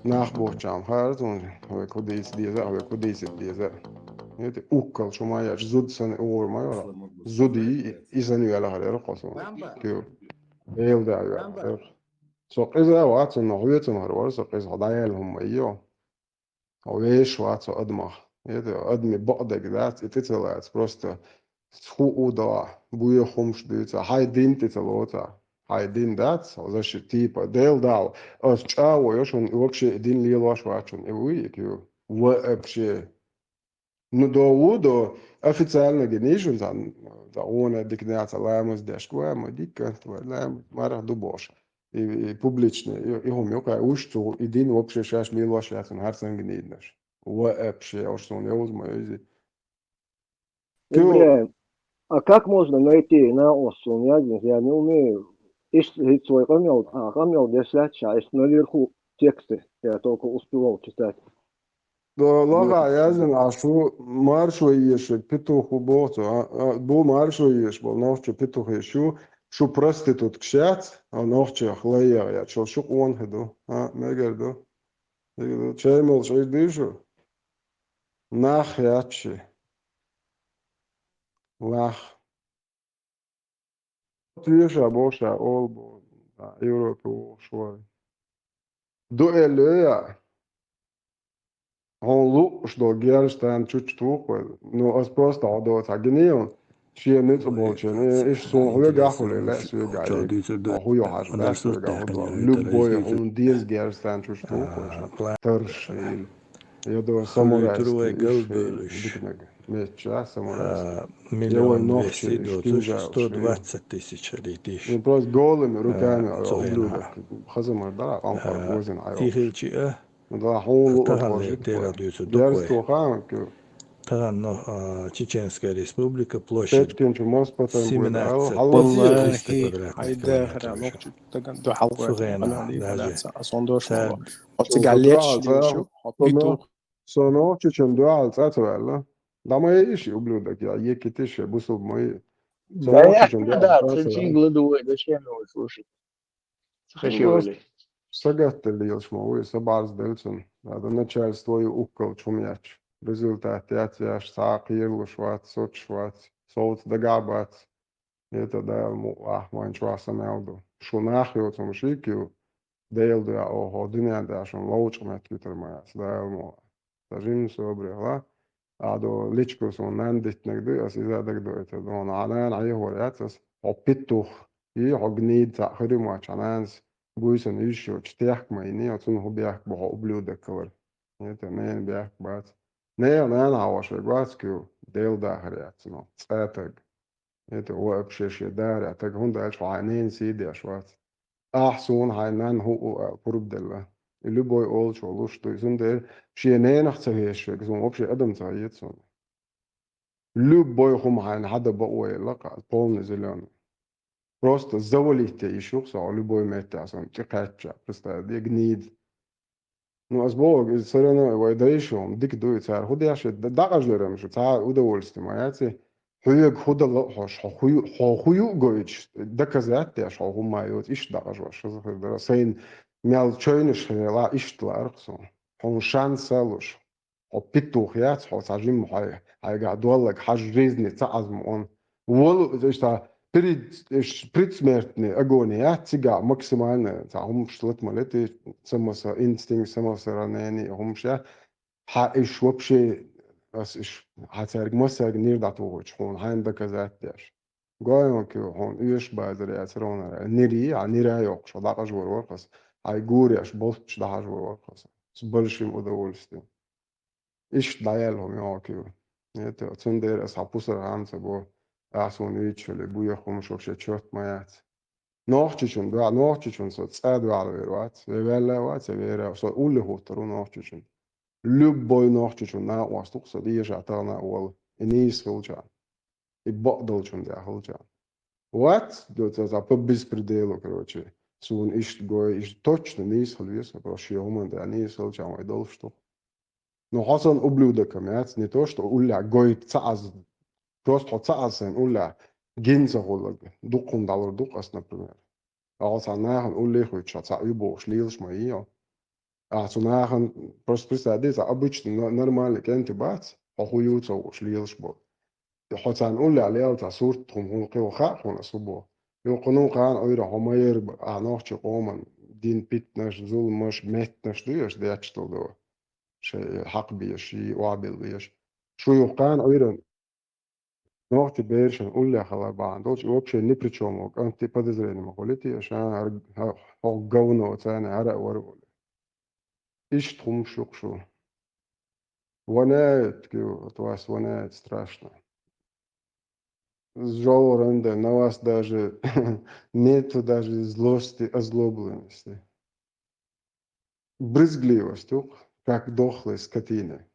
Нах бохчам, хар, тун, вай кудийс деза, вай кудийс деза. Эти уккал, шу ма яч, зуд сани угур ма йора. Зуд и, и сани вяла хар яра косо. Кю. Эл да вяла хар. Со къиза вац, но хуйцам хар вар, со къиза хада ял хумма йо. Веш вац адмах. Это адми бакъдаг дац, и тӀе ца лац. Просто ху удала, буе хумш дуьйца, хьай дин тӀе ца лоца. Хьай дин дац, защит типа, Дел дал, ас чӀа войо шун, и вообще и дин лелош вац шун, и вуй, и кю. Вообще. Ну, до ву, до официально гинишун, за, за уна дикняца ламаз деш, гуама диккант, вай ламаз, марах ду бош. И, и публичный, и, и хум йокай, уж цу, и дин вообще шаш лилош яцун, хар санга ниднаш. Вообще, ош сон йовз ма йози. Ибрахим, а как можно найти на остров? Я не, я не умею. Иш, иш свой камел, а камел деш лач, а иш наверху тексты. Я только успевал читать. Да, лага язын, а шу маршо ешек, петух у бохцу, а, а, бу маршо еш, бол нохчу петух ешу, шу проститутка шац, а нохчу хлая, я, чо шу къон хеду, а, мегер ду. Чаймол шайдышу? Нах ячи. Лах. Тиеша боша ол бо, а, Европе вохуш вай. Дуэлле я. Хьун луъуш до герж тан чуч туху вай. Ну, ас просто хьо доца гинийон. Шен ницкъ болчен. Э, иш сун хьуе гахуле, ле, суе гахуле. Хьо хьуе хьаш, ле, суе гахуле. Любой хьун дез герстан чуш тухуш. Тарш. Я до самурай. Меча самурай. Миллион двести, сто двадцать тысяч летишь. Ну, просто голыми руками, ублюдок. Хазамар дара, къампар гозин айо. Тихилчи, а? Да, хьун лу таган отложить тера кой. Дуьйцу дукхой. Герз тухам, кю. Таган, ну, а, Чеченская Республика, площадь семнадцать триста квадратных километров. Сугена, даже. Оци галлеч, шу, хопиту. Соно чечен дуал цацвала. Да, мои иши, ублюдок, я, екитиши, бусуб мои. Да, я, да, цечинг ладуой, зачем его слушать? Ца хеше вале. Сагатта лелаш ма вуй, са барз делцун. Ада начальство ю уккал чум яч. Результат яц яш, ца кхерлуш вац, соч вац, соц дага бац. Это да му ахман чуаса мелду. Шу нах ю цум шикю. Дел да, охо, дуня да, шун лоуч мет витер ма яц, да му. Сажим собрела. Адо личку сун нан дитнаг ду, ас иза даг ду это. Дон анан айхор яц, ас хопит тух. И хогнид ца хрим вач ананс. буйсанна йиш йоцуш техка ма йиний, оцунна хӀун бехк бу хьо ублюдок хилар. ХӀета ненан бехк бац. Ненан нана хьан ваша вац кху, Делан дахар яц, но цӀатаг. ХӀета вообще шен дара таг, хӀунда аьлча хьайн ненан сий деш вац. Ахь суна хьайн нанна хӀу у аьлла пурба делла. И любой олучо луш ду, цундела шен ненах ца вешверг, суна вообще адам ца хета суна. Любой хӀума хьайна хьада бакъо елла, полный зелёный. Просто завалить де йиш ю-кх со, любой метте сан тӀекхаьчча, представь, де гнида. Ну, ас боху, иза всё равно вай дайша хӀума дика ду, и цара хӀун деш, д-, дӀакъажлур-м шу, цхьа удовольствие ма яц и. Хьоьга хӀун дала а хьожуш, хьо хӀу ю-, хьо хӀу ю а гойтуш, доказать деш, хьо хӀумма а йоцу, иштта дӀакъажош, хаза хир дара. Сайн мел чойнаш хилла, иштта лаарх со. Хьуна шанс а луш. Хьо петух яц, хьо цхьа жимма хьай-, хьайгахь доллаг хьажа жизни ца Ӏазма он. Волу, иштта, перед-, иш-, предсмертный агония яц, цигахь максимально цхьа хӀумаш лата ма лети, самаса-, инстинкт, самосохранение хӀумаш яц. Хьан иш вообще, ас иш, хьан цаьрга массаьрга нир дӀатухучу, хьуна хьайна доказать деш. Гой хьуна кху, хьуна оьшуш базар яц ровнара. Нир йий, хьан нира йоккхуш, хьо дӀакъажвар вара хаза. Хьайн гуреш болччу дӀахьажвар вара хаза. С большим удовольствием. Иштта дӀаяьлла хӀума йогӀу кху. ХӀета, цундела аса хьан пусар хам ца бо, ахь суна вийччале, буьйха хӀумаш вообще чот ма яц. Нохчичун, да, нохчичун со цӀа дуьхьал вер вац, ве ваьлла а вац, я вера а, со улле хӀуттар ву нохчичун. Любой нохчичун накъост ву-кх со деза тахана а волу, и нийса хилча, и бакъдолчун тӀехь хилча. Вац, до ца, ца, по беспределу, короче, суна иштта гой, иштта точно нийса хила веза, просто шен хӀуманна тӀехь нийса хилча вай долуш ду-кх. Ну, хьо санна ублюдокам яц, не то, что уллехь гойту ца Ӏаз, просто хьо ца Ӏаз сайна уллехь гина ца хуьлург, дукха хӀума дӀалур ду-кх ас, например. Ахьа цхьана нахана улле хуьйцуш, хьо цхьаъ ю бохуш лелаш ма йий хьо. Ахьа цу нахана, просто представь де, цхьа обычный, но-, нормальный кӀентий бац, хьо хӀу ю ца хууш лелаш бо. Хьо царна уллехь лела цхьа сурт хӀума хӀун кхин хаьа хьуна ас хӀу боху. Юха кхунна кхана Ӏуьйра хьо ма яра, ахьа нохчийн къоман дина питанаш, зуламаш, меттанаш дуй аша детташ долу до. Шайн хьакъ беш, ший охьабилла беш. Шу юха кхана Ӏуьйран нохчийн берашна уллехь хилар бахьана долчу, и вообще ни при чём волу кӀант, и подозрение ма хуьлий те, ша хьара, хьо-, хьо говно царна хӀара а вара а волу. Иштта хӀумаш ю-кх шу. Воняет, кху, от вас воняет страшно. ЖёлгӀа ранда, на вас даже нету даже злости, озлобленности. Брезгливость, ух, как дохлой скотины.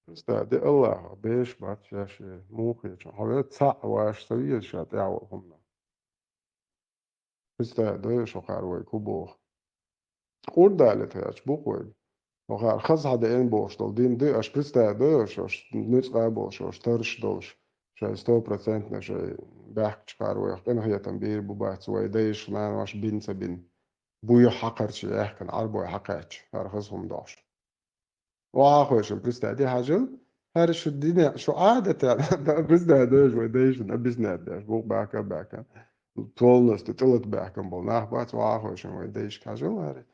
Представь, де Аллахьа, беш бац шаьш, муха хеташ. Хьо ве цхьаъ ваша ца веза ша тӀаьхьа волу хӀуманах. Представь, дойуш хӀокхара вайга хӀу боху. Къурдале тхаьчча бу-кх вайга. ХӀокхара хаза хьадеана бохуш долу дин дуй, аша представь, дойуш, аша нуьцкъа а болуш, аша тарш долуш, шайн сто процентно шайн баьхкачу хара вайх къинхетам бийр бу бац, вай дайша, нанойша бин ца бин. Буй хьакхарчий яьхкина, Ӏарбой хьакхаьчча, хӀара хаза хӀума дохуш. Охьа а хойшина, представь, де хьажал, хӀара шу дине, шу Ӏадатехь, представь, дойуш вай дайшна объяснять деш, бу баьхка а баьхка. Полностью тӀелата баьхкина болу нах бац, охьа а хойшина вай дайшка хьажал, хӀара,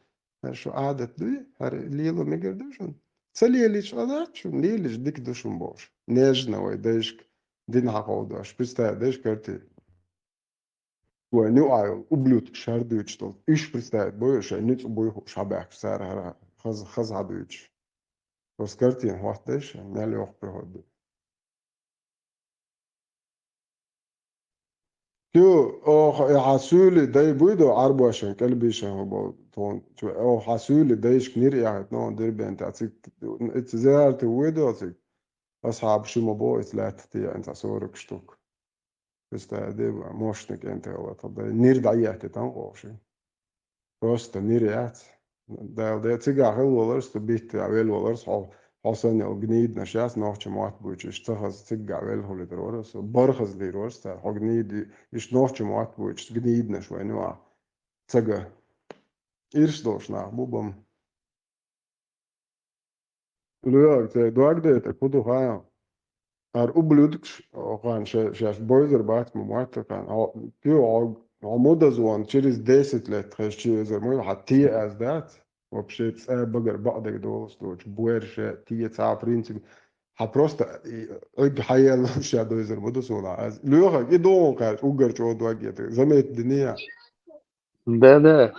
хӀара шу Ӏадат дуй, хӀара лело мегар ду шуна. Ца лелийча къа дац шуна, лелийча дика ду шуна бохуш. Нежно вай дайшка дин хьакховдош, представь, дайшка карти. Вайн юкъахь йолу ублюдкаш хӀара дуьйцуш долу. Уьш представить бой, шайн нуьцкъа буй хууш хьабаьхкаш цара хӀара хаза, хаза хьадуьйцуш. Просто картина хӀоттадеш, мел йоккха приход ду. Тю, оха, и хьан суьйли дай буй до, Ӏарбошин, кӀелбишин хӀу бо, тхуна, чу, оха, хьан суьйли дайшка нир яхийта, но, Дербент, а цига, ица зиярат вуй до цига? Асхьаб ши ма бо, ица лаьтта тӀе яьхна цхьа сорок штук. Представь, де, мощный кӀентий хилла тхан дай. Нир дӀаеттий тхан къовший. Просто нир яц. Дала де, цигахь хила воларс, цу битта велла воларс, хьо, хьо санна йолу гниданаш яц, нохчийн мотт буьйцуш, ца хаза цигахь велла хилийтар вара со. Бархазлийр вара со цара, хьо гнида, иштта нохчийн мотт буьйцуш, гниданаш вайн юкъахь. Ца ган. Ирс долуш нах бу бан. ЛуьйгӀаг цай дог дайта, кху ду хаьа? Ара ублюдкаш, охан ше-, шаьш бойзар бац ма моттар кхаьна. Хьо, кху хьо, хьо мудазон через десять лет хезчи эзар ма ю, хьан те аз дац? Вообще, цӀа багара бакъдерг долуш доцу, буьрша, те цхьа принцип. Хьан просто и, Ӏуьйга хьаелла ша дойзар ма ду суна. Аз лоьхарг и догӀун кхаьрча, уггар чӀогӀа дог ета. Заметить динеа? Да, да.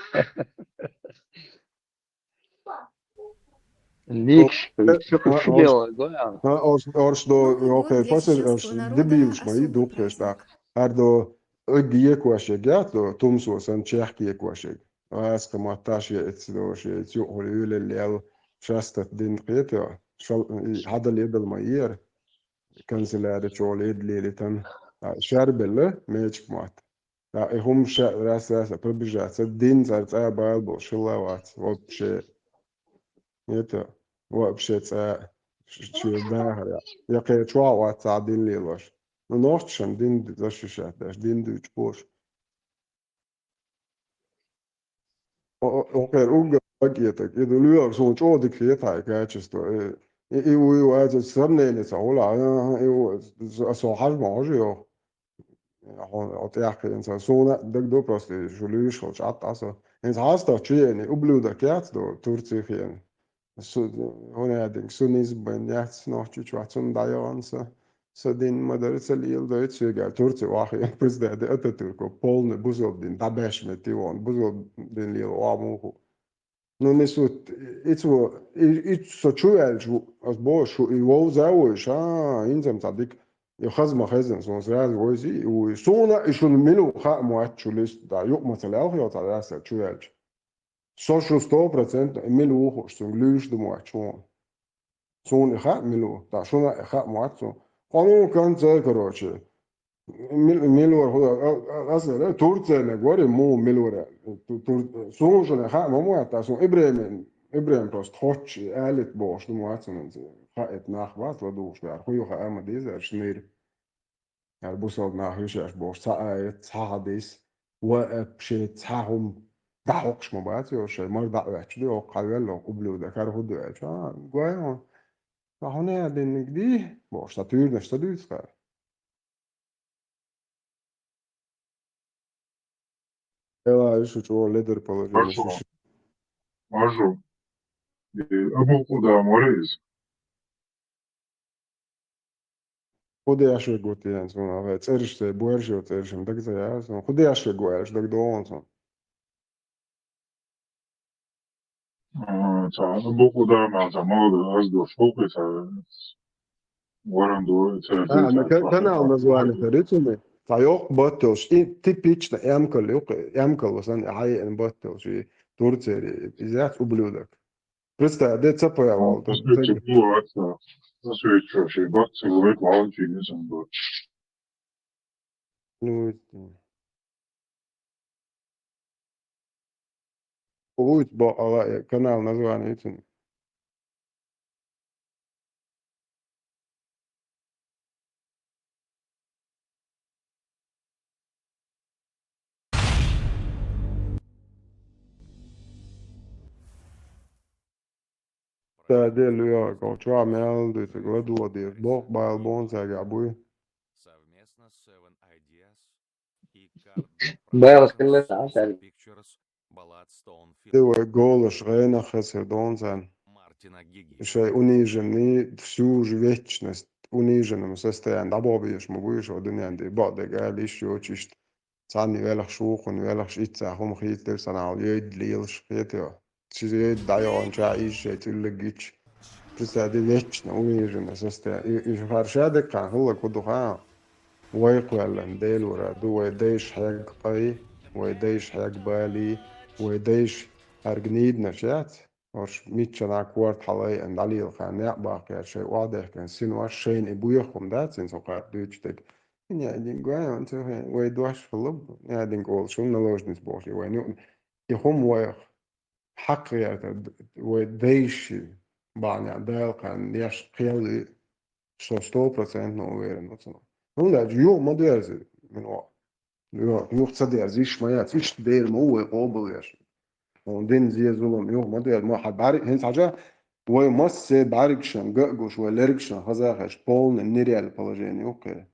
Ниш, Э, что а, что орш, делать, да? а, орш, орш до, окей, после, орш, дебилш ма, и дух, конечно. Ардо, Ӏуьйга екошег яц до, тумсо сан чехка екошег. Аска матташ я эцци дош, я эцци юхур юлел лел, шастат дин кхетё, шал, и, хьадал едал ма ер, канцеляри чугӀул едал лелитан. А, шарбелла, мечик матт. А, и хӀума ша, раз, раз, пробежаться, дин цар цӀа бал бо, шилла вац, вообще. Это, вообще цӀа, ш-, ш-, дахара. Я кхе чугӀа вац, цӀа дин лелош. Ну, нохчашан дин защищать даш, дин дуьйч бош. О-, о-, окхер уггар пакеток. И ду лоьхар суна чӀогӀа дика хетахь качество. Э, и, и, у, и, у, а, сравнение ца хуьлахь, а, а, и, у, а, со хьажа ма хьожа йоху. Хьо, хьо тӀаьхкхиъна ца. Суна дагадо просто шу луьйш хилча Ӏатта со. ХӀинца хьастагӀа чу еана, ублюдок яц до, Турци хиъна. Су-, хӀун аьлла, сунизм бен яц, нохчи чохь цунна дӀайогӀан со. Со дин ма дара, ца леладойту соьга, Турци вахийна, президент Ататюрко, полный бусалба дин, дӀабаьшметтий вон, бусалба дин лела охьа муха. Ну, не сут, и цо, и, и со чу ваьлча ву, ас боху шу, и вовза вуйш, а, хӀинца-м цхьа дика, и хаза ма хезна, суна сразу войзи, и вуй. Суна, и шуна мила ву хаа моттачу лист, да, юкъа ма ца лелха йо цхьа лаьсса чу ваьлча. Со шу сто процентов мила ву хууш, цунга луьйш ду мотташ вон. Суна и хаьа мила ву, ткъа шуна а и хаьа мотташ вон. Къонун канца, короче. Мил-, милвар ху-, а, а, ас а, Турцияна гори му милвар. Ту-, тур-, суна шуна хаьа ма мотташ, суна Ибрахим, Ибрахим просто хоч, и алит бохуш ду мотташ вон. Хаьа эта нах бац ладугӀуш ваьр. Ху ю хаьа ма деза, шнир. Яр бусалба нах ю шаьш бохуш, цхьа аят, цхьа хьадис, ва вообще цхьа хӀума дӀахьокхуш ма бац йо, шайн мара дӀаоьттуш ду, хӀокху хьан велла, хӀокху ублюдо, хӀара хӀун ду аьлча, а, гой хьо, сан хьуна а динниг ди, бохуш, сан туьйранаш ца дуьйцу кхара. Эла, шу чӀогӀа ледар положение, шу ши- Мажу. Абу Къудам вара иза. Кху деш вегу тен суна, вай цӀераш цай, боьрша йо цӀерашна дага ца яра суна. Кху деш вегу аьлча дага догӀун суна. Ца Абу Къудам, ца Мавда, аз дош хӀокху ца варан ду, ца А, на ка-, канал название хӀара ю цуьнан. Цхьа йоккха батталш, и типично эмкал ю, эмкал ва сан, хьаеана батталш, и Турцери, иза яц ублюдок. Представь, де ца пая волу, Посмотрите, было это. Посмотрите, вообще, бак целует, мало чего не сам был. Ну, это. Уйт бо ала, э, канал название ицин. Ца де лоьху, кху чохь мел дуьйцург ладогӀа деза. Боккха бала бу цаьргахь буй. Байла хилла, а, цаьрга. Де вай голаш гӀенах хезар дона царна. Шайн униженный, всю же вечность униженном состоянии дӀабохбеш ма буй шу дуьнен тӀе. Бакъдерг ала йиш йоцу иштта. Цхьанна велахаш вукхунна велахаш иццахь хӀума хийцадира сан хьал, йойда лелаш хетайо. Шиза йойда дӀайогӀанчохь иза шайн цӀуьллаг гича. Представь, де вечно униженный состояние. И, и хӀара ша деккхана хӀаллак хӀу ду хаьа? Вай кхоьллина Делора ду, вай дайша хьегна къай, вай дайша хьегна балий, вай дайша хьаьрг нийданаш яц? Ош миччанхьа корта хьалайина дӀалелахана некъ баккхаьча шайн охьадехкина синош шайна и боьха хӀума дац, хӀинца хӀокхара дуьйцуш дерг. Неа дин гой, он цу хен, вай дош хилла, неа дин олуш хӀума наложница бохуш, вайн юкъ-, и хӀума вайх хьакха гӀертар, вай дайша бахьанехь Дала кхарна деш кхел ю, со сто процентов уверен ву цунах. ХӀунда аьлча юха ма дерза, мила ваха. Юха, юха ца дерза, иштта ма яц, иштта дер ма ву вай къобалвеш. Хьуна дина зе зулам юха ма дерза. Ма хьан бӀаьрг-, хӀинца хьажа, вай массо а бӀаьргашна ган а гуш, вай лергашна хаза а хезаш, полный нереальное положение ю кхера.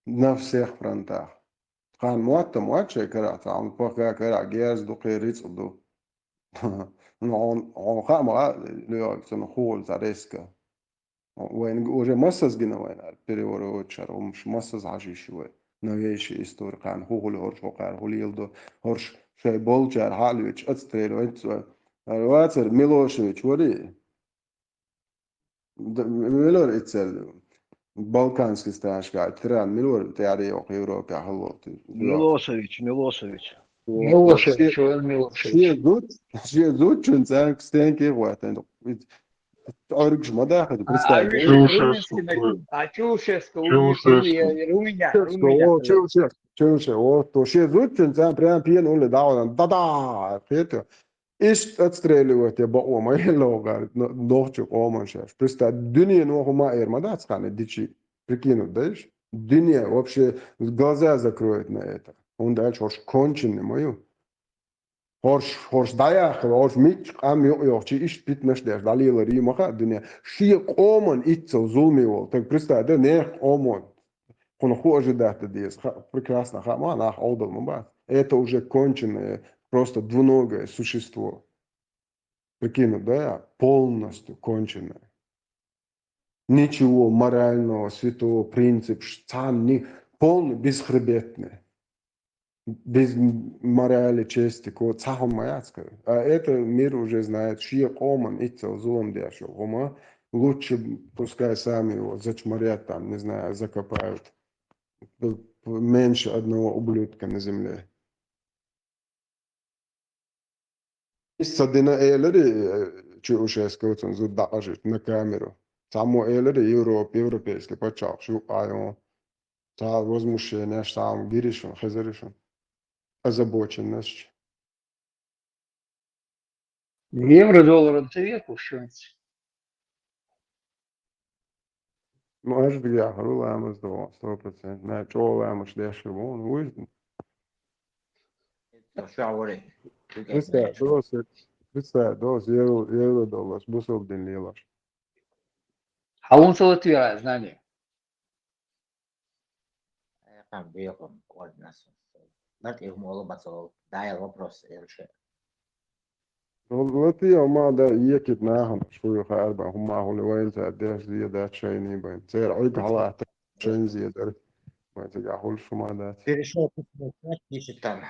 На всех фронтах. Тхан мотта мотт шайн карахь, цхьа хьуна паха карахь герз ду, кхера рицкъ ду. Ну, хьуна, хьуна хаа ма хаьа, лоьхург цунах хӀун хуьлу цхьа резко. Вайн уже массаза гина вайн ар переворотчар, хӀумаш массаза хьажийша вай. Новейший историкан хӀу хули хӀорш хӀокхар хӀу леладо, хӀорш шай болчар хьалвеча ацтрейлвайт цо. Вацар Милошевич вари? Милор иццер Балканский странашка тиран милор тӀаре йокх Европе хӀаллоти. Милошевич, Милошевич. Милошевич, Милошевич. Ши зуд, ши зуд чун цанк стенки хватан. Оргш ма дахат, представь. А Чаушеску, Румыния, Румыния. Чаушеску, вот, то ши зуд чун цан прям пьен уле даван. Да-да, это. Иштта отстреливать я бакъо ма еллогӀар нохчу къоман шаьш. Представь, дуьне ноху ма эр ма дац хана дичи. Прикинуть, да иш? Дуьне вообще глаза закроет на это. ХӀунда аьлча хӀорш конченый ма ю. ХӀорш, хӀорш дӀаяххал, хӀорш мичча къам юкъ йохчи, иштта питнаш деш, дӀалелар ма хаьа дуьне. Шен къоман иццал зуламе волу. Так представь, да, нех къоман. Кхунах хӀу ожидать дан деза? Ха-, прекрасно хаьа ма, нах Ӏовдал ма бац. Это уже конченое, просто двуногое существо. Прикинь, да, полностью конченое. Ничего морального, святого, принцип, ш-, цхьанна ни-, полный бесхребетный. Без м-, морали, чести, ко-, цхьа хӀума яц кара. А это мир уже знает, шен къоман иццал зулам деш йолу хӀума, лучше пускай сами его зачморят там, не знаю, закопают. П-, п-, меньше одного ублюдка на земле. Исса дина элари, э, Чаушеску цунна зуда дӀакъажийта на камеру. Цхьаммо элари Европа, европейский пачхьалкхаш юкъа йон. Цхьа возмущенеш, цхьа хӀума гиришун, хезаришун. Озабоченность. Евро долларан ца векуш шуьнца? Ну, аж дигахь ву ламаз догӀу, сто процент. Ма чӀогӀа ламаз деш хир ву, ну, вуй. Представь, дос, представь, дос, евро, евро долларс, бусалба дин лелаш. Хьан вон ца латвира знание? Э, там бехам, координация. Нарт, их мола бацал, дайл вопрос, Эльше. Латвия ма да екит нахана, шу ю хаар бан, хӀума хӀули вайн ца деш зедац шайни байн. Цер Ӏуьйга хьалаахта шайн зедар. Байн цига хӀули шу ма дац. Перешёл, пишет там.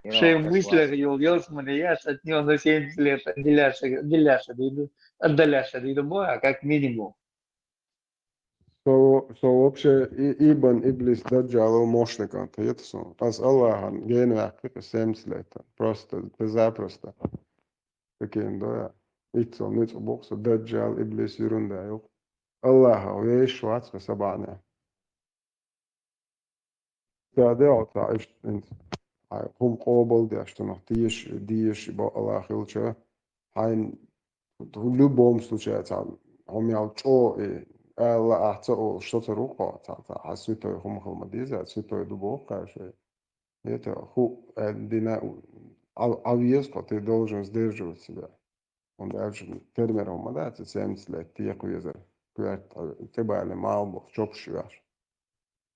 Шайн мыслях йолу ялсамане яц, от него на семьдесят лет отделяться, отделяться дойду, отдаляться дойду Бога, как минимум. Со, со вообще и, Ибн Иблис Даджалов мошникан тхета сон. Ас Аллахьан гена ваьккхи кхи семьдесят лет. Просто, запросто. Прикинь, да? Иццал ницкъ боху со, Даджал, Иблис юрунда юкъ. Аллахьа вешаш вац кхи са бахьане. Ца де хьо ца иштта, хьайн хӀума къобал деш, цунах теша, деша бакъала хилча, хьайн в любом случае цхьа хӀума ял чӀогӀа и ала ахь ца олуш, со ца руххо, цхьа, цхьа хьан святой хӀума хила ма деза, святой ду боху кхаьрши. Это хӀу, э, дина, а, а веза хьо, ты должен сдерживать себя. ХӀунда аьлча фермер хӀума дац, и семьдесят лет текхвезар, коьрта тӀе бале мал боху, чопаш веш.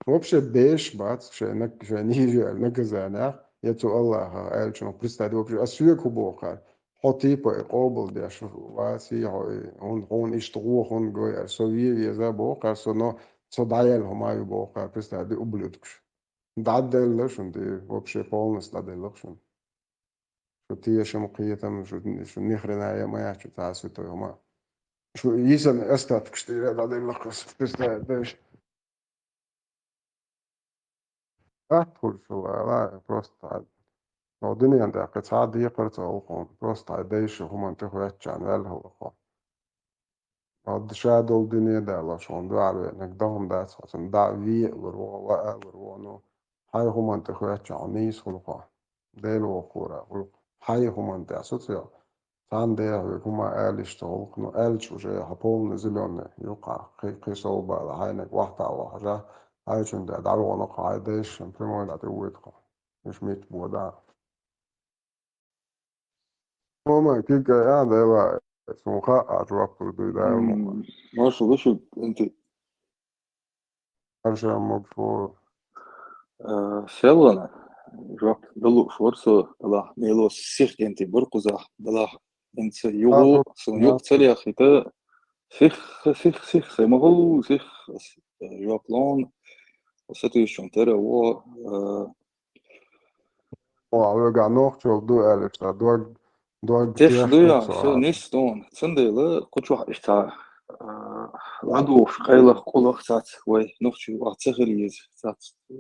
Вообще беш бац шайн нак-, шайн нийжа аьлла наказаниях, я цу Аллахьах аьллачунах представь, вообще, а соьга хӀу боху хьара? Хьо типа и къобал деш вац, и хьо и, хьуна, хьуна иштта гӀо хӀунда гой аьлла, со ве веза боху хьара, со, но со дӀаяьлла хӀума ю боху хьара, представь, ди ублюдкаш. ДӀаделла шуна, ди вообще полностью дӀаделла шуна. Шу тешам, кхетам, шу, шу ни хрена я ма яц, шу цхьа а святой хӀума. Шу йисана остаткаш тӀера дӀаделла хас, представь, дайша. Атта хуьлуш шу ла, ла, просто цхьа. Но дуьнен тӀехь кхин цхьа а декхар ца хилла хьуна. Просто цхьа дайша хӀуманна тӀе хоьттучарна ваьлла хилла хьо. Ша долу дуьне далош хьуна дуьхьал веанарг дан хӀума дац хьо, цунна дӀа веалур ву, лаалур ву, ну, хьайн хӀуманна тӀе хоьттучохь нийса хуьлу хьо. Дела воккхура хуьлу хьайн хӀуманна тӀе, со ца йо. Цхьана дехьа вега хӀума ала иштта гӀуллакх, ну, аьлча уже хьо полный зелёный ю кхаьа, кхин, кхин сов бала, хьайниг охьатаӀо хьажа, хьайчунна тӀе дӀавахана кхо хьайн дайша прямой дӀа тӀе вуьйту кхо. Уьш митта бо дара. Хьо ма куьг а, Дела, суна хаьа, жоп лур дуй, Дала ма. М, маршалла шу, инти. Маршалла могуш ву. Э, селлана, жоп далуш вар со, далахь, мело сих кӀентий бар кхузахь, далахь, хӀинца югу, сон югу ца лехита, сих, сих, сих, сай ма гӀалла, сих, жоп лон, сатуьйсучун тера во, э, О, вегахь нохчо ду аьлла, ша дог, дог Теш теш ду я, со со нис тон. Цундела кху чохь иштта, а, ладугӀуш къайлах къулах цац вай, нохчий ваха ца хир еза, цац, э,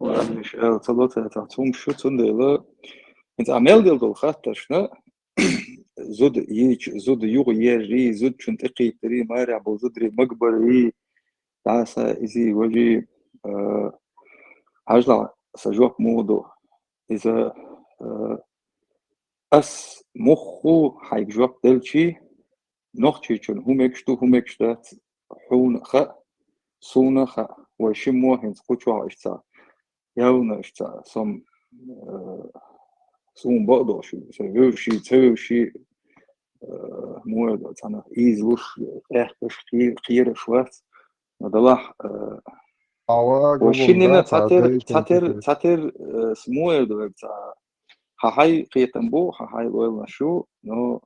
ладугӀуш аьлла ца ло цац, цац хӀумаш шу, цундела, хӀинца а мел дел долу хаттаршна, зуда йийча, зуда юха ержий, зудчун тӀекхийтарий, марехь болу зударий магбарий, дӀаса, изий, важий, а, хьажла, сан жоп муха ду? Иза, э, ас мухху хьайга жоп делчий, нохчийчун хӀун мегаш ду, хӀун мегаш дац, хьуна хаьа, суна хаьа, вай шиммо хӀинца кху чохь иштта, явна иштта, сом, э, суна бакъдолуш, сан вевший, ца вевший, э, муха ду, цхьанах ийзалуш, къехкаш, кхе-, кхераш вац, но далахь, э, Ава, вай гугун шиннина да, цхьатер, цхьатер, цхьатер, э, с-, муха ду вайга цхьа, хьан хьай кхетам бу, хьан хьай лойланаш ю, но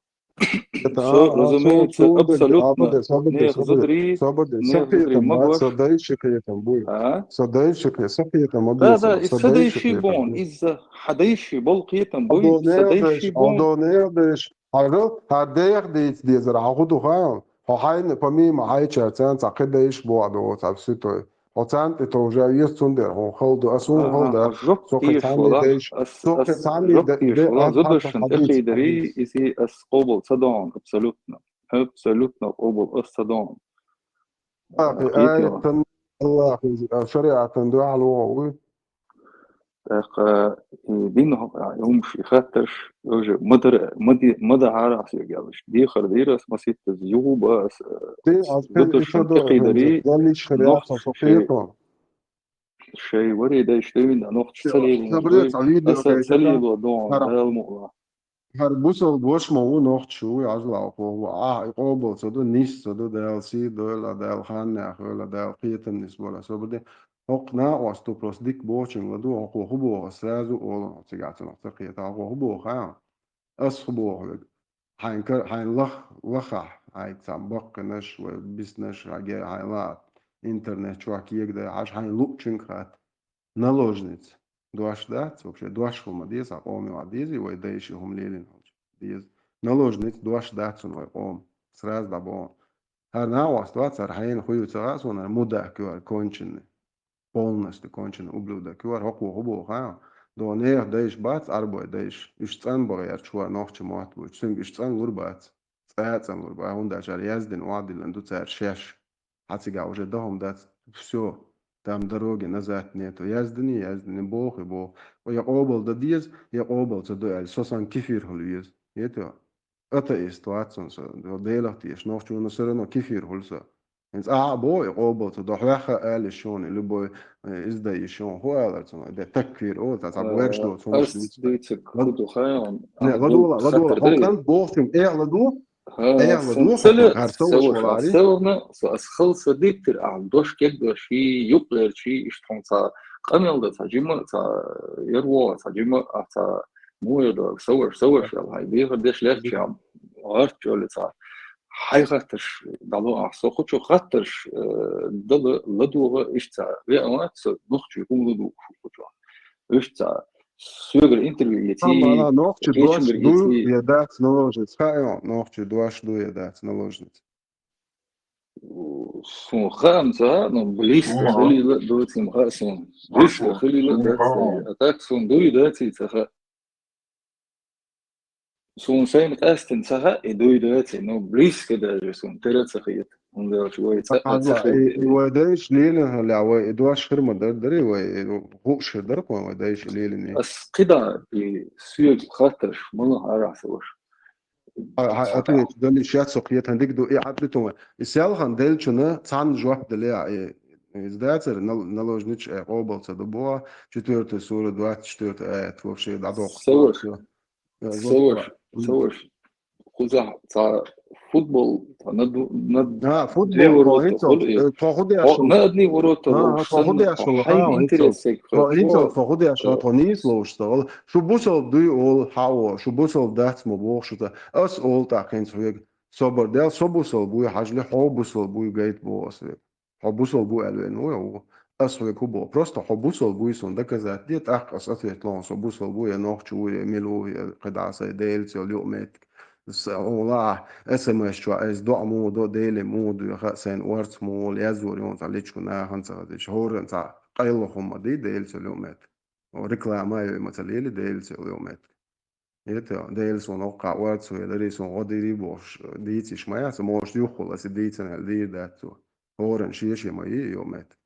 Это, со, а, а, разумеется, со, со, абсолютно, абаде, собаде, нех собаде, зударий, собаде, нех со зударий кхетам ма бац, гош. Со дайши кхетам буй. А? Со дайши кхе-, со кхетам ма Да, бецара, да, и со са дайши дайши кхетам бон, буй. Иза хьан дайши бол кхетам буй, Адо са нех дайши дайш, бон. Адо нех дайш. Хьажал, хьан дех дийца дезара, хьан хӀу ду хаал? Хьо хьайна, помимо хьайчаьрца, цхьа кхидайш бохьа ду, цхьа ситой. Хьо царна тӀе товжа веза, цундела хьуна хала ду, ас хӀуна хала дар. Со кхин цхьанне дайш, со кхин цхьанне дайш, зудашна тӀекхийдари, иза ас къобал ца догӀун, абсолютно. Абсолютно къобал ас ца догӀун. Ахи, аятан, Аллах, шариатан дуьхьал вогӀу вуй. ТӀаккха, и дин хӀумаш, и хаттарш, уже ма дара, ма ди-, ма дахьара ас вегал иштта. Дехар дийра ас маситтаза югӀу ба ас, Ти, э, аз кхин зудашна иша до, тӀекхийдари, даллиш хир нохча яхаш со шей, кхетон. Шей вари дайш дуьйна, нохча ца лелийна дуй, аса ца лело дон, Дала мукъла. ХӀара бусалба ваша ма ву, нохча ву, Ӏажалахь ву, ахь и къобал ца до, нис ца до, Дала сий дойла, Дала ханнехь хьойла, Дала кхетам нис бола, собар де. ХӀокху накъосту просто дика бохучуьнга ладугӀу, хӀокхо хӀу боху, сразу олу, хьо цигахь цунах ца кхета, хӀокхо хӀу боху, а? Ас хӀу боху вега? Хьайн кар-, хьайн лах-, лахахь, хьайн цхьа баккхинаш вай биснаш, хьаге хьайн ла интернет чохь кегадай, хьажа хьайн луучуьнга хатта. Наложница. Дош дац, вообще дош хӀума деза, къоме ван дезий, вай дайши хӀума лелина хьалча. Деза. Наложница дош дац цунна вай къома. Сразу дӀабоху. ХӀара накъост вац, хӀара хьайна хуьйцу гӀа а суна, мудак ю хӀара конченный. Полностью конченный ублюдок ю хӀара, хӀокхо хӀу боху, а? До нехан дайш бац, Ӏарбой дайш. Уьш цӀан бахьера чу вара нохча мотт буьйцу. Цуьнга уьш цӀан лур бац. ЦӀа а цӀан лур бац, хӀунда аьлча яздина охьадиллина ду цара шаьш. Хьан цигахь уже дан хӀума дац, всё, там дороги назад нету. Яздини, яздини, боху, боху. Я къобал дан деза, я къобал ца до аьлла, со сан кефир хила веза. Ето? Атеист вац со, Делах теша, нохчо, но всё равно кефир хуьлу со. ХӀинца ахьа а боху, и къобал ца до, хьоьхха а ала шуна, любой, э, издай шуна, хӀу алар цунах, де такфир, о, цхьа, цхьа, э, гӀерташ доцу хӀумаш ас дийциг хӀу ду хаьий, не, ахьа ладугӀу, ладугӀу, хаттар хӀокху дарий? Сан бохучун, эхь ладугӀу, Ха, эхь ладугӀу, сацале, хӀара ца ваш саваш, валари. Савна, со ас хала са диттира, ахьа дош кегдош, и юкъерчи, иштта хьуна цхьа къамел дан, цхьа жима, цхьа яр вогӀа, цхьа жима, а цхьа муха ду, саваш, саваш, аьлла, хьайн дехар деш лаьттачу, гӀарт чӀоли цхьа. Хьайн хаттарш дӀало ахьа, со кху чу хаттарш, э, дала, ладогӀа, иштта цхьа веа вац, со нохчий хӀума ладугӀуш ву кху чу. Иштта цхьа. Соьгара интервью эций, Амма нохчий дош кечингара ду эций. Я дац наложница? Хаьий, нохчий дош ду я дац наложница? Сун хаам ца, ну, близко хилийла доцийла хаьа сун. Близко хилийла дац. А так сун дуй даций ца хаьа. Сун сайна къаьстина ца хаьа, и дуй даций, ну, близко даже сун тера ца хета. ХӀунда аьлча вай цӀа а ца хета. И, и вай дайша лелина хьала, вай и дош хир ма дар, дарий вай, и хууш хир дара кхуьн вай дайша лелина. Ас кхида и соьга хаттарш, мала хьарахь ца ваша. Хьан, хьан ответ даллиш яц со кхетан дика ду, и хьан тӀетун. И селхан делчуна цхьанна жоп дале, и, и иза дацара, нал-, наложнича, э, къобал ца ду боху, четвёртая сура, двадцать четвёртый аят, вообще, дӀадоккху. Саваш. Всё. Э, Саваш, вот, саваш. Кхузахь цхьа футбол Тхо на ду-, на А, футбол, две тхо ворота хӀинцал, хул и э, тхо худеш хо хул. На одни ворота А, ловш тхо сан, худеш хул, хо хай хӀа, интерес хӀинцал. Хо хӀинцал, хо худеш хул, тхо нийса ловш сан. Шу бусалба дуй ол хьао, шу бусалба дац ма боху шу та. Ас ол тӀаккха хӀинца хьоьга. Собар дел, со бусалба буй, хьажли, хьо бусалба буй, гайта боху ас вега. Хьо бусалба бу аьлла вен ву, ву. Ас хьоьга хӀу боху. Просто хьо бусалба буй, суна доказать де, тӀаккха ас ответ лоху, со бусалба ву, я нохча ву, я мила ву, я кхидӀа сай Делаца йолу юкъаметтиг. С-, хьуна лаахь, эс эм эс чохь, эс доӀа муха до, Деле муха до, я хаьа сайна орца муха волу, яздора юкъа цхьа личку нахана ца хаза. ХӀоранна цхьа къайлаха хӀума ма дий, Делаца йолу юкъаметтиг. Реклама а йой ма ца лели, Делаца йолу юкъаметтиг. ХӀета, Дела суна хӀокхахь орца ве дарий, суна гӀо дирий бохуш, дийца йиш ма яц, может, юххул аса дийцина аьлла дийр дац цо. ХӀоранна шен-шен ма йий, йо мет.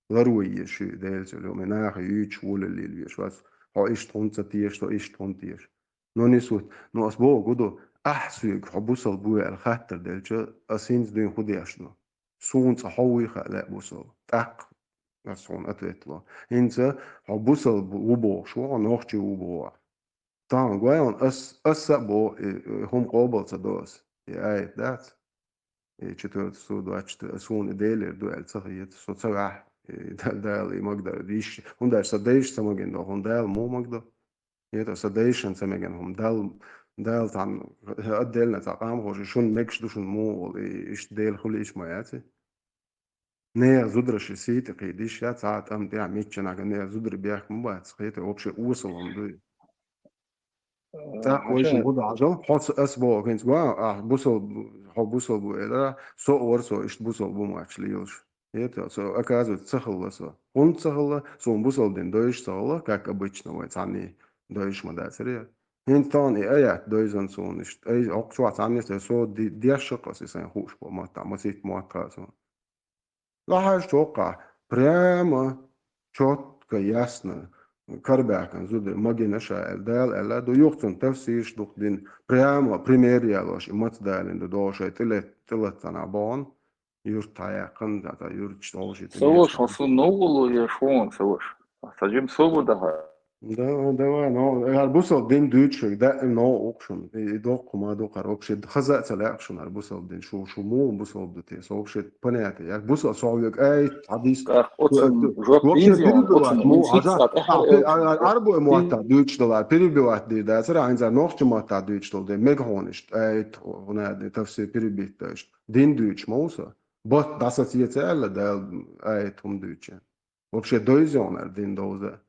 Ларво еза шуьга, Делаца йолу, мин наха юьйцуш волаллийла веш вац. Хьо иштта хӀунда ца теша, со иштта хӀунда теша. Но не суть. Но ас боху гу ду, ахь соьга хьо бусалба ву аьлла хаттар делча, ас хӀинца дуьйна хӀу деш ду? Суна цкъа хьо вуй хаьа лаьа бусалба. ТӀаккха ас хьуна ответ ло. ХӀинца хьо бусалба ву бохуш ву, хьо нохчи ву боху ахь. Тахана гой хьуна, ас, ас а боху, и, и хӀума къобал ца до ас. И аят дац? И четвёртый сура двадцать четыре, ас хьуна и Делера ду аьлла ца хета, со ца ваьхьа, и Да-, Дала и магадара йиш. ХӀунда аьлча сан дайша ца магийна до, хӀуна Дала муха магадо? ХӀета сан дайшана ца мегина хӀума. Дала, Дала цхьана отдельно цхьа къам хьожий, шуна мегаш ду шуна муха волу, и иштта Дела хуьлийча ма яц и? Нехан зударша сий тӀе кхийдийш я, цхьа а тӀам тӀехь миччанхьа нехан зударий бехк ма бац, кхета вообще осал хӀума ду и. ТӀаккха вайшинна гу ду хьажал, хьо ца ас боху, хӀинца гой, ахь бусалба, хьо бусалба ву элира, со а вара со, иштта бусалба бу моьттуш лелаш. ХӀета, со, оказывается, ца хилла со. ХӀунда ца хилла? Суна бусалба дин дойуш ца хилла, как обычно вай цхьанний дойуш ма дацара. ХӀинца тахана и аят дойзан суна иштта. Ай, хӀокху чохь цхьанний со ди-, деш а кху аса и сайн хууш бо маттахь, масийтта мотт хаьа суна. Лахьаш чохкхахь, прямо, чётко, ясно, карабаьхкина зударий магийна ша аьлла, Дала аьлла ду, юха цунна тафсираш дукха дина, прямо, пример ялош, и маца далийна ду, догӀу шайн тӀелет-, тӀелатцанхьа бохьун, юрт хьаяьккхина, цхьа юрташ долуш и Со тӀелеташ. Ваша, хьо суна новкъа ло я шуна, со ваша? Сан жим со ву даха. Да, давай, но, яр бусалба дин дуьйцуш, даим новкъа ву шуна. И, и доккха ма ду кхара, вообще хаза а ца лаьа шуна, яр бусалба дин, шу, шу муха бусалба ду те, со вообще понятие, яр бусалба, со век, ай, хьадис, Так, оцун э, жоп вообще динзи он, перебивать, оцун му, инсит хьажа, сат, а, ахьа, а, а, арбой мотта дуьйцуш дала, перебивать дийр дацара, хьайна цара нохча мотта дуьйцуш дала, де, мега хьуна иштта, ай, хьуна, де, тафсир перебить да иштта. Дин дуьйцуш ма ву со. Бат дӀасаца еца аьлла, Дала, ай, хӀума дуьйцу. Вообще дойза йогӀнара дин довза.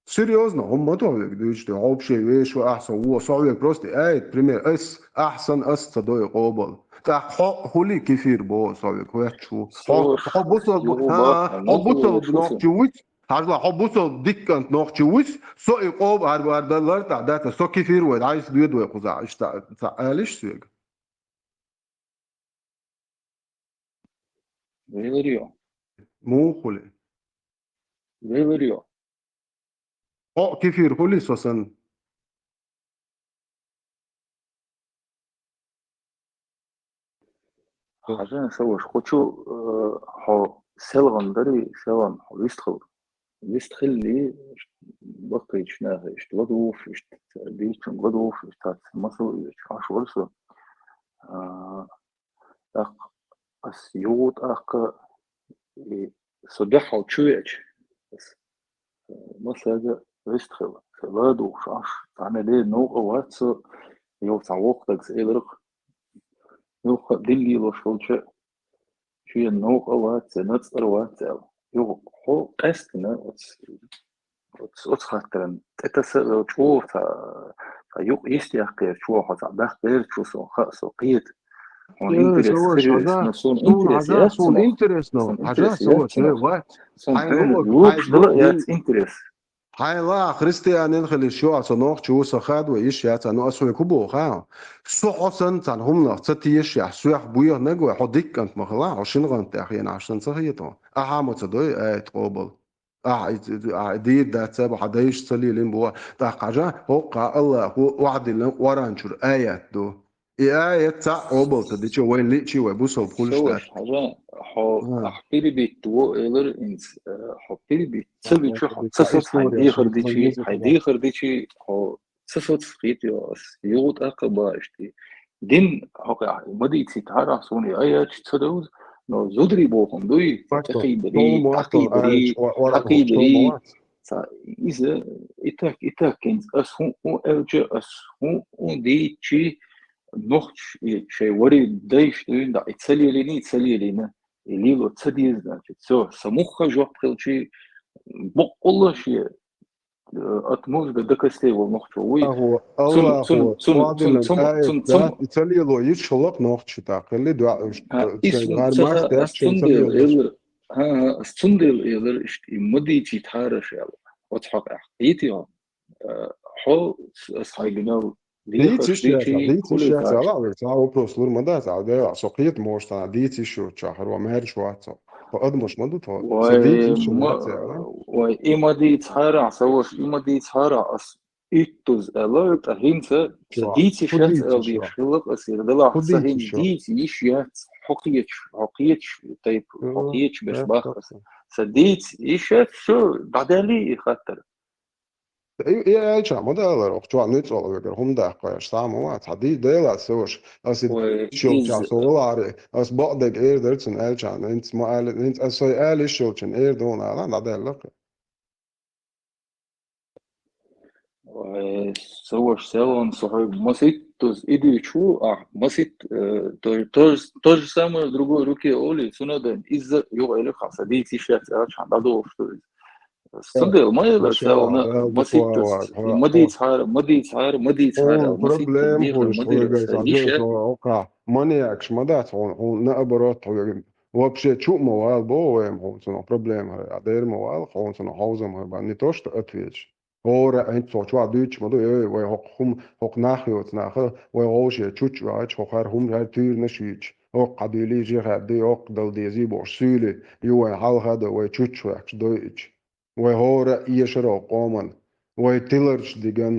Серьёзно, хӀума ма тохьа вега дуьйцу, хьо вообще вешо ахьа со во, со хьоьга просто аят, пример, ас, ахьа санна ас ца дой къобал. ТӀаккха хьо хули кефир бо со хьоьга, хӀоьттуш ву. Хьо, хьо бусалба, хьо бусалба нохчи вуц, хьажла, хьо бусалба диккант нохчи вуц, со и къоба арбар даллар тӀа дата, со кефир вай, дӀайс доьду вай кхуза, иштта ца алиш соьга. Веварио. Муха хули? Веварио. О, кефир хули со сан? Хьажа, саваш, кху чу, э, хьо селгӀан дарий, селгӀан хьо вистхила. Вистхилли, баккхийчу наха иштта ладугӀуш, иштта дийцчун ладугӀуш, иштта цхьацца масал оьцуш хьаш вара со. А, тӀаккха ас югӀу тӀаккха, и, со дуьхьал чу веача, ас, э, масага вистхила. Со ладугӀуш Ӏаш, цхьана де новкъа вац со, йо, цхьа воккха дагца элира-кх. Юха дин лелош волча, шен новкъа вац, я нацкъара вац аьлла. Юха хьо къаьстина оц, оц, оц хаттаран тӀе таса а вел чӀогӀа цхьа, цхьа юкъ йистехкхера чу хьо цхьа дахкера чу сон хаьа, со кхета. Хьуна Э, интерес саваш, хеза, хьажа, но суна суна интерес хьажа, яц суна цунах. Интересно, суна хьажа, интерес яц саваш, э, цунах. Вац. Суна Хьайн хьуна лугӀа, лугуш хьайн дала лугӀа яц дин. Интерес. Хьайла христианин хилиш ю, аса нохчи ву, сан хадо йиш яц, ну, ас хьоьга хӀу боху, ха? Со хьо санна цхьана хӀуманах ца тешашехь, соьх боьханарг вай, хьо диккант ма хила, хьо шина гӀант тӀехь хенахь санна ца хета хьо. Ахьа ма ца дой, аят къобал. Ахьа и, и, ахьа и дийр дац ца бо, хьан дайша ца лелийна боху. ТӀаккха хьажа, хӀоккхахь Аллахо охьадиллина Къуръан чуьра аят ду. И аят цхьаъ къобал ца дича, вайн лиъчий вай бусалба хуьлуш дац. Саваш, хьажа, хьо, ахь перебить во элар инц, э, хьо перебить ца вича, хьо ца соц хьайн дехар дичи, хьайн дехар дичи, хьо ца соц хет йо ас. ЮгӀу тӀаккха ба иштта. Дин хьокъехь ма дийцийта хьарахь, суна и аяташ ца довза, но зударий бохам дуй, тӀекхийдари, хьакхийдари, хьакхийдари. Ца, иза и так, и так, хӀинца ас хӀун у аьлча, ас хӀун у дийцчи, нохчий шайн вари дайш дуйна, да, и ца лелийна, и ца лелийна, и лело ца деза, значит, всё, са мухха жоп хилчи, боккъалла шен, э, от мозга до костей волу нохчо вуй. Цун, цун, цун, цун, цун, цун, цун, и ца лело йиш хилла нохчий тӀаккха, хилли дуьхьа уьш, а, э, и шайн сун гӀар ца мах ха-, ас цундела элира, а, а, ас цундела элира, иштта, и ма дийцийта хьараш аьлла. Оцу хьокъехь. Ийти хьо? Э, хьо, ас хьайгинал дийца йиш яц, дийца йиш яц, ала, вай, цхьа вопрос лур ма дац, ала, Дела, со кхета ма вац цхьа, дийца йиш йоцучохь хӀара маьрша вац со. Тхо адамаш ма ду тхо. Со дийца йиш ма яц, ала. Вай, и ма дийца хьарахь, са ваша, и ма дийца хьарахь, ас иттаза аьлла, ткъа хӀинца со дийца йиш яц аьлла дезаш хилла-кх ас, хӀара делахь, са хӀинца дийца йиш яц, хьо кхеташ, хьо кхеташ, тайпа, хьо кхеташ берш баккха ас. Са дийца йиш яц, всё, дӀадаьллий и хаттар. И, и аьлча ма далара, оха чохь нуьцкъала вегара хӀума даккха аьлча, цхьа а ма вац, хьан дий, Дела, со ваша, ас и дийца йиш йолчохь со валахьара, ас бакъдерг эр дара цунна аьлча, хӀинца ма ала, хӀинца ас сайн ала йиш йолчунна эр ду хьуна ала, дӀадаьлла-кх. Ой, со ваша, Селон, со хьоьга маситтаза и дуьйцуш ву, ахь маситт, э, то, то, то же самое в другой руке олий, цунна а дан, иза юха элира хьан, са дийца йиш яц аьлча, хьан дӀадохуш ду иза. Цундела ма элира, Селон, маситтаза, и ма дийца хьара, ма дийца хьара, ма дийца хьара, маситтаза, проблема дехар ма дира, са йиш яц. Маньякаш ма дац хьуна, хьуна наоборот, хьоьга вообще чу а ма вала боху вайна хьуна цунах проблема хьоьга, а дера ма вала хьуна цунах хьовзам хьоьга, не то что ответишь. ХӀора а хӀинца цо чохь дуьйцуш ма ду, ой, вай хӀокху хӀума, хӀокху нах йоцу наха, вай гӀовше чучча ваьгӀача, хӀокхара хӀума хӀара туьйранаш йийцуш, хӀокху хьан дуьйлий, жихӀа дуй, хӀокху дала дезий бохуш, суьйлий, ю вайн хьалха дан, вай чучча ваьккхаш дойъича. Вай хӀора а эшара хӀокху къоман, вай тиларчу диган,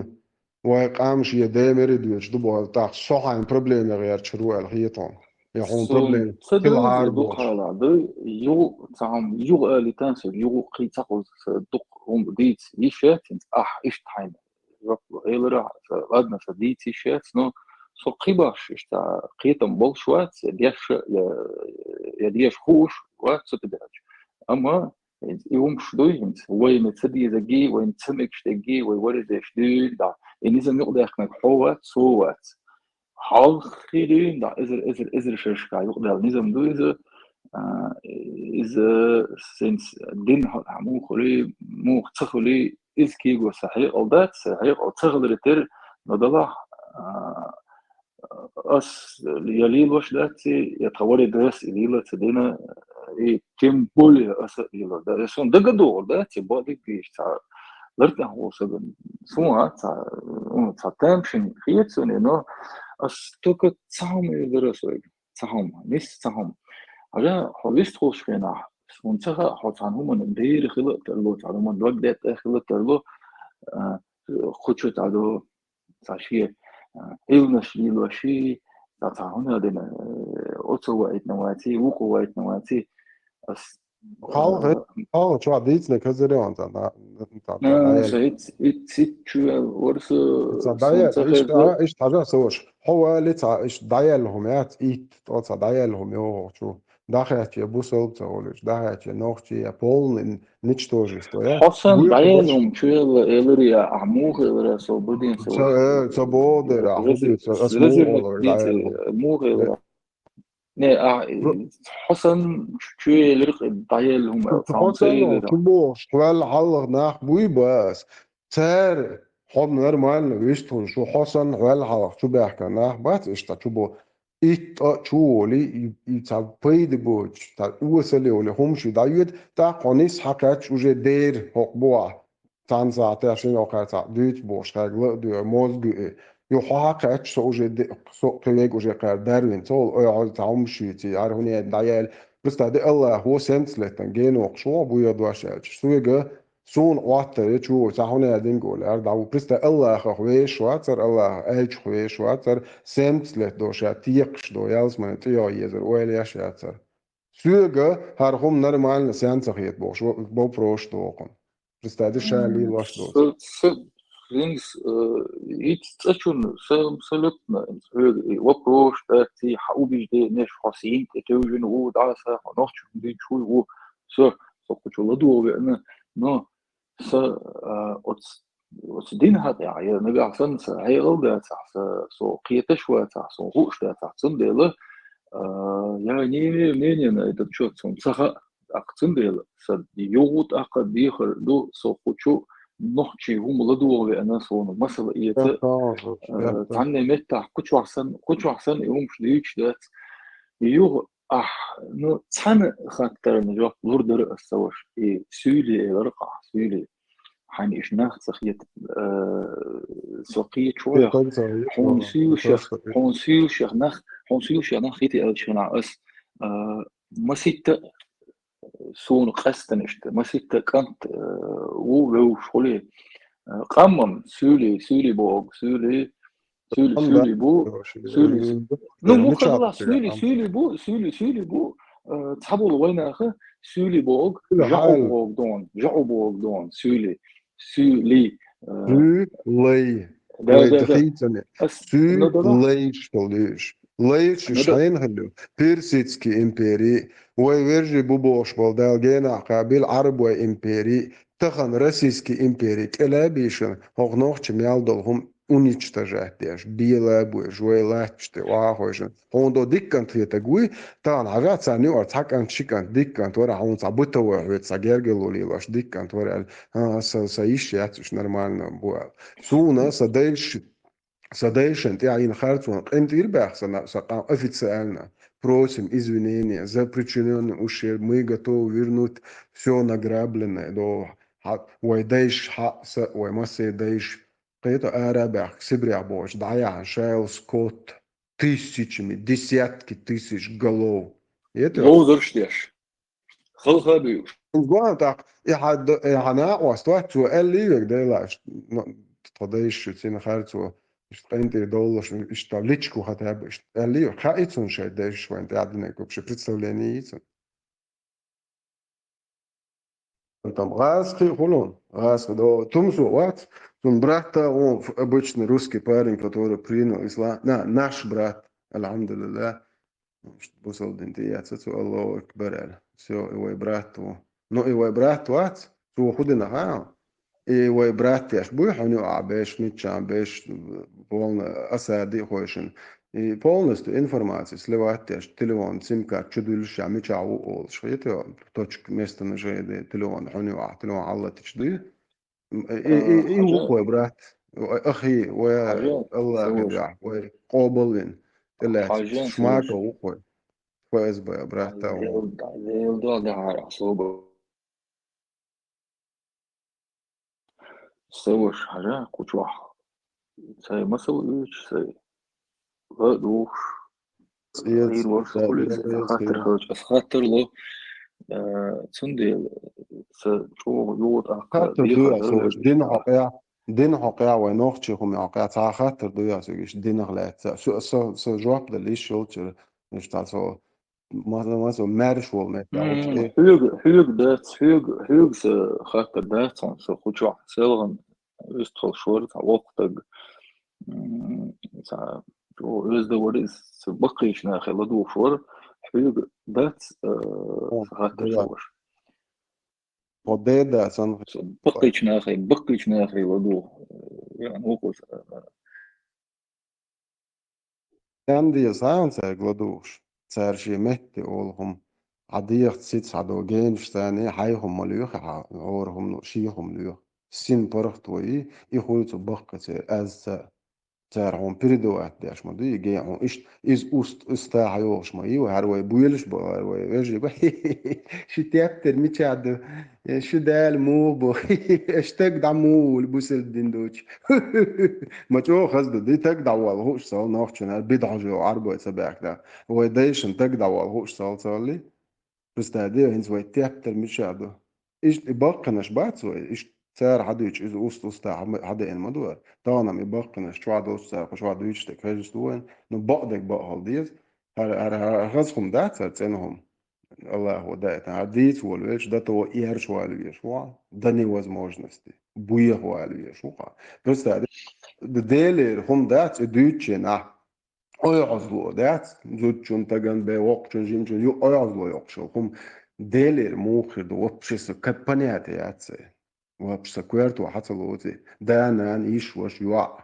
вай къам шен ден мери доьдуш ду боху, тӀаккха со хьайн проблемех гӀерташ ву аьлла хета хьуна. Я хьуна проблема хила хьара бохуш. Дукха хьалха ду, юха цхьа хӀума, юха алийтан сан, юха кхин цхьа кхуза сан дукха хӀума дийца йиш яц, хӀинца ахь иштта хьайна жоп ло элира, ладно, сан дийца йиш яц, но со кхин бахьаш иштта кхетам болуш вац, я деш, я, я деш хууш вац со тӀебеача. Амма хӀинца и хӀумаш дуй хӀинца, вайна ца дезаргий, вайна ца мегаш дерригий, вай варидеш дуьйна, да, и низам юкъадаьккхинарг хьо вац, со вац. Хьалххе дуьйна, да, эзар, эзар, эзар шерашкахь юкъадаьлла низам ду иза, а, иза хӀинца дин хьа-, хьа муха хуьлий, муха ца хуьлий, иза кего сан хьекъал дац, сан хьекъал ца хиларе терра, но далахь, а, ас я лелош дац, я тхан вари дас и лела ца дина, и тем более ас а лелор дац. Сон дага догӀур дац, бакъдерг дийш цхьа лартӀехь волу саган. Суна цхьа, ну, цхьа тамашийна хета суна, но ас только цхьа хӀума эр дара соьга. Цхьа хӀума, нис цхьа хӀума. Хьажа, хьо вистхуьлуш хенахь, суна ца хаьа, хьо цхьана хӀуманна дера хила а тарло, цхьана хӀуманна дог детта хила а тарло, а, кху чу цхьа ду, цхьа шен, а, Ӏилманаш лелош, цхьа, цхьа хӀуна а дина, э, оцо ваийтина ваций, вукхо ваийтина ваций, ас, хьалха, э, хьалха чохь дийцинарг хазар ян цхьа, цхьа, цхьа, а, ай. Со итт, итт, итт чу вара со, цхьа дӀаяьлла, иштта, а, иштта хьажа со ваша. Хьо вали цхьа, иштта дӀаяьлла хӀума яц, итт, тӀо цхьа дӀаяьлла хӀума йогӀу чу. ДӀахаьчча, бусалба ца волуьйтуш, дӀахаьчча, нохчий я, полный ничтожество я. Хьо санна дӀаяьлла хӀума чу елла, элира я, ахь муха элира, со бадин со. Ца, э, ца боху дера, ахь хӀун дуьйцу, ас муха олура дӀаяьлла хӀума? Муха элира. Не, а, хьо санна чу елира дӀаяьлла хӀума, хьо санна чу бохуш, хьол хьалха нах буй бас. Цара, хьо нормально вистхуьлуш ву, хьо санна хьол хьалха чу баьхкина нах бац иштта чу бо. Итт а чу волий, и, и цхьа пайда боцуш, цхьа осале волий хӀума шу дӀайоьду, тӀаккха хьо нис хьакхаьчча уже дера хӀокху бохьа. Цхьана сахьтехь шина окхара цхьа дуьйцу бохуш, хьайга ла а дуьйхьа, мозга а. Ю хьо хьакхаьчча со уже де-, со а кхин вега уже кхара дарвина ца волу, ой, хьо цхьа хӀума шуьйций, хӀара хӀун яьлла, дӀаяьлла. Просто де Аллахо семца леттан генокхуш ву, буйо дош аьлча. Соьга Суна Ӏоттар я чу, цхьа хӀуна яьдинга олу, ара дӀа ву. Пристай Аллахах вешаш вацар, Аллахах аьллачух вешаш вацар, семца лет до ша текхаш до, ялсамане тӀе йо езар, ойла еш яцар. Соьга хӀара хӀума нормально сен ца хета бохуш, во-, вопрос дохун. Пристай ди ша лийла ваш доцу. Со, со, Принц, э, ит цӀачун са, абсолютно, хьоьга и вопрос дац, и хьа убежденеш, хьо сийна тӀе тевжина ву, дӀа са, хьо нохчун динчуй ву, со, со кхучу ладугӀа веана, но са, а, оц, оц дин хьатӀехь, я нагахь санна са хьекъал дацахь, са, со кхеташ вацахь, со хууш дацахь, цундела, а, я не имею мнения на этот счёт, сон ца хаьа, тӀаккха цундела, сан юха тӀаккха дехар ду, со кхучу нохчий хӀума ладугӀа веана, суна масала эца, э, цхьанне меттахь кхучохь сан, кхучохь сан и хӀумаш дуьйцуш дац. Юха ахь, ну, цхьана хаттарна жоп лур дара ас ца ваша, и суьйле элар-кх ахь, суьйле. Хьайна иштта нах ца хета, э, со кхечу вех, хьуна суьйлшех, хьуна суьйлшех нах, хьуна суьйлшех нах хета аьлча хьуна ас, э, маситта суна къаьстина иштта, маситта кӀант, э, ву вевзаш хуьлий. Э, къаман суьйлий, суьйлий боху, суьйлий, суьйлий, суьйлий бу, суьйлий. Ну, муххалла суьйлий, суьйлий бу, суьйлий, суьйлий бу, э, цхьаболу вайнаха суьйлий боху, жаӀу боху дон, жаӀу боху дон, суьйлий, суьйлий, э, суьйлий. Да, вай да, да. Дехийцане. Ас, ну, да, да. Суьйлий, что лиш. Лайш шайна хилла, Персидский импери, вай вежарий бу бохуш болу Дала генахь кхабийла Ӏарбой импери, тахана Российский импери кӀелабийшина, хӀокху нохча мел долу хӀума уничтожать деш, белабойш, вай латташ тӀе охьахойшина. Хьуна до диккант хетаг вуй, тахана хьажа царна юкъара цхьа кӀант, ши кӀант, диккант вара, хьуна цхьа бытовой хьоьца цхьа гергарло лелош, диккант вара аьлла, а, сан, сан йиш яц уьш нормально бу аьлла. Суна, сан дайша Сан дайшна тӀехь йина харцонан къинтӀера баьхна сан, сан къам официально. Просим извинения за причинённый ущерб. Мы готовы вернуть всё награбленное. До хьа-, вай дайша хьа-, са, вай массеран дайша кхета ара баьхка Сибрехь бохучу дӀаяхьна шайла скот тысячами, десятки тысяч голов. Это Ловзарш деш. Халха буьйш. Гуан тӀаккха, и хьан д-, и хьан накъост вац, цо аьллий вега дайлаш, ну, тхо дайша шу цина харцо, иштта къинтӀера довлуш, иштта личку хьатаьбба, иштта аьллий вега, хаьий цунна шайн дайша вайна тӀаьхьа динарг вообще представление йий цунна? Там гӀазкхий хуьлун, гӀазкхий до-, Тумсо вац, цунна брат а вон, обычный русский парень, который принял ислам, на, наш брат, альхьамдулиллах. Бусалба дин тӀеэцна цо, Аллаху акбар аьлла. Всё, и вай брат ву. Ну, и вай брат вац, цо хӀун дина хаьа? И вай брат деш буй, хьуна юкъахь беш, миччахь беш, полно осади а хойшина. И полностью информация сливать деш, телефон, сим-карта чу дуьллуш, ша мичахь ву олуш. Хета, точка местонахождения телефон, хьуна юкъахь, телефон хьаллатича дуй. М, и, и, и, и ву вай брат. Ахи, вай Аллахьан дуьхьа, вай къобалвина. ТӀелаьцна шмако ву вай. ФСБ брат а ву. Дел, дел до дехьара особо. Саваш хьажа, кхучохь. Сай масал уьйчу, сай. Ва духуш. ЦӀе Ир варш да, хуьлийца, да, да, хаттар да. Хилча, ас хаттар ло, а, цундела, ца чӀогӀа йогӀу тӀаккха хаттар ду дехар ас, дара ваш, вай дина хьокъехь, дина хьокъехь, вай нохчий хӀума хьокъехь, цхьа хаттар ду ас, вегаш динах лаьцна. Со, со, со жоп дала йиш йолчуьра, иштта со, ма-, ма-, со маьрша волу меттехь, М, вуьш тӀе. Хьоьга, хьоьга дац, хьоьга, хьоьга са хаттар дац, хьуна, со кхучохь селхана УьстагӀалла шора цхьа воккха стаг, м, цхьа, чӀогӀа оьзда вара иза, сан баккхийчу нахе ладугӀуш вара, хьоьга дац, э, О, сан хаттар да. Шуна ваша. О, да, да, сан Сан баккхийчу нахе, баккхийчу нахе ладугӀу, э, веана ву-кх иза, э, Стенна деза хьан цаьрга ладугӀуш? Цара шен метте олу хӀума. Хьан дегӀаца сица хьан до генаш царна, хьайн хӀума ма лоьху хьан, хӀора хӀума, шен хӀума лоьху. Син паргӀат вай, и хуьлу цу баккхийцеран аз ца, цара хьуна передавать деш ма ду, и ген хьуна иштта, иза уст-, уста хьайогӀуш ма ю, хӀара вай буьйлуш бу, хӀара вай вежарий бу. Ши тептар мичахь ду? Э, шу Дала муха бу? Аша стаг дӀа муха вуьлу бусалба дин доцуш? Ма чӀогӀа хаза ду, ди стаг дӀаволла хууш ца хилла нохчанара, бидӀа хьожа йолу Ӏарбой ца баьхкина. Вай дайшна стаг дӀаволла хууш ца хилла ца хилла? Представь, де, хӀинца вай тептар мичахь ду? Иштта и баккхийнаш бац вай? Иштта цара хьадуьйчу иза уст-уста хьа-, хьадеана ма ду вай? Тахана-м и баккхийнаш чохь долчу цара кху чохь дуьйцуш дерг хезаш ду вайна? Ну, бакъдерг бакъ хила деза. ХӀара, хӀара, хӀара хаза хӀума дац, хӀара цӀена хӀума? Аллахо даийтина, хӀара дийца волавелча, дан то эрча вала везаш ву, до невозможности. буйхвала веш ву-кха. Представь, Делера хӀума дац и дуьйцученахь. Ойхьазло дац, зудчун, таган бен, воккхачун, жимчун, ю ойхьазло йоккхуш йолу хӀума. Делера муха хир ду, вообще со ка-, понятие яц сан. Вообще со коьрто хьан ца лоций. Да, нана, йиш, ваша, йоӀ.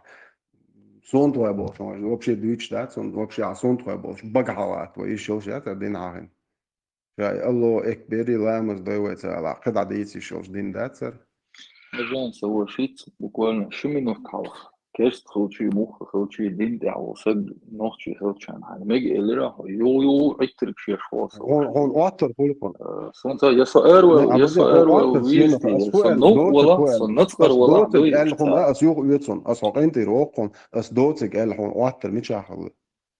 Сон тхой болуш, вообще дуьйцуш дац, сон, вообще а сон тхой болуш, бага хьалат, вай йиш йолуш яц, а дина хьахина. Ша, Алло, экбери, ламаз дой вай ца ала, кхидӀа дийца йиш йолуш дин дацара. Бажан, со вошиц, буквально ши минут хьалха. Керст хилчий, муха хилчий, дин тӀехь волу саг нохчий хилчан хьайна. Мега элира, хьо, ю, ю, Ӏиттарг шеш хьо со. Хьо, хьо, оттар хуьлу хьо. Э, сон ца, я со эр вел, Не, я со абазе, эр вел оттар вести, сенах, ас я ху со эл, нух доцаг вала, ху эл. Со нацкъар Ас вала, доцаг дуй, эл хьуна, ца. Ас юха оьцун, ас хьо къинтӀера воккхун, ас доцаг эл хьуна оттар мичахь хилла.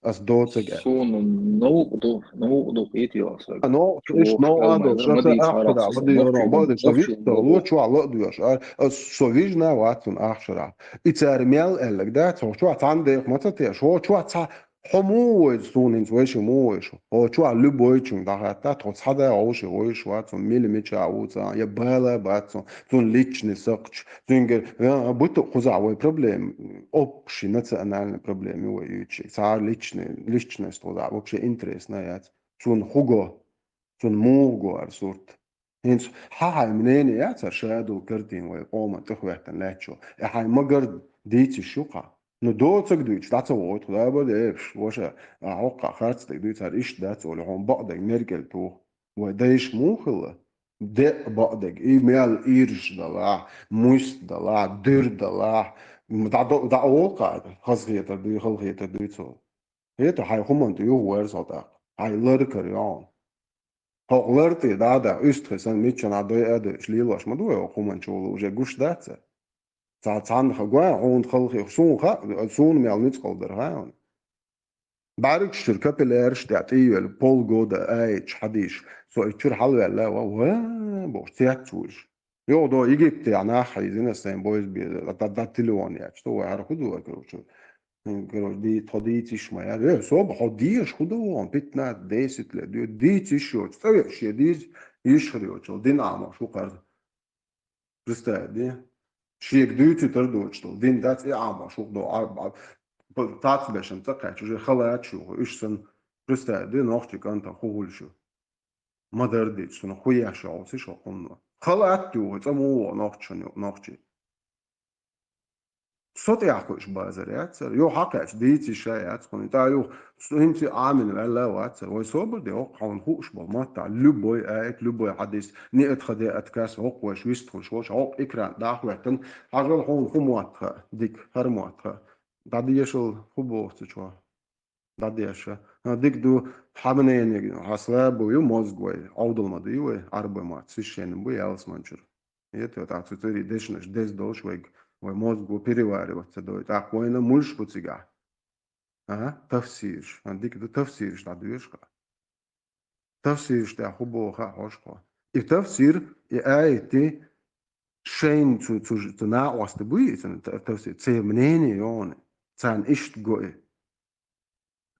Ас доцаг а. Суна новкъа ду, новкъа ду, хӀита йо аса. А, новкъа, Чу иш воккхуш новкъа а ду, хӀалмайна, ша ма ца дийцара ахча ца, ма дийцара, ма дийцара, виттал, лучу вахь ло а доьш, а, ас со вижна вац цунна ахчара. И цара мел аьлларг дац, хьо чохь цхьаьна дехьа ма ца теш, хьо чохь цхьа, хьо муха войза суна хӀинца вайша муха войша? Хьо чохь любойчунга дӀахаьттахь, тхо цхьа да вовши войша вац, цунна мила мичахь ву цхьа, я бала бац цунна, цунна личный сакхча, цуьнгара, а, бу ту кхузахь вай проблема, общий национальный проблема ю вай юьйцуш. Цара личный, личность кхузахь вообще интересно яц. Цунна хӀун го, цунна муха го ара сурт. ХӀинца хьан хьайн мнение яцара шадолу картина вай къоман тӀехӀоьттина лаьттачо? И хьайн магар дийциш ю-кха. Ну, доцаг дуьйцуш, дӀа ца вогӀуьйту, Дала бан дебаш, ваша, а хьокхахь харц дерг дуьйцу, хӀара иштта дац олу, хьуна бакъдерг меркел туху. Вай дайша муха хилла? Деа бакъдерг, и мел ирш далахь, муьст далахь, дуьр далахь, дӀа до-, дӀа олу-кха, хазахетар дуй, халахетар дуй цо. ХӀета хьайн хӀуманна тӀе юхаверза хьо тӀаккха, хьайн лар кара йогӀу. ХӀокху лар тӀе дӀа а дахь, уьстагӀий санна, миччанхьа дой а дойуш, лелош ма ду вай хӀокху хӀуманчу волу, уже гуш дац цара. Цхьа цхьанна ха гой хьуна халахе, суна хаьа, суна мел нуьцкъала дара хаьа хьуна. БӀаьргаш чуьра капилляраш тӀехь тӀе йоьллу, полгода аьлча хьадийша, со и чуьра хьалаваьлла, ва, ва, бохуш, цец вуьйш. Юха до Египтехь нах хьийзина, сайн бойза беза, да, да, телефон яц, то вай хӀара хӀун ду вай, короче. М, короче, ди-, тхо дийца йиш ма яра. Э, соба, хьо дезаш хӀун ду вон, пятнадцать, десять лет, ди-, дийца йиш йоцу, цӀа веъ шен дийца йиш хир йоцу, дин Ӏамош ву кхарна. Представь, ди? Шега дуьйцуьйтар доцуш долу, дин дац, и Ӏамош ву до, а, а, п-, тацбешан цӀа кхаьчча, уже халачаш ю, уьш санна, представь, ди, нохчий кӀантах хӀун хуьлуш ю? Ма-дарра дийцча, цунах хӀун еш йолуш ю хӀокхунна? Халат ю, цӀа муха во нохчашна ю, нохчий? Со тӀехь кхуьуш базар яцара. Юха хьакхаьчча, дийца йиш а яц хьуна. ТӀаккха юха, со хӀинца Ӏамийна ваьлла а вацара. Вай собар де, хӀокху хьуна хууш болу маттахь, любой аят, любой хьадис, ниат ха де, отказ, хӀокху вайша вистхуьлуш волчу, хӀокху экран дӀахӀоьттина, хьажал хьуна хӀун мотт хаьа, дика, хӀара мотт хаьа. ДӀадешал, хӀун боху цу чохь? ДӀадеша. А, дика ду, хьан мнение, хьан слабый ю мозг вай, Ӏовдал ма дуй вай, Ӏарбой мотт, священный буй ялсаманчуьра. ХӀета, тӀаккха цу церий дешнаш деза долуш вайга, вай мозг ву переваривать ца дой. ТӀаккха вайна муьлш бу цигахь? Ага, тафсираш. А, дика ду, тафсираш дӀадоьшу-кха. Тафсираш тӀехь хӀун боху хаьа хьожа-кха? И тафсир, и аят, и шайна цу, цу, цу накъост буй, и цуьнан та-, тафсир, церан мнение йогӀу, царна иштта го и.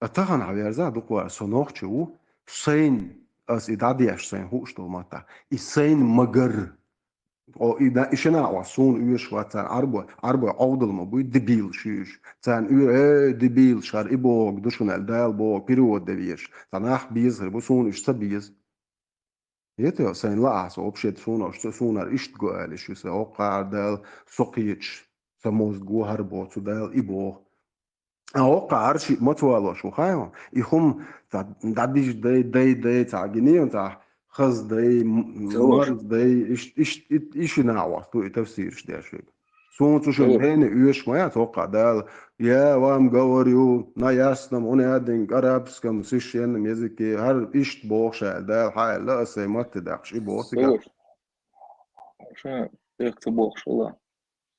А тахана хьан верза дукха вара, со нохчи ву, сайна, ас и дӀадеш сайна хууш долу маттахь, и сайна магар. О, и да, и шина а суна оьшуш вац, царна Ӏарбой, Ӏарбой Ӏовдал ма буй, дебилаш ю уьш. Царна оьр-, э, дебилаш, хӀара и бохург ду шуна аьлла, Дала бохург перевод де везаш. Цхьа нах беза хир бу, суна уьш ца беза. ХӀета, сайн лаахь со, вообще-то суна уьш ца, суна хӀара иштта го аьлла, шу сан, хӀокхара Дала со кхеташ, сан мозг го хӀара боху, цу Дала и боху. А хӀокхара хӀара шиъ ма ца валош ву, хаьий хьуна? И хӀума цхьа дӀадижа дай, дай, дай, цхьа гиний хьуна, цхьа хаза дай, м-, Ца ваш. марза дай, иш, иш, и, и шина а вац, ду и тафсираш деш вега. Суна цу шуьга Ца ваш. Дена оьшуш ма яц, хӀокхара Дала, я вам говорю на ясном, уняденг, арабском, священном языке, хӀара иштта боху ша аьлла, Дала хьан аьлла, аса сайн матте даккхаш, и боху Ца цигахь. Ваш. Ша, эх, ца бохуш хила.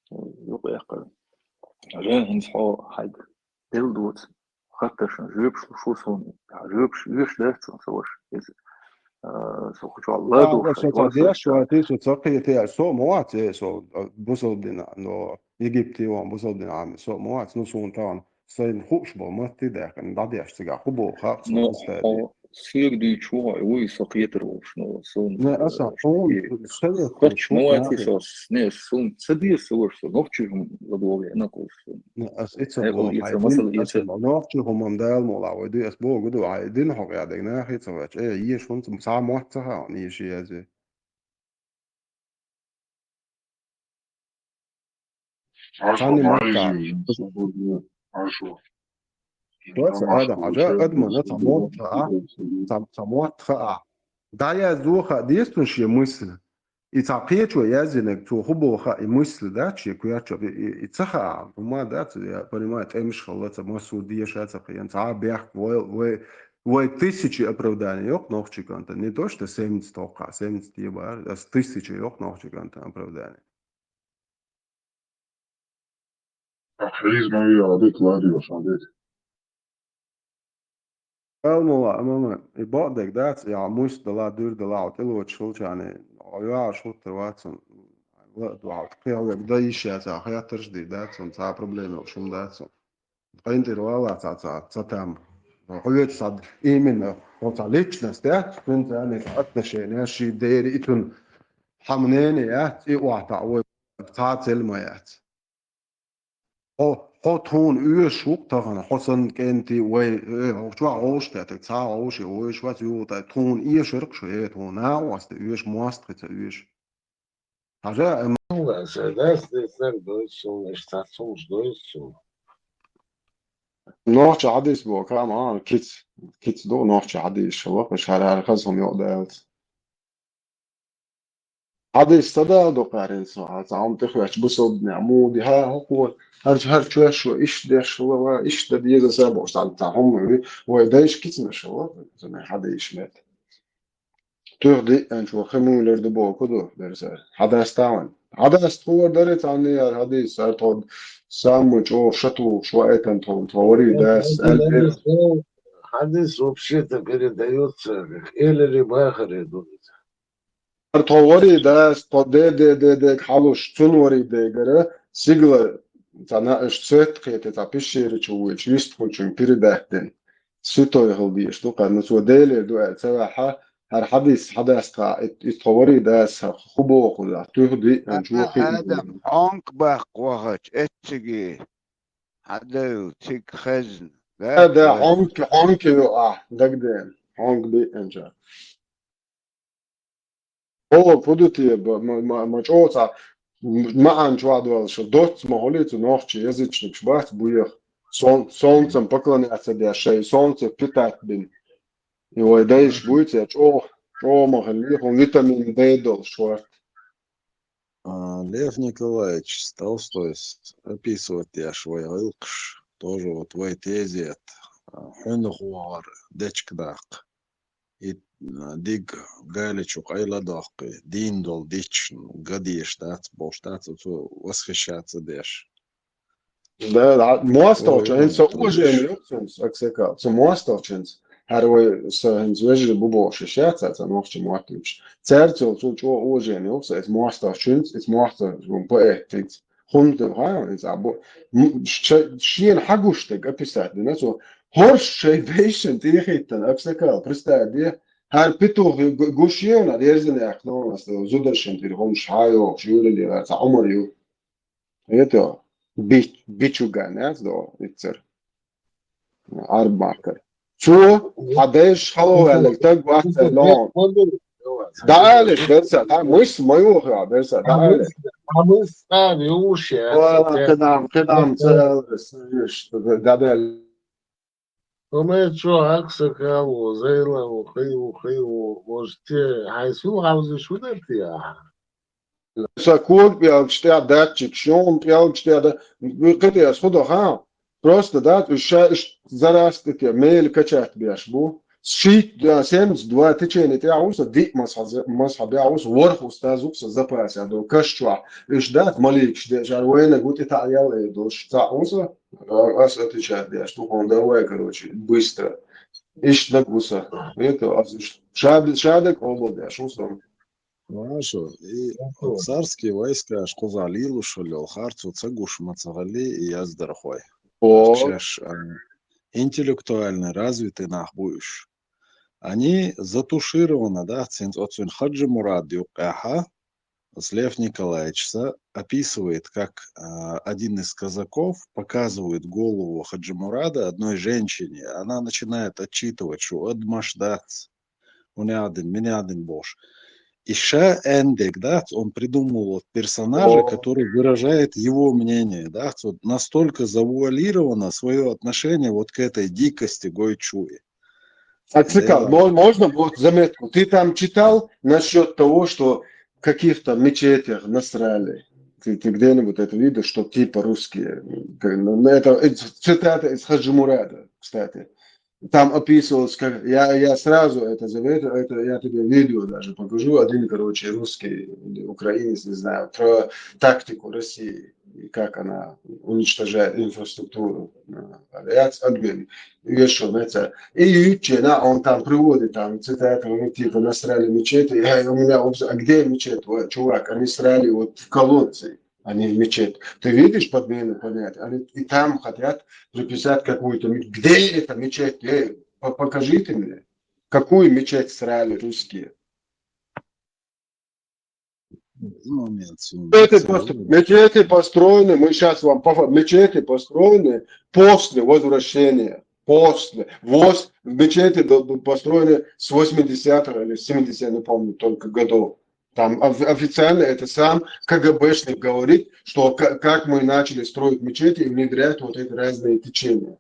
Юкъа эккхар. Жен хӀинца хьо хьайга. Дел доцу. Хаттаршна жоьпаш луш ву суна. Жоьпаш оьшуш дац суна, сан ваша. Иза, а, со кху чохь ладугӀуш, со ца деш вац, со ца кхетий, со а ма вац, э, со, а, бусалба дина, но Египте ван бусалба дина Ӏамийна, со а ма вац, ну, суна тахана сайна хууш болу матте даьккхина, дӀадеш цигахь хӀун боху хаьа, со Ну, хӀун стади. Хьо, соьга дуьйцуш ву хьо, вуй со кхетар волуш, но суна Не, аса, хьуна, и ца деза, кхоччуш хьуна ма вац и нахе. Со, не, суна ца деза со вара со, нохчий хӀума ладогӀа, ина кхуш суна. Не, аса и ца Э, боху, и хьай ца дин, масала, и аса ца ма-, нохчий хӀума Дала мукъ лахь вай дуй, аса боху ду, хьай дин хьо кхедерг нахе ца ваьча, э, еш хӀунца, цхьа мотт ца хаьа, еш еза. Цхьанна мотт а. Доца, Ада Хьажа, адамана цхьа мотт хаьа, цхьа, цхьа мотт хаьа. ДӀаязду хаьа деза цунна шен мысль. И цхьа кхечо яздинарг цо хӀун боху хаьа, и мысль дац шен коьртачу, и, и, и ца хаьа, хӀума дац, я понимаю, тӀемаш хилла, ца массо а деша ца кхиъна, цхьа а бехк, вай, вай, вай тысячи оправданий йоккху нохчий кӀантана, не то что семьдесят тхоккхахь, семьдесят е бара, аса тысяча йоккху нохчий кӀантана оправданий. Хьийза ма вий, Ӏадит ладоьгӀуш, Ӏадит. Ала ма ва, амма, и бакъдерг дац, я муьста дала, дуьра дала, хьо тӀелоцуш хилчарна, хьо йоагӀуш хӀуттур вац хьуна, ла а ду хьо, кхин хьо вега дан йиш яц, хьо хеттарш а дийр дац хьуна, цхьа а проблема йолуш хӀума дац хьуна. КъинтӀера вала цхьа, цхьа, цхьа там. Хьоьца цхьа именно, хьо цхьа личность яц, цуьнца цхьа отношения, ши дери и цуьнан хьан мнение яц, и охьатаӀа вай цхьа а цӀена ма яц. Хьо, хьо тхуна оьшуш ву-кх тахана, хьо санна кӀентий вай, э, хьо чохь вовшах кхетарг, цхьа а вовшах вовшах вац юха тӀе, тхуна оьшура-кх шу, э, тхуна накъост оьшу, мостагӀий ца оьшу. Хьажа, э, Аса дас децнарг дойту суна, иштта цхьа цхьа хӀумаш дойту суна. Нохча хьадис боху, кама, а, кица, кица ду, нохча хьадис шалла, аш хӀара, хӀара хаза хӀума йокъа далац. Хьадис ца дала ду кхарин со, хьан цхьа хӀума тӀехваьчча бусалба динехь, муха ди, хьан хӀокхо, хӀара, хӀара чоьш ва, иштта деш хилла ва, иштта дан деза аса бохуш, цхьа, цхьа хӀума, вай дайша кицанаш хилла, хьадис мет. Туьха диъанчо хи муьйлар ду боху ду, берса. Хьадаста вайн. Хьадаста хӀора дара цхьанна яр хьадис, ар тхо самма чӀогӀа шатухуш ваийтан тхо, тхо варий дас, аьлла. Хьадис вообще-то передается, как элли бахаре ду. Ар тхо варий дас, тхо де, де, де, де, хьалуш, цун варий дегара, сигала, цхьа наӀаш цоьтта кхета, цхьа пещера чу вуьйчу, вистхуьлучуьнга передать дина. Святой хила дезаш ду, кхара, ну, цо Делера ду аьлла ца ваьхьа, хӀара хьадис, хьадас тха, и, и тхо варий дас, хӀара хӀун боху, да, туьха диъ, а, чу хи. Адам, хьонка баккха вахача, эцциге, хьадевлла, цига хезна. Да, да, хьонка, хьонка ю ахь, дагадеана, хьонка диъанча. Хьо, фу ду те, ба-, ма, ма, ма чӀогӀа цхьа маьӀна чохь долуш, доцца ма хуьлий цу нохчий, язычникаш бац буех, сол-, солнцам поклоняться деш, шайн солнце питать бина. И вай дайша буй церан чӀогӀа, чӀогӀа ма хиллий, хӀун витамин Д долуш варт. А, Лев Николаевич, Толстойс описывать деш вай гӀиллакхаш, тоже вот вай тезет, а, хьуьнах вогӀар дечка даккха. И, а, диг галичу къайладоккхий, дийна долу дичча, ган дезаш дац, бохуш дац, оцо восхищаться деш. Да, да, мостагӀчунца уважение ю цунца, аксакал. Цу мостагӀчунца. ХӀара вай са хӀинца вежарий бу бохуш, ша ца, ца нохча моттуьйтуш. Цаьрца цу чӀогӀа уважение ю, ца иза мостагӀчунца, иза мостагӀчун поэтца. ХӀунда ду хьан, иза бу-, м-, ша-, шена хьагуш дерг описать дина цо. ХӀорш шайн дайшна тӀехӀиттина, аксакал, представь де, хӀара петух гу-, гуш ена, резанех, ну, зударшна тӀера хӀумаш хьайохуш, юьллера, цхьа Ӏумар ю. Это би-, бичуган яц до иццер. Арбмакер. Цо, хьан дайша хало ваьлларг таг вац аьлла. ДӀаалаш, берса, дӀа, мис ма юха, берса, дӀаалаш. Амыс цӀа вуьйш яц. Ва, кхидам, кхидам, ца аьлла, ца вуьйш, дӀадаьлла. Хьо ма чохь аксакал ву, зайла ву, хи ву, хи ву, может, те хьайн сул хьовзуш ву дара те ахьа? Сан кога пӀелгаш тӀехь датчик, шун пӀелгаш тӀехь да-, кхин тӀе ас хӀун до хаа? Просто, да, уьш ша, уьш зарастити, мели качать беш бу. Шийтта, да, семьдесят два течение тӀехь ву сан, диъ масхьа, масхьа бехь ву сан, ворхӀ устаз ву сан запасе до, каш чохь. Уьш дац маликаш деш, ара вайнаг ву тӀе таӀ ял эр долуш, цхьаъ ву сан. А, ас отвечать деш, тухун давай, короче, быстро. Иштта даг ву сан. Это, ас иштта. Ша, ша даг къобал деш ву сан. Хорошо. И царские войска аш кхузахь лелош хилла йолу харцо ца гуш ма ца хилли и яздархой. О. Шаьш, а, интеллектуально развитый нах бу уьш. Они затушированы, да, цин, вот цин Хаджи Мурад юкъяха, с Лев Николаевич са описывает, как, а, один из казаков показывает голову Хаджи Мурада одной женщине. Она начинает отчитывать, что адмаш дац, унядин, минядин бош. И ша эндек, да, он придумал вот персонажа, который выражает его мнение, да, вот настолько завуалировано свое отношение вот к этой дикости гойчуи. Ацикал, мо- можно вот заметку? Ты там читал насчет того, что в каких-то мечетях насрали? Ты, ты где-нибудь это видишь, что типа русские? К- ну, Это э, цитата из Хаджи Мурада, кстати. Там описывалось, как я, я сразу это заметил, это я тебе видео даже покажу. Один, короче, русский или украинец, не знаю, про тактику России и как она уничтожает инфраструктуру. Э, авиация, отбили. Ещё, знаете, и Ючена, он там приводит там цитату, ну, типа, насрали мечети. Я, у меня вопрос, а где мечеть, вот, чувак? Они срали вот в колодцы, а не в мечеть. Ты видишь подмену понятия? Они и там хотят приписать какую-то ме- Где эта мечеть? Эй, по- покажите мне, какую мечеть срали русские? Ну, нет, Мечети, пос- мечети построены, мы сейчас вам пофа- мечети построены после возвращения. После. Вос, мечети до- до- построены с восьмидесятых или семидесятых, не помню, только годов. Там оф- официально это сам КГБшник говорит, что ка- как мы начали строить мечети и внедрять вот эти разные течения.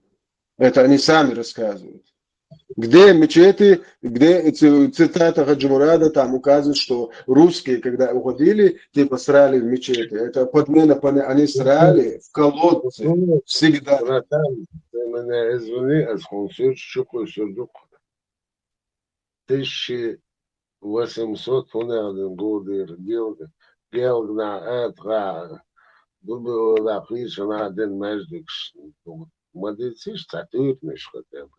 Это они сами рассказывают. Где мечети, где ци- цитата Хаджи Мурада там указывает, что русские, когда уходили, типа срали в мечети. Это подмена, поня- они срали в колодцы всегда. Братан, ты меня извини, а спонсор чукуй сурдук. Тысяча восемьсот унядин годир гелг гелгна этра дубила пичана дин междикш. Мадициш цатырниш хотя бы.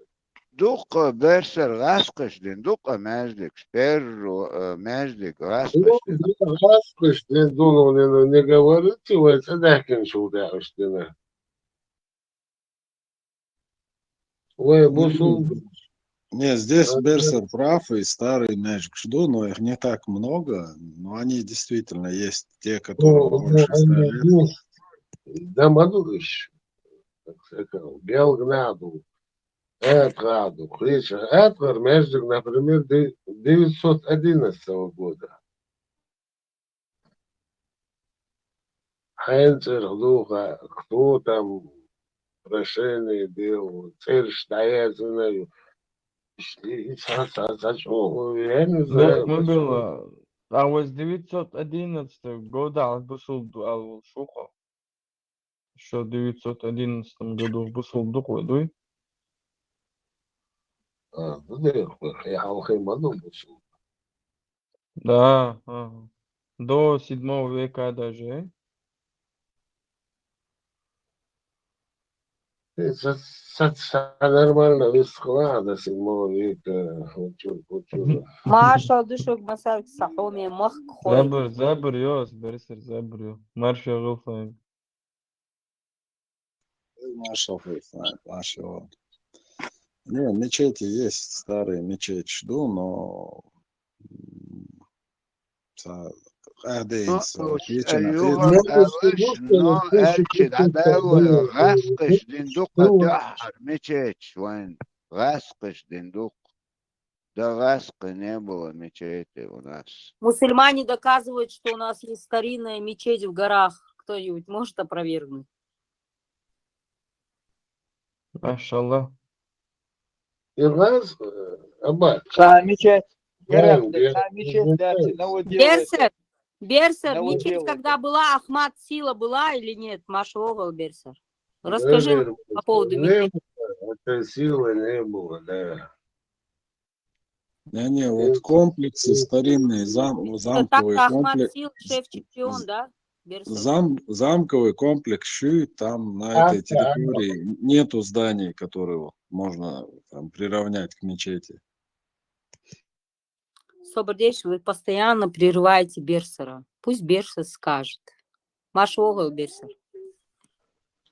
Дукха берсер гӀаскхаш дин, дукха междикш, перру междик гӀаскхаш дин. ГӀаскхаш дин, дуну не говорите, вай цадахкин шулдяш дина. Вай бусул. Не, здесь Берсер прав, и старый междикш ду, но их не так много, но они действительно есть, те, которые Ну, больше ста лет. Да, мадугиш. Гелгнаду. Этгаду. Хрича. Этгар междик, например, девятьсот одиннадцатого года. Хенцер духа, кто там прошение делал, церш даяцунаю. Ну, мы было, а вот с девятьсот одиннадцатого года албусул алул шуха. Еще в девятьсот одиннадцатом году бусул духу, дуй? А, ну да, я алхайману бусул. Да, ага. До седьмого века даже. Нормально высхла до седьмого века. Маша душук масар сахуми мах кхой. Забр, забр, йос, берсер, забр, йо. Марша гылфайн. Маша гылфайн, маша. Не, мечети есть, старые мечети жду, но Гьалдейнца, кечена. Но элчи дӀадала гӀаскхаш дин дукха тӀеххьар мечеташ вайн. ГӀаскхаш дин дукха. До гӀаскхи не было мечети у нас. Мусульмане доказывают, что у нас есть старинная мечеть в горах. Кто-нибудь может опровергнуть? Машалла. Ирназ, Аббат. Ша мечеть. Герефта, ша мечеть, да, новоделает. Берсер, Берсер, мечеть, когда была, Ахмат сила была или нет? Машогал Берсер. Расскажи по поводу мечети. Это сила не было, да. Не, не, вот комплексы старинные, зам, замковый Ахмат комплекс. Сил, шеф чемпион, да? Берсер. Зам, замковый комплекс Шуй, там на этой территории нету зданий, которые вот можно там приравнять к мечети. Собрдеш, вы постоянно прерываете Берсера. Пусть Берсер скажет. Машогал Берсер.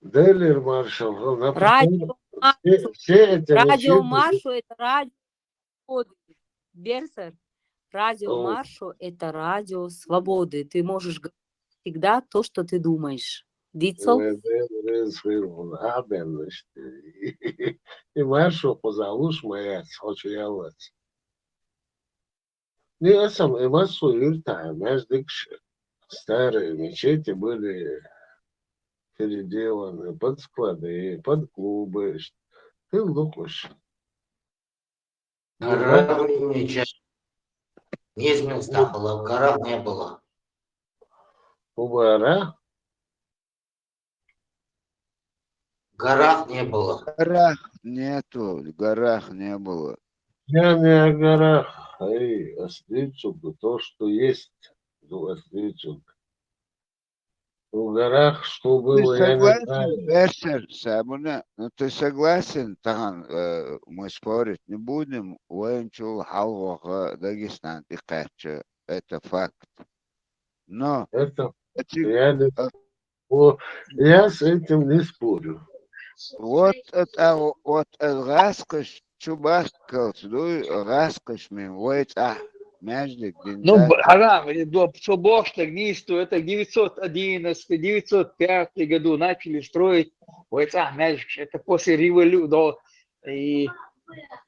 Делир маршал. Радио Маршо. Радио Маршо это радио. свободы. Берсер, радио Маршо — это радио свободы. Ты можешь говорить всегда то, что ты думаешь. Дицл? И Маршо позалуш маяц, хочу ялац. Не, эсам, и массу юрта, междыкш старые мечети были переделаны под склады, под клубы. Ты лукуш. Гора были мечети. Не изменилось там было, в горах не было. У гора? В горах не было. В горах нету, в горах не было. Я не о горах, эй, о Стрельцуге, то, что есть, ну, о Стрельцуге. В горах что было, я не знаю. Ты согласен, Берсер, Сабуна, ну ты согласен, тахан, э, мы спорить не будем, военчул халваха Дагестан и Кача, это факт. Но Это эти, я не, э, о, я с этим не спорю. Вот это, вот это гаскаш, чубаскалц, дуй, гаскаш мин, вай цӀа, междык дин. Ну, б-, харам, и до, что Бог так не сто, это девятьсот одиннадцатый, девятьсот пятый году начали строить, вай цӀа, междык, это после револю-, до, и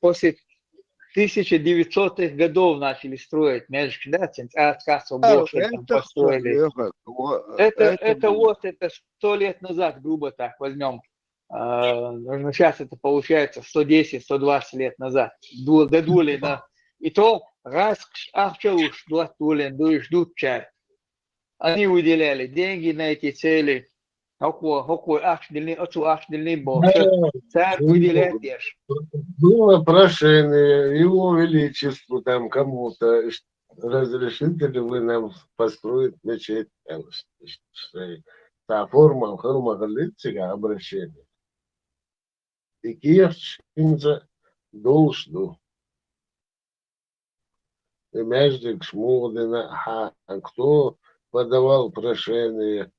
после тысяча девятисотых годов начали строить, междык, да, центр, а, как, что Бог, что там построили. Это, это вот, это сто лет назад, грубо так возьмем. А, ну, сейчас это получается сто десять, сто двадцать лет назад. Ду-, да, дули, да. И то раз ахча уж дуат дулен, дуиш дутчар. Они выделяли деньги на эти цели. Хокво, хокво ахч дилни, ацу ахч дилни бо. Да, цар выделяет еш. Было прошение Его Величеству там кому-то, разрешите ли вы нам построить мечеть? Там, что, что, та форма, форма говорит, обращение. И киевчинца долж ду. И междык шмудина, а кто подавал прошение?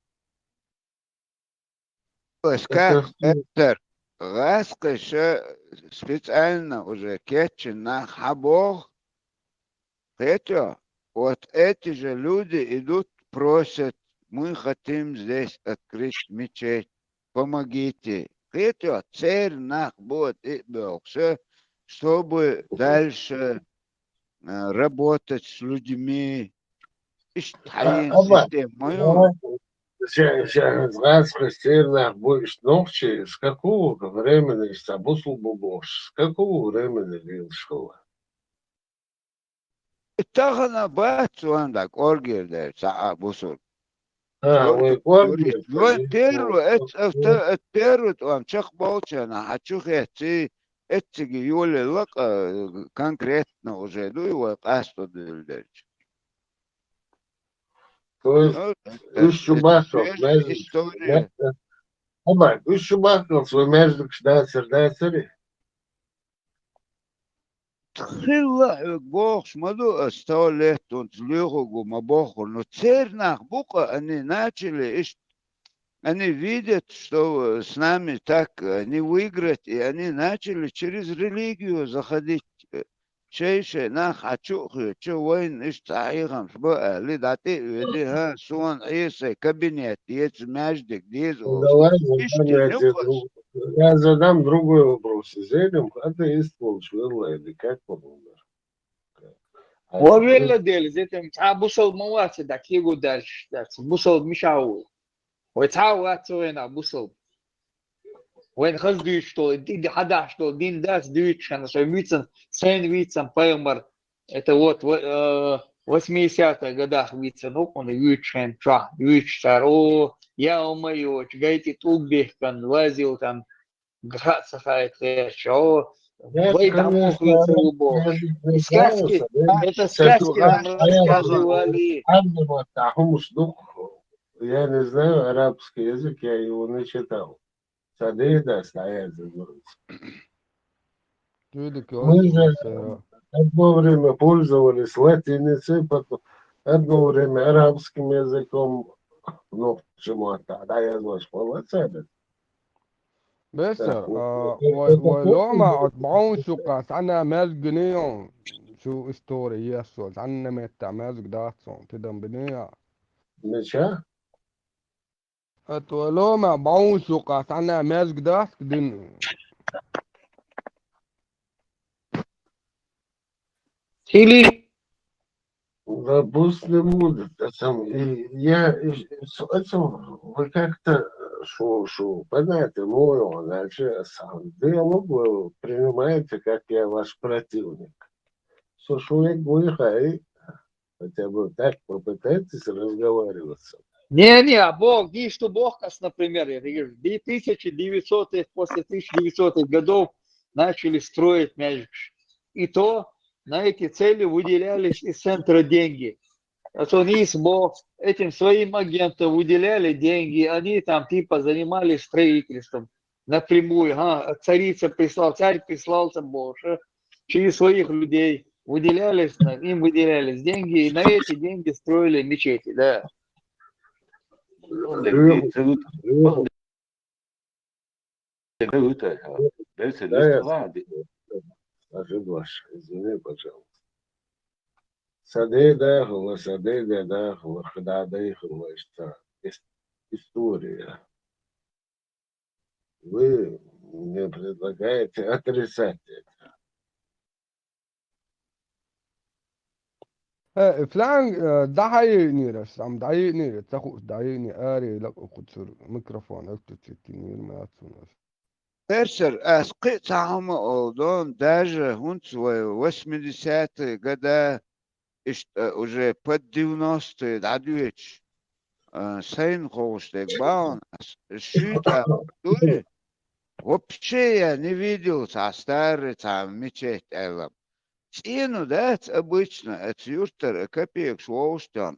Оскар, это Эдгар, гаскаш специально уже кетчен нах хьабох, хетё, вот эти же люди идут, просят: «Мы хотим здесь открыть мечеть, помогите». Хетё, цер нах будет и бёхше, чтобы дальше, э, работать с людьми. Ишт хьаен система. Сейчас, сейчас, гаскаш цер нах бу ишт нохчи, с какого времени ишт бусул бу бохш, с какого времени лил школа? Тахана бац ванда кӀоргер дер цаӀа бусул. А, вай кӀоргер. Вай первый, эт, эт, эт первый тӀом чакхболчана, хьачу хетци, эцциги юле лакъа, э, конкретно уже дуй вай къасто дилдерч. То есть, ну, уж чубахкал, это знаешь, история. Ама, уж чубахкал свой междык дацар, дацари. Тхилла хӀуг бохуш ма ду ас, сто лет унца лоьхургу ма бохур, но цернах бу-кха, они начали, ишт, они видят, что с нами так не выиграть, и они начали через религию заходить. Шай-шай нах хьачу а хьоьцу, вайна иштта хьехамаш бан аьлла, дӀатӀе а вели, хӀа, суна Ӏесай кабинет еза, маьждиг деза олуш. Давай, иштта давай, я задам другой вопрос. Зелим атеист волчу велла или как он умер? Ва велла дела, зетем цхьа бусалба ма вац, да кего дальше, да, бусалба миша ву. Вай цхьа а вац вайна бусалба. Вайн хаз дуьйцуш долу, ди-, ди-, хьадахьаш долу дин дац дуьйцуш хьаьнаш, вай вицан, сайн вицан пайхамар. Это вот в, э, восьмидесятых годах вицан, ну, он вуьйцуш хьаьн чохь, вуьйцуш цара, о, я ма йоцу, гайти тӀулг бехкан, вазил там, хаьа ца хаийта гӀерташ, о, вай дӀа муха вицар ву бохуш. И сказки, это сказки нам рассказывали. Я не знаю арабский язык, я его не читал. Ца дедас дӀаяздина вуьйцу. Мы же одно время пользовались латиницей, потом одно время арабским языком, ну, почему-то дӀаяздеш вала цара. Бесса, а, вай, вай лома, от баун шука, цхьанна маьжгане он, шу истори еш, цхьанна метта маьжг дац он, тидан бине а. Мича? От вай лома, баун шука, цхьанна маьжг дац дин. Или Да пусть не будет. Это сам-, и я, и с-, это, вы как-то, э, шу, шу, понятно, мой он, дальше сам диалог вы принимаете, как я ваш противник. Слушай, вы хай, хотя бы так попытайтесь разговариваться. Не-не, а Бог, и что Бог нас, например, я говорю, две тысячи девятьсотых, после тысяча девятисотых годов начали строить мячик. И то на эти цели выделялись из центра деньги. А то они с Бог этим своим агентам выделяли деньги, они там типа занимались строительством напрямую. Ага, царица прислал, царь прислал там больше через своих людей. Выделялись, на- им выделялись деньги, и на эти деньги строили мечети, да. Ошибся, извини, пожалуйста. Садеда хла, садеда хла, хда да хла, что ис-, история. Вы мне предлагаете отрицать это. Э, флан, э, дахай нирас, ам дахай нирас, таху дахай ни, ари лак ухуцур микрофон, актучити нир мацунас. Персер, ас кхы цхьа хӀума олдон, даже хӀунц вай восьмидесятые года, иштта уже под девяностые дӀадоьдуш, а, сайна ховш дег баун, ас шуьйтӀа дуй, вообще я не видел цхьа старый, цхьа мечеть аьлла. ЦӀену дац обычно, аца юртара капекаш вовшах тӀон,